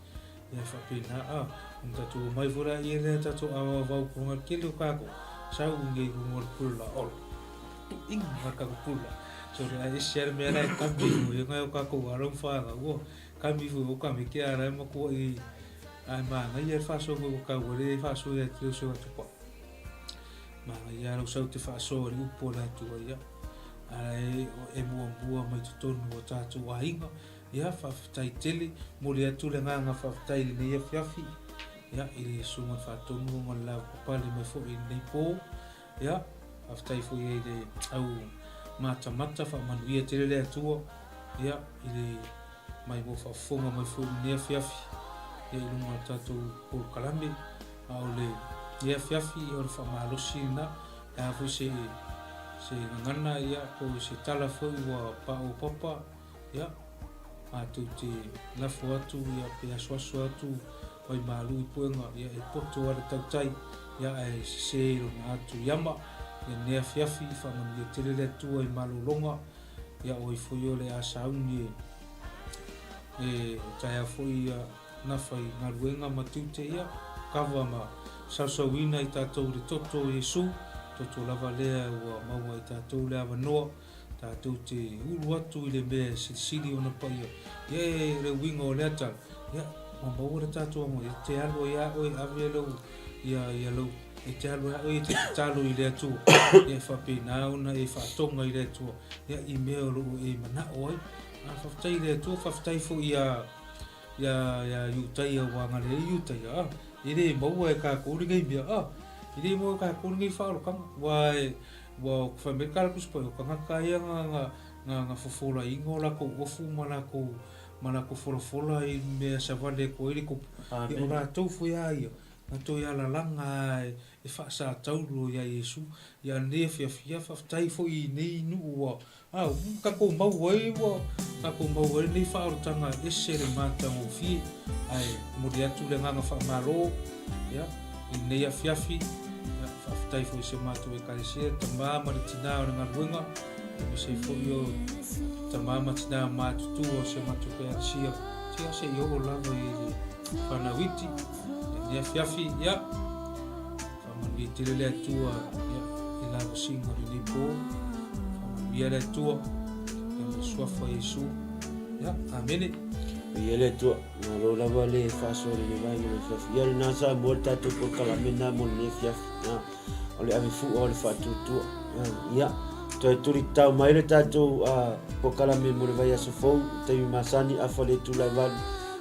ia, faapena, a, ona tatou omai foi laia lea tatou avavau kuga tele o kākou, sau nei i luga o le pule la ola, tuuina ma le tatou pule la, so le ae ese lava le mea la e kami ifo ai nai o tatou alo ma fanau, ua kami ifo, o kami ke ala e matua i. Ae manaia le faasoa mai ua tau ua le faasoa ia te le uso atu pa. Manaia lava lou sau te faasoa i le upu a le Atua ia. Ae e muamua mai totonu o tatou aiga. Ia faafetai tele, momoli atu le agaga faafetai i lenei afiafi. Ia i le Susuga i le Faatonu ma le lavapapale mai foi i lenei po. Ia, faafetai foi i le au matamata, faamanuia tele le Atua, ia, i le mai mo faafofoga mai foi i lenei afiafi, ia, i luga o le tatou polokalame. A o lenei afiafi, ia, o le faamalosi lena, le a foi se, se gagana, ia, po o se tala foi ua paopapa, Ia, matou te lafo atu, ia, pe asuasu atu vaimalu i puega, ia, e poto lava le tautai, ia, ae sese i lona atu iama. Ia, lenei afiafi, faamanuia tele le Atua i malologa, ia, o ai foi o le a sauni e, e taeao foi, ia, nafa i galuega ma tiute, ia, kava ma sausauina i tatou i le toto o Iesu, toto lava lea ua maua e tatou le avanoa, Tatou te ulu atu i le mea e silisili ona paia. Ia e le uiga o lea tala, ia, ua maua le tatou amoa, e te alu ai a oe, ave lau, ia, ia lau, e te alu ai a oe e te tatalo i le Atua, ia e faapena ona e faatoga i le Atua, ia, i mea o lo o e manao ai. A faafetai i le Atua, faafetai foi ia, ia, ia Iutaia ua agalelei Iutaia, a, e le maua e tatou lenei mea, a, e le maua e tatou lenei faaolotaga, aua e, Ua fai mai le tala Tusi Paia, o tagata ia na, na, na fofolaina o latou ofu ma latou, ma latou folafola i mea savali atu ai le tupu. Ia o latou foi a ia, na toe alalaga e, e faasataulo ia Iesu. Ia nei afiafi, ia faafetai foi i nei nuu ua, a, ua tatou mau ai, ua tatou mau ai lenei faaolotaga e ese le matagofie. Ae momoli atu le agaga faamalo, ia, i lenei afiafi, ia, faafetai foi i si o matou Ekalesia, tama ma le tinā o le galuega, aemaise ai foi o tama ma tinā matutua o si o matou Ekalesia, ia se i oo lava i le fanau iti, i lenei afiafi, ia, Faamanuia tele le Atua ia, i lavasiga o lenei po. Faamanuia le Atua ia ma le suafa o Iesu. Ia, amene. Ia le Atua, malo lava le faasoa i lenei vaega o le afiafi. Ia lena sa moa le tatou polokalame lena mo lenei afiafi. Ia, o le ave fua o le faatuatua. Ia, toe tuli tatao mai le tatou polokalame mo le vaiaso fou, taimi masani, afa le itula e 8.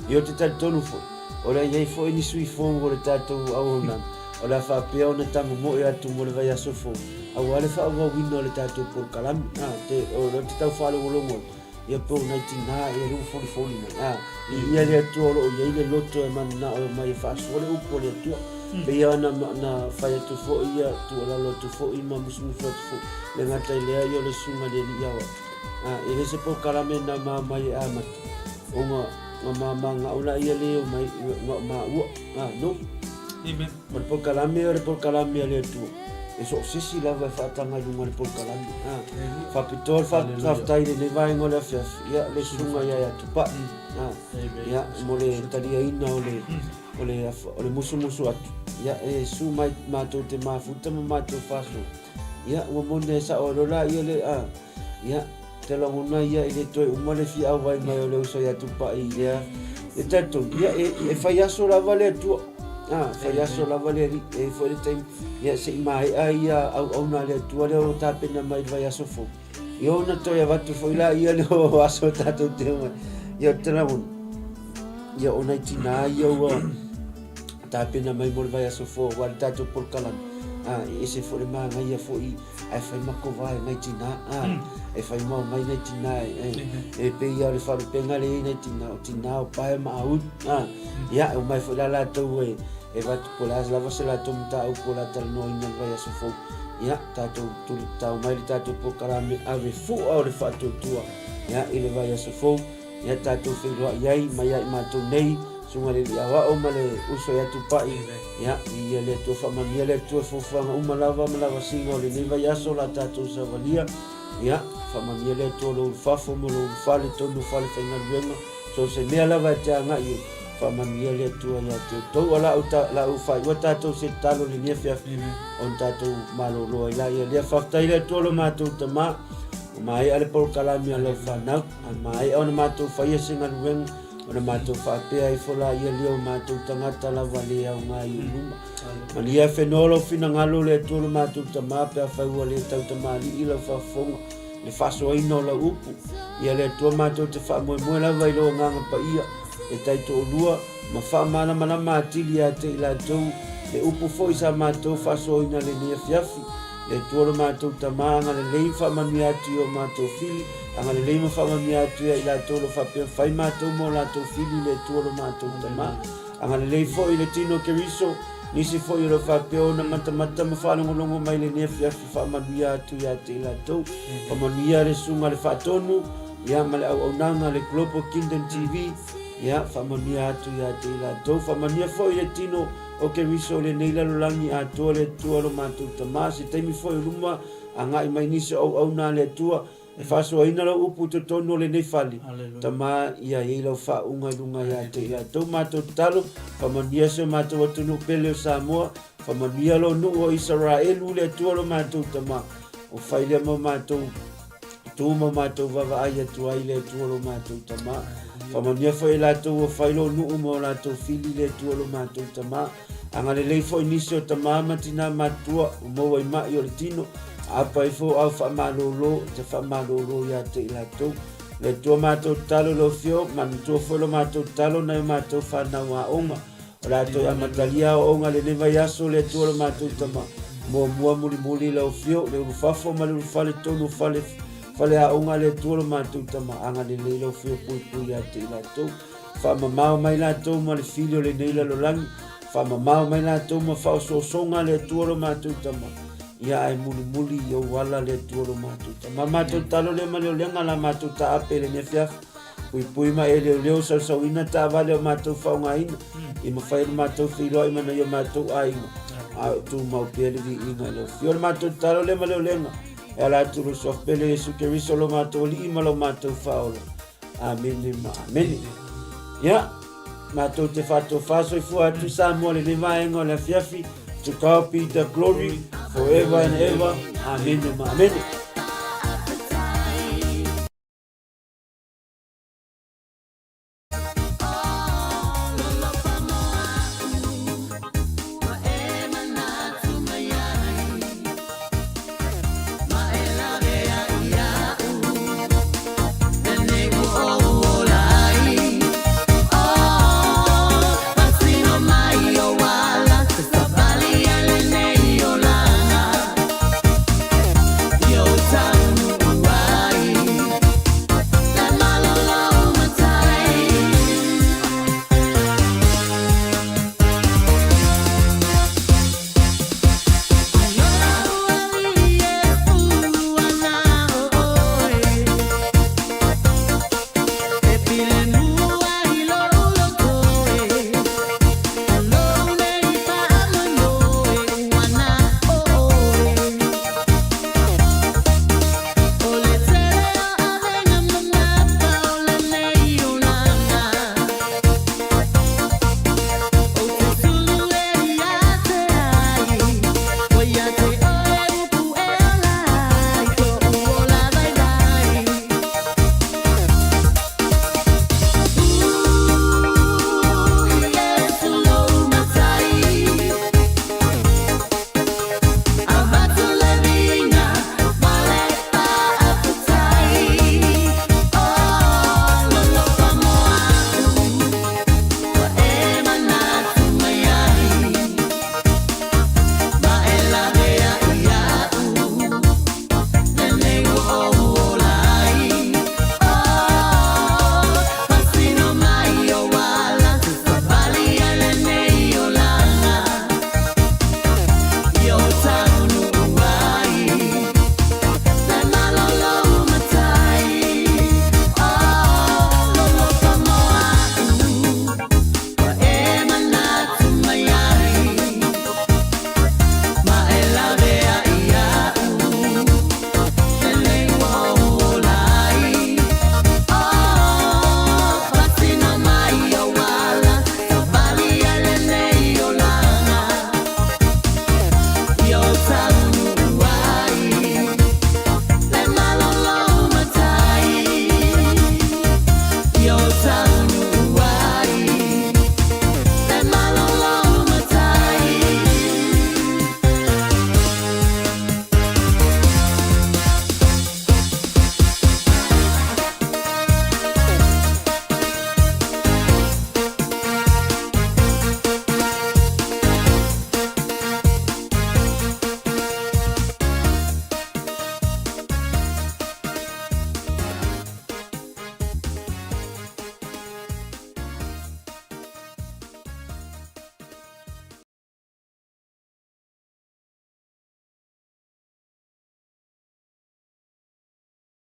Ia ou te talitonu foi, O le a i ai foi ni sui fou o le tatou auaunaga, o le a faapea ona tamomoe atu mo le vaiaso fou, aua le faaauauina o le tatou polokalame. A, te, o lea ou te tau faalogologo atu, ia po o nai tinā, ia lea ua folifoli mai. A, viia le Atua o lo o i ai le loto e mananao e omai e faasoa le upu a le Atua. Pei lava na, na fai atu foi ia, tuualalo atu foi ma musumusu atu foi, le gata i lea ia o le Susuga i le Alii Aoao. A, e le se polokalame na mamai e amata, ona Nga mama nga ula ia le o mai nga maua. Ah, no. Amen. O le polokalame o le polokalame a le Atua. E so o se isi lava e faataga i luga o le polokalame. Ah, faapitoa le faafetai i lenei vaega o le afiafi. Ia, le susuga ia ia Tupai. Ah, ia, mo le taliaina o le, o le, o le musumusu atu. Ia, e su mai matou te mafuta ma matou faasoa. Ia, ua moni e sao ai loa la ia le, ah, Ia, te lagona ia e le toe uma le fia auai mai o le uso ia Tupai i lea. E talitonu, ia, e, e fai aso lava le Atua. Ah, fai aso lava le Alii. E i ai foi le taimi, ia, se i maea ia auauna a le Atua lea o lo o tapena mai i le vaiaso fou. Ia ona toe avatu foi la ia le o aso tatou te omai. Ia, ou te lagona, ia, o nai tinā ia ua tapena mai mo le vaiaso fou aua le tatou polokalame. Ah, e ese foi le manaia foi Ae fai ma kova e nai tina, a, e fai mau mai nai tina e, e, e pei ia o le faalupega lea e i ai nai tina, o tina o pae ma auli, a, ia, e omai foi la latou e, e avatu po o le a lava se latou mataupu o le a talanoaina i le vaiaso fou, ia, tatou tuli tatao mai le tatou polokalame ave fua o le faatuatua, ia, i le vaiaso fou. Ia tatou feiloai ai ma ia i matou nei, Susuga i le Alii Aoao ma le uso ia Tupai. Ia, viia le Atua, faamanuia le Atua i fuafuaga uma lava ma lavasiga o lenei vaiaso la tatou savalia. Ia, faamanuia le Atua lou ulufafo ma lou ulufale, tonu o fale faigaluega, so o se mea lava e te agai ai, faamanuia le Atua ia te outou. A la ou, la ou faaiua tatou se tatalo i lenei afiafi, ona tatou malolo ai laia lea. Faafetai le Atua lo matou Tama, ua maea le polokalame a lau fanau. A maea ona matou faia se galuega. Ona matou faapea ifo laia lea o matou tagata lava le aoga i ou luma. Malia whenua lou finagalo le Atua lo matou Tama pe afai ua le tautamalii lau faafofoga le faasoaina o lau upu. Ia le Atua matou te faamoemoe lava i lou Agaga Paia e taitoalua ma faamalamalama atili ia te i latou le upu foi sa matou faasoaina lenei afiafi. Le Atua lo matou Tama, agalelei ma faamanuia atu i o matou fili, agalelei ma faamanuia atu ia i latou o lo o faapea fai matou ma o latou fili le Atua lo matou Tama. Agalelei foi i le tino o Keriso, nisi foi o lo o faapea ona matamata ma faalogologo mai lenei afiafi faamanuia atu ia te i latou. Faamanuia le Susuga le Faatonu, ia ma le auaunaga le Global Kingdom TV, ia faamanuia atu ia te i latou. Faamanuia foi le tino o Keriso lenei lalolagi atoa le Atua lo matou Tama, se taimi foi o luma agai mai nisi o auauna a le Atua, E faasoaina lau upu i totonu o lenei fale, Tama, ia i ai lau faauuga i luga ia te i latou. Matou tatalo, faamanuia si o matou atunuu pele o Samoa, faamanuia lou nuu o Isaraelu, le Atua lo matou Tama, o fai lea ma matou tu ma matou vaavaai atu ai le Atua lo matou Tama. Faamanuia foi e latou ua fai lou nuu ma o latou fili le Atua lo matou Tama. Agalelei foi nisi o tama ma tinā matutua ua maua i maʻi o le tino, aapa ifo o au faamalōlō, te faamalōlō ia te i latou. Le Atua matou tatalo i lou afio, manatua foi lo matou tatalo nai o matou fanau aoga. O le a toe amatalia aoaoga i lenei vaiaso, le Atua lo matou Tama. Muamua mulimuli i lau afio, le ulufafo ma le ulufale tonu o fale, faleaoga le Atua lo matou Tama. Agalelei lau afio puipui ia te i latou. Faamamao mai latou ma le fili o lenei lalolagi, faamamao mai latou ma faaosoosoga le Atua lo matou Tama, ia ae mulimuli i ou ala le Atua lo matou Tama. Matou talo lea ma le olega la matou taape i lenei afiafi, puipui ma e leoleo sausauina taavale o matou faaaogaina, i mafai ona matou feiloai ma nai o matou aiga, a o tumau pea le viiga i lau afio. O le matou talo lea ma le olega, e ala atu i lou Suafa Pele Iesu Keriso lo matou Alii ma lo matou Faaola. Amene ma amene. Ia, matou te faatofā soifua atu Samoa lenei vaega o le afiafi. To God be the glory forever and ever. Amene ma amene.